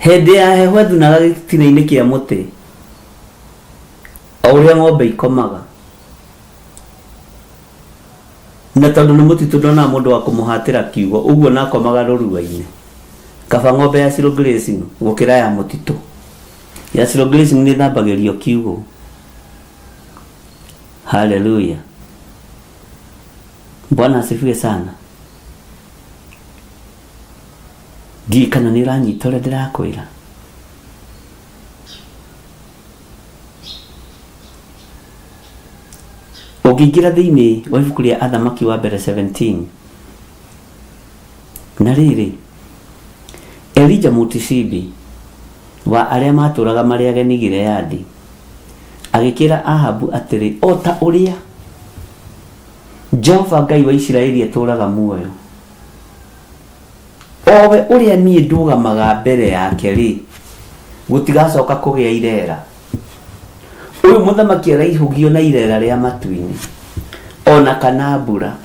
Hĩndĩ ya heho ethunaga gĩtina-inĩ kĩa mũtĩ, o ũrĩa ng'ombe ikomaga. Na tondũ nĩ mũtitũ ndonaga mũndũ wa kũmũhatĩra kiugo, ũguo na akomaga rũrua-inĩ. Kaba ng'ombe ya slow grazing gũkĩra ya mũtitũ. Ya slow grazing nĩ ĩthambagĩrio kiugũ. Haleluya. Bwana asifiwe sana. Ndiũĩ kana nĩ ũranyita ũrĩa ndĩrakwĩra. Ũngĩingĩra thĩinĩ wa ibuku rĩa Athamaki wa mbere 17, na rĩrĩ, Elija Mũtishibi wa arĩa maatũũraga marĩ ageni Gileadi agĩkĩĩra Ahabu atĩrĩ, O ta ũrĩa Jehova Ngai wa Isiraeli atũũraga muoyo, O we ũrĩa niĩ ndũgamaga mbere yake-rĩ, gũtigacoka kũgĩa ireera. Ũyũ mũthamaki araihũgio na ireera rĩa matu-inĩ, o na kana mbura,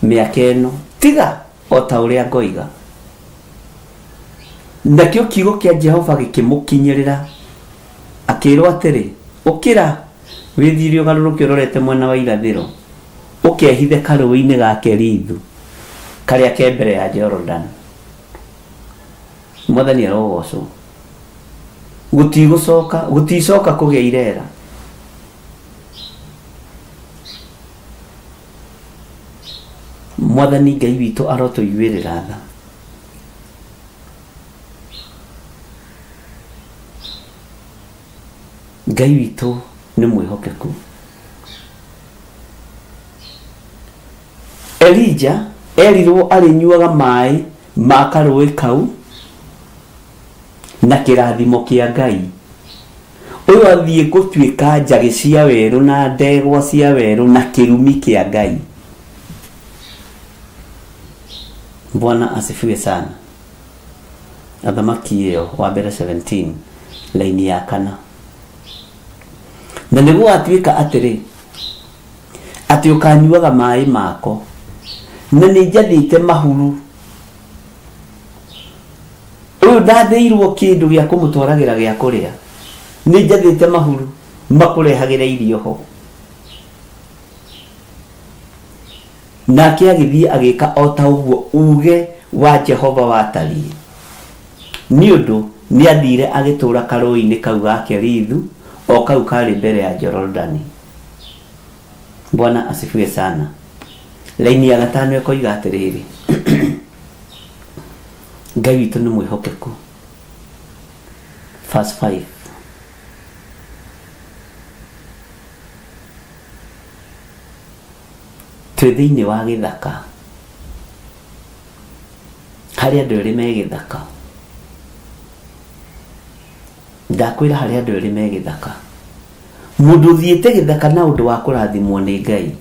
mĩaka ĩno, tiga o ta ũrĩa ngoiga. Nakĩo kiugo kĩa Jehova gĩkĩmũkinyĩrĩra, akĩĩrwo atĩrĩ, Ũkĩra, wĩthiĩre ũgarũrũke ũrorete mwena wa irathĩro, ũkehithe karũũĩ-inĩ ga Kerithu, karĩa ke mbere ya Jorodani. Mwathani arogocwo. Gũtigũcoka, gũticoka kũgĩa ireera. Mwathani Ngai witũ arotũiguĩrĩra tha. Ngai witũ nĩ mwĩhokeku. Elija erirwo arĩnyuaga maĩ ma karũĩ kau na kĩrathimo kĩa Ngai. Ũyũ athiĩ gũtuĩka njagĩ cia werũ na ndegwa cia werũ na kĩrumi kĩa Ngai. Bwana asifiwe sana. Athamaki ĩyo wa mbere 17 laini ya kana. Na nĩ gũgatuĩka atĩrĩ, atĩ ũkanyuaga maĩ mako, na nĩ njathĩte mahuru. Ũyũ ndathĩirwo kĩndũ gĩa kũmũtwaragĩra gĩa kũrĩa, nĩ njathĩte mahuru makũrehagĩre irio ho. Nake agĩthiĩ agĩka o ta ũguo uuge wa Jehova watariĩ, nĩ ũndũ nĩaathiire agĩtũũra karũũĩ-inĩ kau ga Kerithu, o kau kaarĩ mbere ya Jorodani. Bwana asifiwe sana. Laini ya gatano ĩkoiga atĩrĩrĩ, Ngai witũ nĩ mwĩhokeku. Verse 5. Twĩ thĩinĩ wa gĩthaka. Harĩ andũ erĩ me gĩthaka. Ndakwĩra harĩ andũ erĩ me gĩthaka. Mũndũ ũthiĩte gĩthaka na ũndũ wa kũrathimwo nĩ Ngai,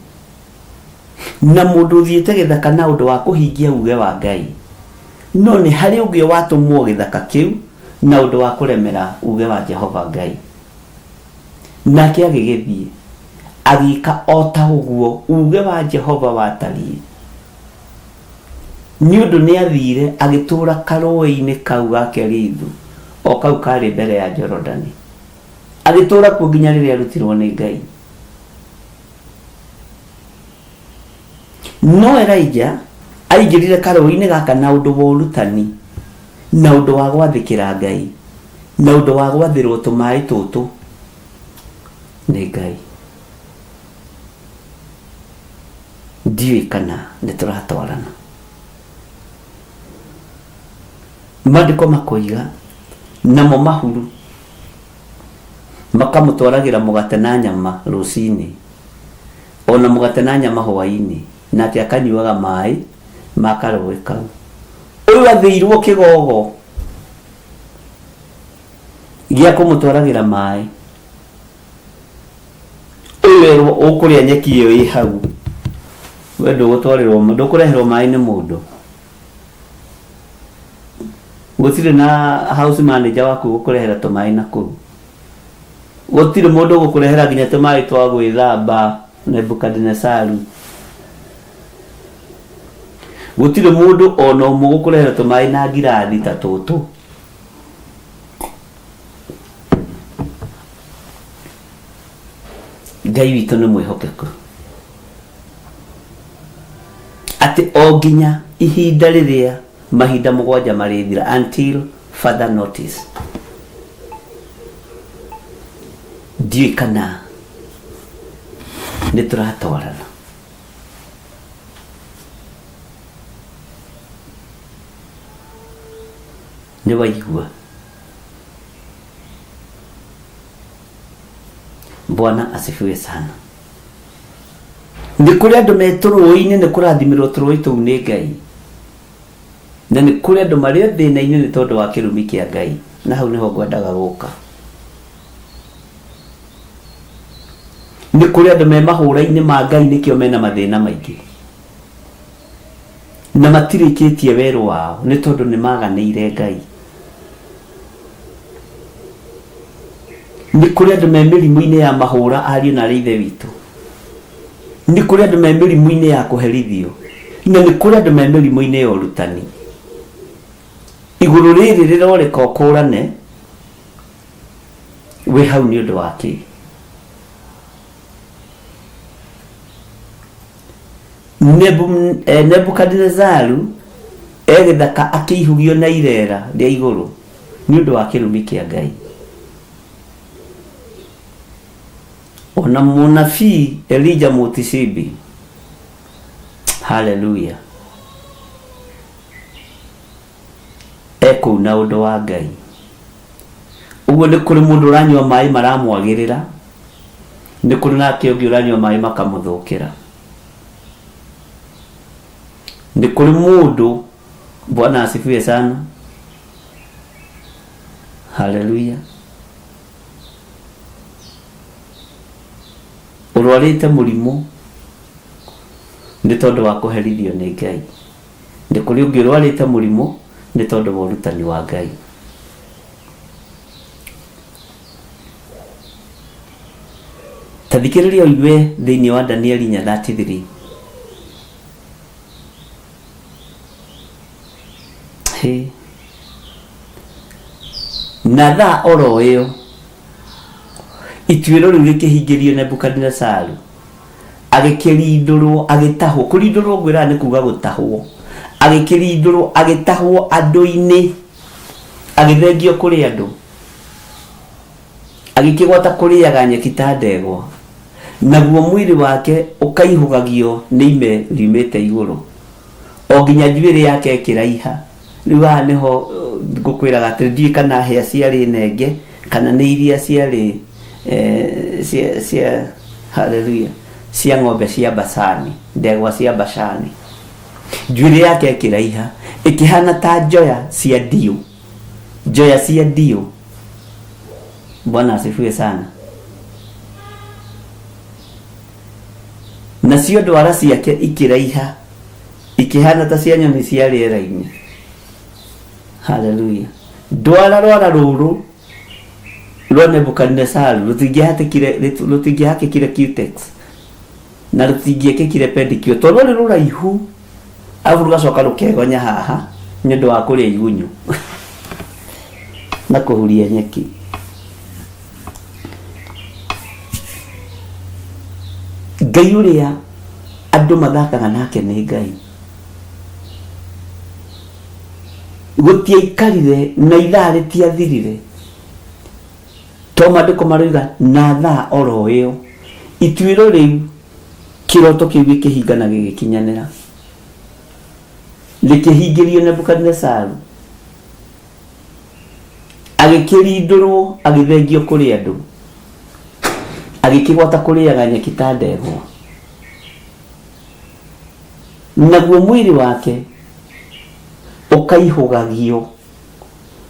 na mũndũ ũthiĩte gĩthaka na ũndũ wa kũhingia uge wa Ngai. No nĩ harĩ ũngĩ watũmwo gĩthaka kĩu na ũndũ wa kũremera uge wa Jehova Ngai. Nake agĩgĩthiĩ. Agĩka o ta ũguo uuge wa Jehova watariĩ, nĩ ũndũ nĩathiire agĩtũũra karũũĩ-inĩ kau ga Kerithu, o kau kaarĩ mbere ya Jorodani, agĩtũũra kuo nginya rĩrĩa arutirwo nĩ Ngai. No Elija aingĩrire karũũĩ-inĩ gaka na ũndũ wa ũrutani, na ũndũ wa gwathĩkĩra Ngai, na ũndũ wa gwathĩrwo tũmaĩ tũtũ nĩ Ngai. Ndiũĩ kana nĩ tũratwarana. Maandĩko makoiga, namo mahuru makamũtwaragĩra mũgate na nyama rũcinĩ, o na mũgate na nyama hwaĩ-inĩ, nake akanyuaga maĩ ma karũũĩ kau. Ũyũ athĩirwo kĩgogo gĩa kũmũtwaragĩra maĩ. Ũyũ erwo ũkũrĩa nyeki ĩyo ĩ hau, we ndũgũtwarĩrwo, ndũkũreherwo maĩ nĩ mũndũ. Gũtirĩ na house manager waku gũkũrehera tũmaĩ na kũu. Gũtirĩ mũndũ ũgũkũrehera nginya tũmaĩ twa gwĩthamba Nebukadinesaru. Gũtirĩ mũndũ ona ũmwe ũgũkũrehera tũmaĩ na ngirathi ta tũtũ. Ngai witũ nĩ mwĩhokeku atĩ o nginya ihinda rĩrĩa mahinda mũgwanja marĩthira until further notice. Ndiũĩ kana nĩ tũratwarana. Nĩ waigua? Bwana asifiwe sana. Nĩ kũrĩ andũ me tũrũĩ-inĩ nĩ kũrathimĩrwo tũrũĩ tũu nĩ Ngai. Na nĩ kũrĩ andũ marĩ o thĩna-inĩ nĩ tondũ wa kĩrumi kĩa Ngai. Na hau nĩho ngwendaga gũka. Nĩ kũrĩ andũ me mahũra-inĩ ma Ngai nĩkĩo mena mathĩna maingĩ. Na matirĩkĩtie werũ wao nĩ tondũ nĩ maganĩire Ngai. Nĩ kũrĩ andũ me mĩrimũ-inĩ ya mahũra ariũ na arĩ ithe witũ. Nĩ kũrĩ andũ me mĩrimũ-inĩ ya kũherithio. Na nĩ kũrĩ andũ me mĩrimũ-inĩ ya ũrutani. Igũrũ rĩrĩ rĩroreka ũkũrane wĩ hau nĩ ũndũ wa kĩ? Nebukadinezaru e gĩthaka akĩihũgio na ireera rĩa igũrũ nĩ ũndũ wa kĩrumi kĩa Ngai. O na mũnabii Elija Mũtishibi, haleluya, e kũu na ũndũ wa Ngai. Ũguo nĩ kũrĩ mũndũ ũranyua maĩ maramwagĩrĩra, nĩ kũrĩ nake ũngĩ ũranyua maĩ makamũthũkĩra. Nĩ kũrĩ mũndũ, Bwana asifiwe sana, haleluya, ũrwarĩte mũrimũ nĩ tondũ wa kũherithio nĩ Ngai. Nĩ kũrĩ ũngĩ ũrwarĩte mũrimũ nĩ tondũ wa ũrutani wa Ngai. Ta thikĩrĩria ũigue thĩinĩ wa Danieli 4:33. Hĩ. Na thaa oro ĩyo ituĩro rĩu rĩkĩhingĩrio Nebukadinesaru agĩkĩrindũrwo agĩtahwo. Kũrindũrwo ngwĩraga nĩ kuga gũtahwo. Agĩkĩrindũrwo agĩtahwo andũ-inĩ agĩthengio kũrĩ andũ agĩkĩgwata kũrĩaga nyeki ta ndegwa naguo mwĩrĩ wake ũkaihũgagio nĩ ime riumĩte igũrũ o nginya njuĩrĩ yake ĩkĩraiha. Rĩu haha nĩho ngũkwĩraga atĩ ndiũĩ kana hĩa ciarĩ nenge kana nĩ iria ciarĩ cia cia haleluya cia ng'ombe cia Bashani, ndegwa cia Bashani. Njuĩrĩ yake ĩkĩraiha ĩkĩhana ta njoya cia ndiũ, njoya cia ndiũ. Bwana asifiwe sana. Nacio ndwara ciake ikĩraiha ikĩhana ta cia nyoni cia rĩera-inĩ. Haleluya. Ndwara rwara rũrũ rwa Nebukadinesaru rũtingĩhatĩkire rũtingĩhakĩkire cutex. Na rũtingĩekĩkire pedicure tondũ rwarĩ rũraihu arabu rũgacoka rũkegonya haha nĩ ũndũ wa kũrĩa igunyũ na kũhuria nyeki. Ngai ũrĩa andũ mathakaga nake nĩ Ngai. Gũtiaikarire na ithaa rĩtiathirire to maandĩko maroiga na thaa oro ĩyo ituĩro rĩu kĩroto kĩu gĩkĩhinga na gĩgĩkinyanĩra rĩkĩhingĩrio Nebukadinesaru agĩkĩrindũrwo agĩthengio kũrĩ andũ agĩkĩgwata kũrĩaga nyeki ta ndegwa naguo mwĩrĩ wake ũkaihũgagio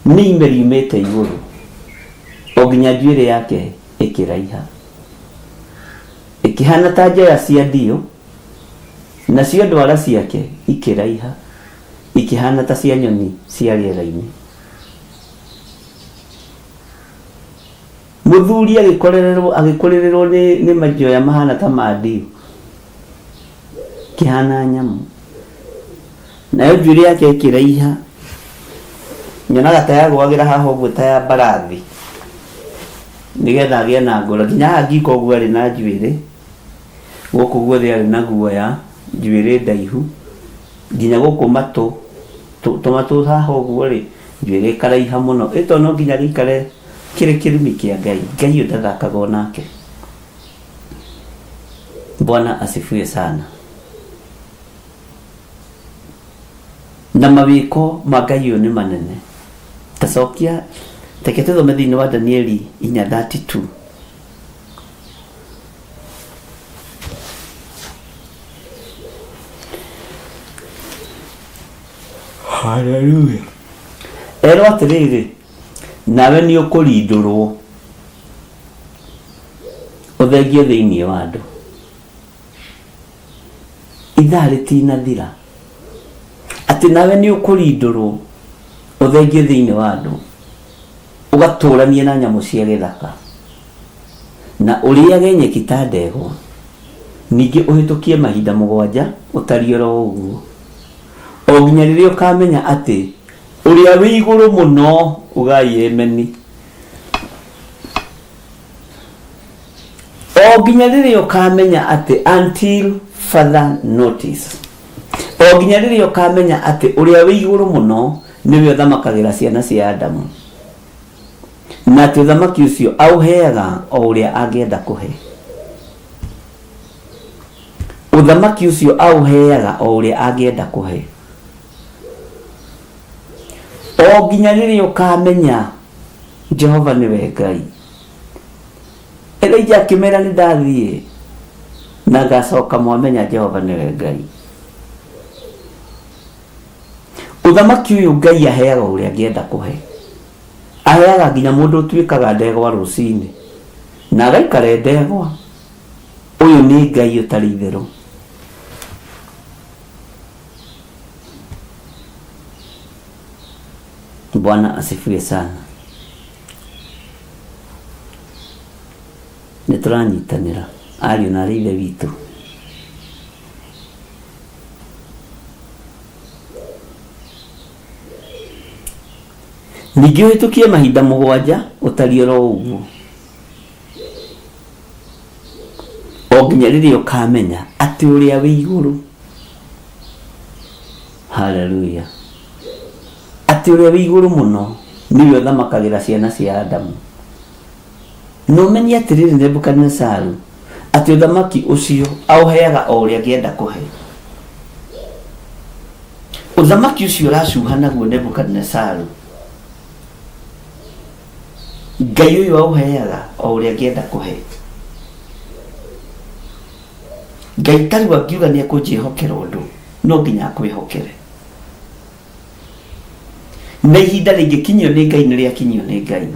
nĩ ime riumĩte igũrũ o nginya njuĩrĩ yake ĩkĩraiha ĩkĩhana ta njoya cia ndiũ nacio ndwara ciake ikĩraiha ikĩhana ta cia nyoni cia rĩera-inĩ. Mũthuri agĩkorererwo agĩkũrĩrĩrwo nĩ nĩ manjoya mahana ta ma ndiũ kĩhana nyamũ nayo njuĩrĩ yake ĩkĩraiha nyonaga ta yagũagĩra haha ũguo ta ya mbarathi nĩgetha agĩe na ngoro nginya haha ngingo ũguo arĩ na njuĩrĩ gũkũ guothe arĩ na guoya njuĩrĩ ndaihu nginya gũkũ matũ tũmatũ haha ũguo rĩ njuĩrĩ ĩkaraiha mũno ĩto no nginya gĩikare kĩrĩ kĩrumi kĩa Ngai. Ngai ũyũ ndathakagwo nake. Bwana asifiwe sana. Na mawĩko ma Ngai ũyũ nĩ manene. Tacokia reke tũthome thĩinĩ wa Danieli 4:32. Haleluya. Erwo atĩrĩrĩ, nawe nĩ ũkũrindũrwo ũthengio thĩinĩ wa andũ. Ithaa rĩtinathira atĩ nawe nĩ ũkũrindũrwo ũthengio thĩinĩ wa andũ ũgatũranie na nyamũ cia gĩthaka na ũrĩage nyeki ta ndegwa ningĩ ũhĩtũkie mahinda mũgwanja ũtariĩ oro ũguo o nginya rĩrĩa ũkamenya atĩ ũrĩa wĩ igũrũ mũno ugai emeni o nginya rĩrĩa ũkamenya atĩ until further notice o nginya rĩrĩa ũkamenya atĩ ũrĩa wĩ igũrũ mũno nĩwe ũthamakagĩra ciana cia Adamu na atĩ ũthamaki ũcio aũheaga o ũrĩa angĩenda kũhe ũthamaki ũcio aũheaga o ũrĩa angĩenda kũhe o nginya rĩrĩa ũkamenya Jehova nĩwe Ngai. Elija akĩmera nĩ ndathiĩ na ngacoka mwamenya Jehova nĩwe Ngai. Ũthamaki ũyũ Ngai aheaga ũrĩa angĩenda kũhe. Aheaga nginya mũndũ ũtuĩkaga ndegwa rũcinĩ na agaikara e ndegwa. Ũyũ nĩ Ngai ũtarĩ itherũ. Bwana asifiwe sana. Nĩ tũranyitanĩra ariũ na arĩ ithe witũ. Ningĩ ũhĩtũkie mahinda mũgwanja ũtariĩ oro ũguo o nginya rĩrĩa ũkamenya atĩ ũrĩa wĩ igũrũ haleluya atĩ ũrĩa wĩ igũrũ mũno nĩwe ũthamakagĩra ciana cia Adamu na ũmenye atĩrĩrĩ Nebukadinesaru atĩ ũthamaki ũcio aũheaga o ũrĩa angĩenda kũhe ũthamaki ũcio ũracuha naguo Nebukadinesaru Ngai ũyũ aũheaga o ũrĩa angĩenda kũhe Ngai tarĩu angiuga nĩ ekũnjĩhokera ũndũ no nginya akwĩhokere na ihinda rĩngĩkinyio nĩ Ngai nĩ rĩakinyio nĩ Ngai.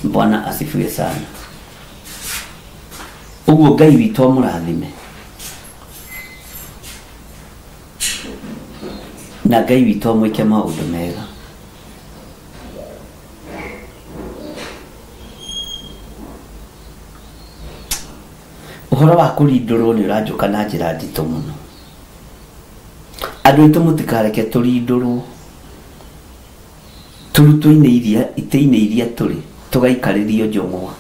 Bwana asifiwe sana. Ũguo Ngai witũ amũrathime na Ngai witũ amwĩke maũndũ mega. Ũhoro wa kũrindũrwo nĩ ũranjũka na njĩra nditũ mũno. Andũ aitũ mũtikareke tũrindũrwo tũrutwo-inĩ iria itĩ-inĩ iria tũrĩ tũgaikarĩrio njũng'wa.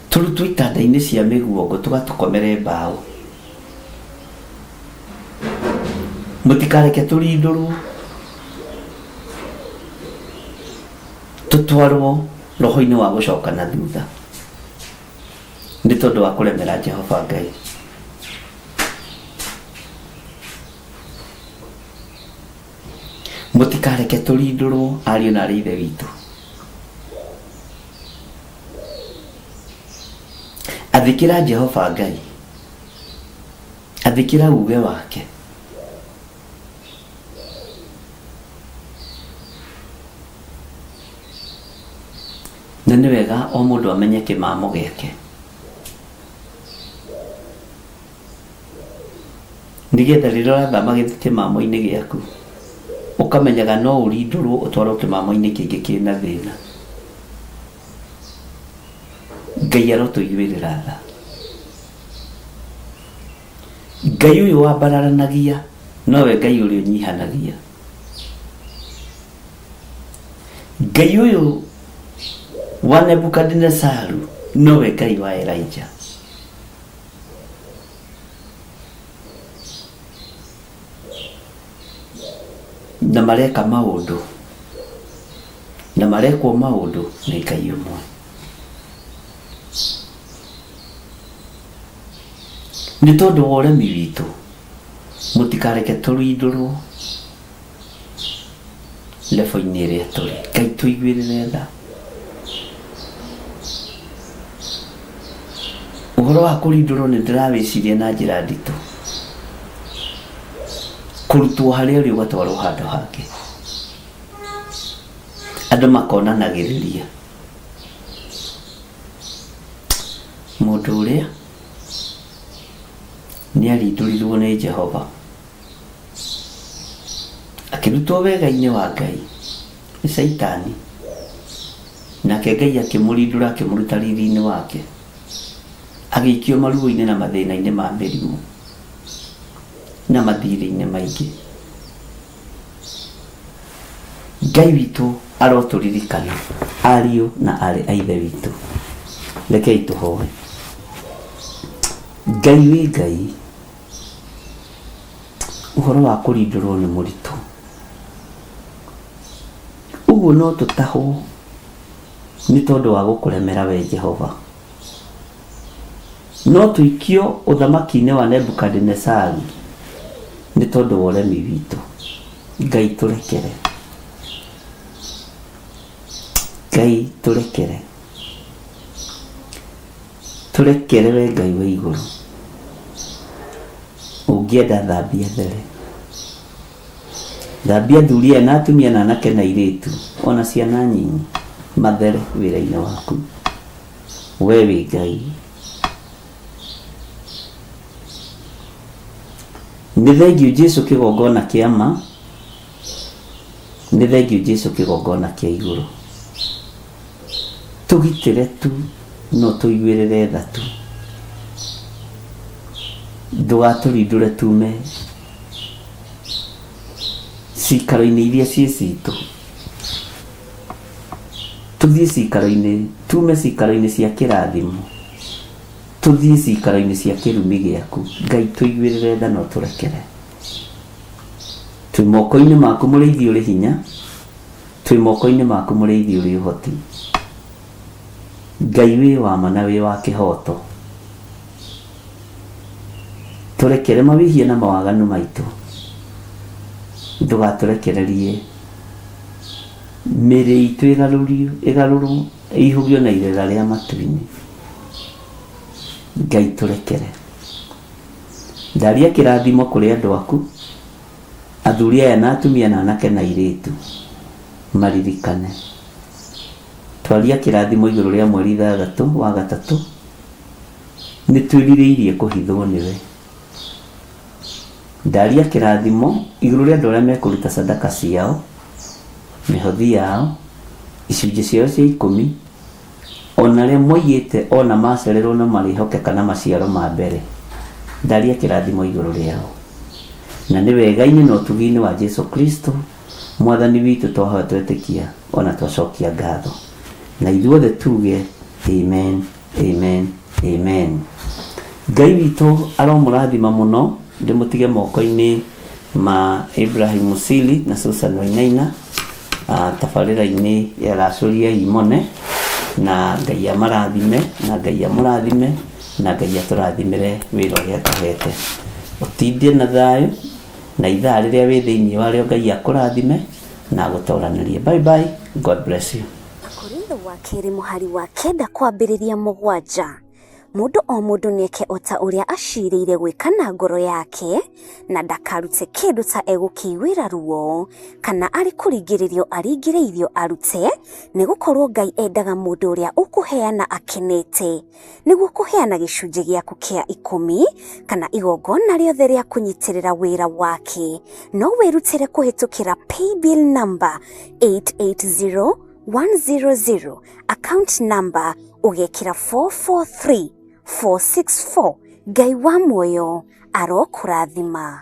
Tũrutwo itanda-inĩ cia mĩguongo tũgatũkomere mbaũ. Mũtikareke tũrindũrwo tũtwarwo roho-inĩ wa gũcoka na thutha nĩ tondũ wa kũremera Jehova Ngai. Mũtikareke tũrindũrwo ariũ na arĩ ithe witũ. Athĩkĩra Jehova Ngai, athĩkĩra uge wake. Na nĩ wega o mũndũ amenye kĩmamo gĩake. Nĩgetha rĩrĩa ũrathama kĩmamo-inĩ gĩaku, ũkamenyaga no ũrindũrwo ũtwarwo kĩmamo-inĩ kĩngĩ kĩna thĩna. Ngai arotũiguĩrĩra tha. Ngai ũyũ wambararanagia nowe Ngai ũrĩa ũnyihanagia. Ngai ũyũ wa Nebukadinesaru nowe Ngai wa Elijah. Na mareka maũndũ na marekwo maũndũ nĩ Ngai ũmwe. Nĩ tondũ wa ũremi witũ, mũtikareke tũrindũrwo level-inĩ ĩrĩa tũrĩ. Ngai tũiguĩrĩre tha. Ũhoro wa kũrindũrwo nĩ ndĩrawĩciria na njĩra nditũ. Kũrutwo harĩa ũrĩ ũgatwarwo handũ hangĩ. Andũ makonanagĩrĩria. Mũndũ ũrĩa nĩ arindũrirwo nĩ Jehova. Akĩrutwo wega-inĩ wa Ngai nĩ Caitani. Nake Ngai akĩmũrindũra akĩmũruta riri-inĩ wake. Agĩikio maruo-inĩ na mathĩna-inĩ ma mĩrimũ na mathirĩ-inĩ maingĩ. Ngai witũ arotũririkana ariũ na aarĩ a Ithe witũ. Rekei tũhoe. Ngai wĩ Ngai, ũhoro wa kũrindũrwo nĩ mũritũ. Ũguo no tũtahwo nĩ tondũ wa gũkũremera we Jehova. No tũikio ũthamaki-inĩ wa Nebukadinesaru nĩ tondũ wa ũremi witũ. Ngai tũrekere. Ngai tũrekere. Tũrekere we Ngai wa igũrũ. Ũngĩenda thambia there. Thambia athuri aya na atumia na anake na airĩtu ona ciana nyinyi mathere wĩra-inĩ waku. We wĩ Ngai. Nĩ thengiũ Jesu kĩgongona kĩa ma, nĩ thengiũ Jesu kĩgongona kĩa igũrũ. Tũgitĩre tu no tũiguĩrĩre tha tu. Ndũgatũrindũre tume cikaro-inĩ iria ciĩ citũ. Tũthiĩ cikaro-inĩ, tume cikaro-inĩ cia kĩrathimo, tũthiĩ cikaro-inĩ cia kĩrumi gĩaku. Ngai tũiguĩrĩre tha na ũtũrekere. Twĩ moko-inĩ maku mũrĩithi ũrĩ hinya, twĩ moko-inĩ maku mũrĩithi ũrĩ ũhoti. Ngai wĩ wa ma na wĩ wa kĩhoto. Tũrekere mawĩhia na mawaganu maitũ. Ndũgatũrekererie mĩĩrĩ itũ ĩgarũrio, ĩgarũrwo, ĩihũgio na irera rĩa matu-inĩ. Ngai tũrekere. Ndaria kĩrathimo kũrĩ andũ aku, athuri aya na atumia na anake na airĩtu, maririkane. Twaria kĩrathimo igũrũ rĩa mweri ithathatũ wa gatatũ, nĩ twĩrirĩirie kũhithwo nĩwe. Ndaria kĩrathimo igũrũ rĩa andũ arĩa mekũruta sadaka ciao, mĩhothi yao, icunjĩ ciao cia ikũmi, Ona arĩa moigĩte ona macererwo no marĩhokeka na maciaro ma mbere. Ndaria kĩrathimo igũrũ rĩao. Na nĩ wega-inĩ na ũtugi-inĩ wa Jesu Kristo mwathani witũ twahoya twetĩkia ona twacokia ngatho. Na ithuothe tuge amen, amen, amen. Ngai witũ aromũrathima mũno, ndĩmũtige moko-inĩ ma Ibrahim Musili na Susan Wainaina tabarĩra-inĩ ya Racũria Imone, na Ngai amarathime, na Ngai amũrathime, na Ngai atũrathimĩre wĩra ũrĩa atũhete. Ũtindie na thayũ, na ithaa rĩrĩa wĩ thĩinĩ warĩo Ngai akũrathime na agũtoranĩrie. Bye bye, God bless you. Akorintho wa kerĩ mũhari wa kenda kwambĩrĩria mũgwanja. Mũndũ o mũndũ nĩeke o ta ũrĩa acirĩire gwĩka na ngoro yake, na ndakarute kĩndũ ta egũkĩiguĩra ruo, kana arĩ kũringĩrĩrio aringĩrĩirio arute, nĩgũkorwo Ngai endaga mũndũ ũrĩa ũkũheana akenete. Nĩguo kũheana gĩcunjĩ gĩaku kĩa ikũmi, kana igongona rĩothe rĩa kũnyitĩrĩra wĩra wake, no wĩrutĩre kũhĩtũkĩra paybill number 880100, account number ũgekĩra 443464. Ngai wa muoyo arokũrathima.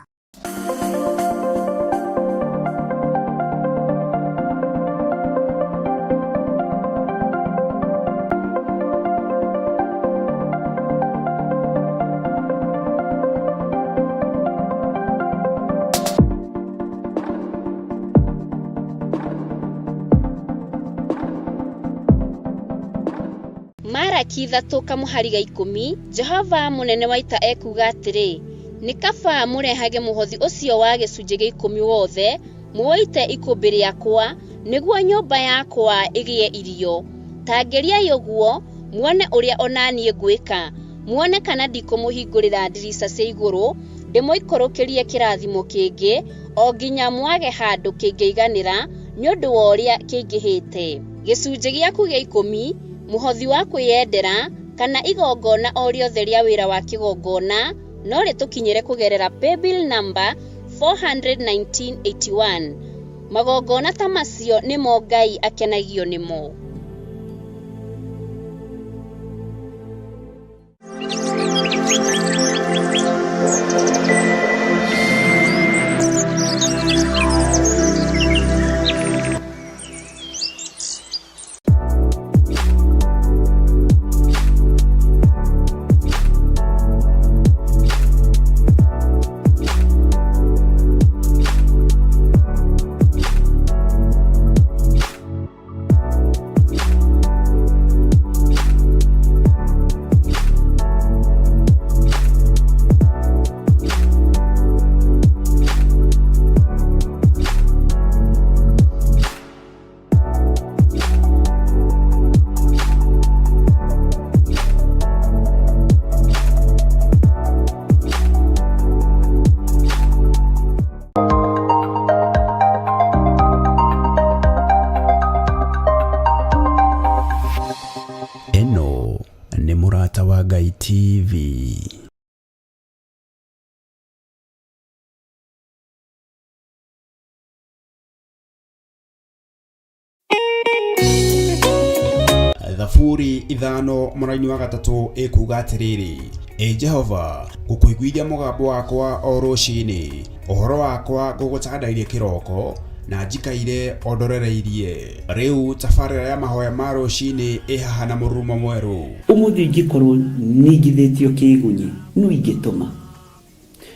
Maraki ithatũ kamũhari ga ikũmi, Jehova mũnene wa ita ekuuga atĩrĩ, nĩ kaba mũrehage mũhothi ũcio wa gĩcunjĩ gĩa ikũmi wothe, mũũite ikũmbĩ rĩakwa, nĩguo nyũmba yakwa ĩgĩe irio. Ta ngeriai ũguo, muone ũrĩa o na niĩ ngwĩka, muone kana ndikũmũhingũrĩra ndirica cia igũrũ, ndĩmũikũrũkĩrie kĩrathimo kĩngĩ, o nginya mwage handũ kĩngĩiganĩra, nĩ ũndũ wa ũrĩa kĩingĩhĩte. Gĩcunjĩ gĩaku gĩa ikũmi, mũhothi wa kwĩyendera, kana igongona o rĩothe rĩa wĩra wa kĩgongona, no rĩtũkinyĩre kũgerera paybill number 41981. Magongona ta macio nĩmo Ngai akenagio nĩmo. Ĩno nĩ Mũrata wa Ngai TV. Thaburi ithano mũraini wa gatatũ ĩkuga atĩrĩrĩ, Ĩ Jehova, ngũkũiguithia mũgambo wakwa o rũcinĩ, ũhoro wakwa ngũgũtandairie kĩroko, na njikaire o ndorereirie. Rĩu tabarĩra ya mahoya ma rũcinĩ ĩ haha na mũrurumo mwerũ. Ũmũthĩ ingĩkorwo ningithĩtio kĩgunyi, nũ ingĩtũma?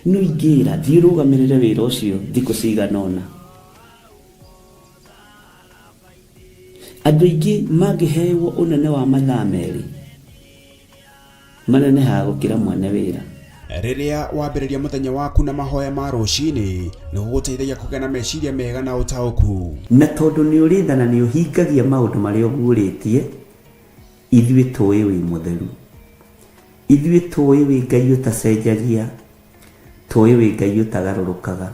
Nũ ingĩra thiĩ ũrũgamĩrĩre wĩra ũcio thikũ cigana ũna? Andũ aingĩ mangĩhewo ũnene wa mathaa merĩ, manenehaga gũkĩra mwene wĩra. Rĩrĩa wambĩrĩria mũthenya waku na mahoya ma rũcinĩ, nĩ gũgũteithagia kũgĩa na meciria mega na ũtaũku. Na tondũ nĩ ũrĩ tha na nĩ ũhingagia maũndũ marĩa ũguũrĩtie, ithuĩ tũĩ wĩ mũtheru. Ithuĩ tũĩ wĩ Ngai ũtacenjagia, tũĩ wĩ Ngai ũtagarũrũkaga.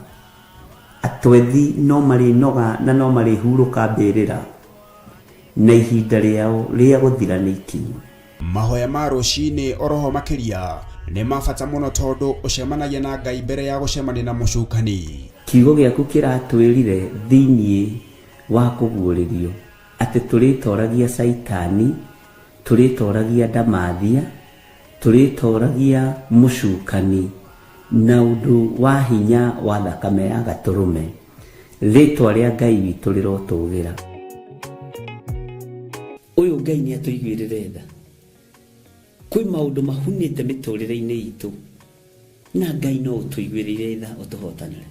Atwethi no marĩnoga na no marĩhurũka mbĩrĩra, na ihinda rĩao rĩa gũthira nĩ ikinyu. Mahoya ma rũcinĩ oroho makĩria nĩ ma bata mũno tondũ ũcemanagia na Ngai mbere ya gũcemania na mũcukani. Kiugo gĩaku kĩratwĩrire thĩinĩ wa kũguũrĩrio atĩ tũrĩtoragia Caitani Tũrĩtoragia ndamathia, tũrĩtoragia mũcukani na ũndũ wa hinya wa thakame ya gatũrũme. Rĩtwa rĩa Ngai witũ rĩrotũgĩra. Ũyũ Ngai nĩ atũiguĩrĩre tha. Kwĩ maũndũ mahunĩte mĩtũrĩre-inĩ itũ na Ngai no ũtũiguĩrĩire tha ũtũhotanĩre.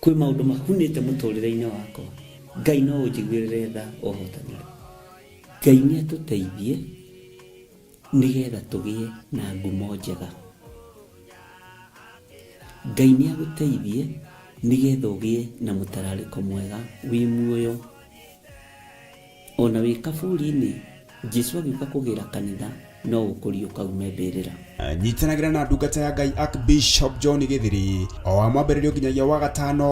Kwĩ maũndũ mahunĩte mũtũrĩre-inĩ wakwa, Ngai no ũnjiguĩrĩre tha ũhotanĩre. Ngai nĩ atũteithie nĩgetha tũgĩe na ngumo njega. Ngai nĩ agũteithie nĩgetha ũgĩe na mũtararĩko mwega wĩ muoyo. Ona wĩ kaburi-inĩ, Jesu agĩũka kũgĩra kanitha no ũkũriũka ume mbĩrĩra. Nyitanagĩra na ndungata ya Ngai Archbishop John Gĩthiri o wa mwambĩrĩrio nginyagia wa gatano.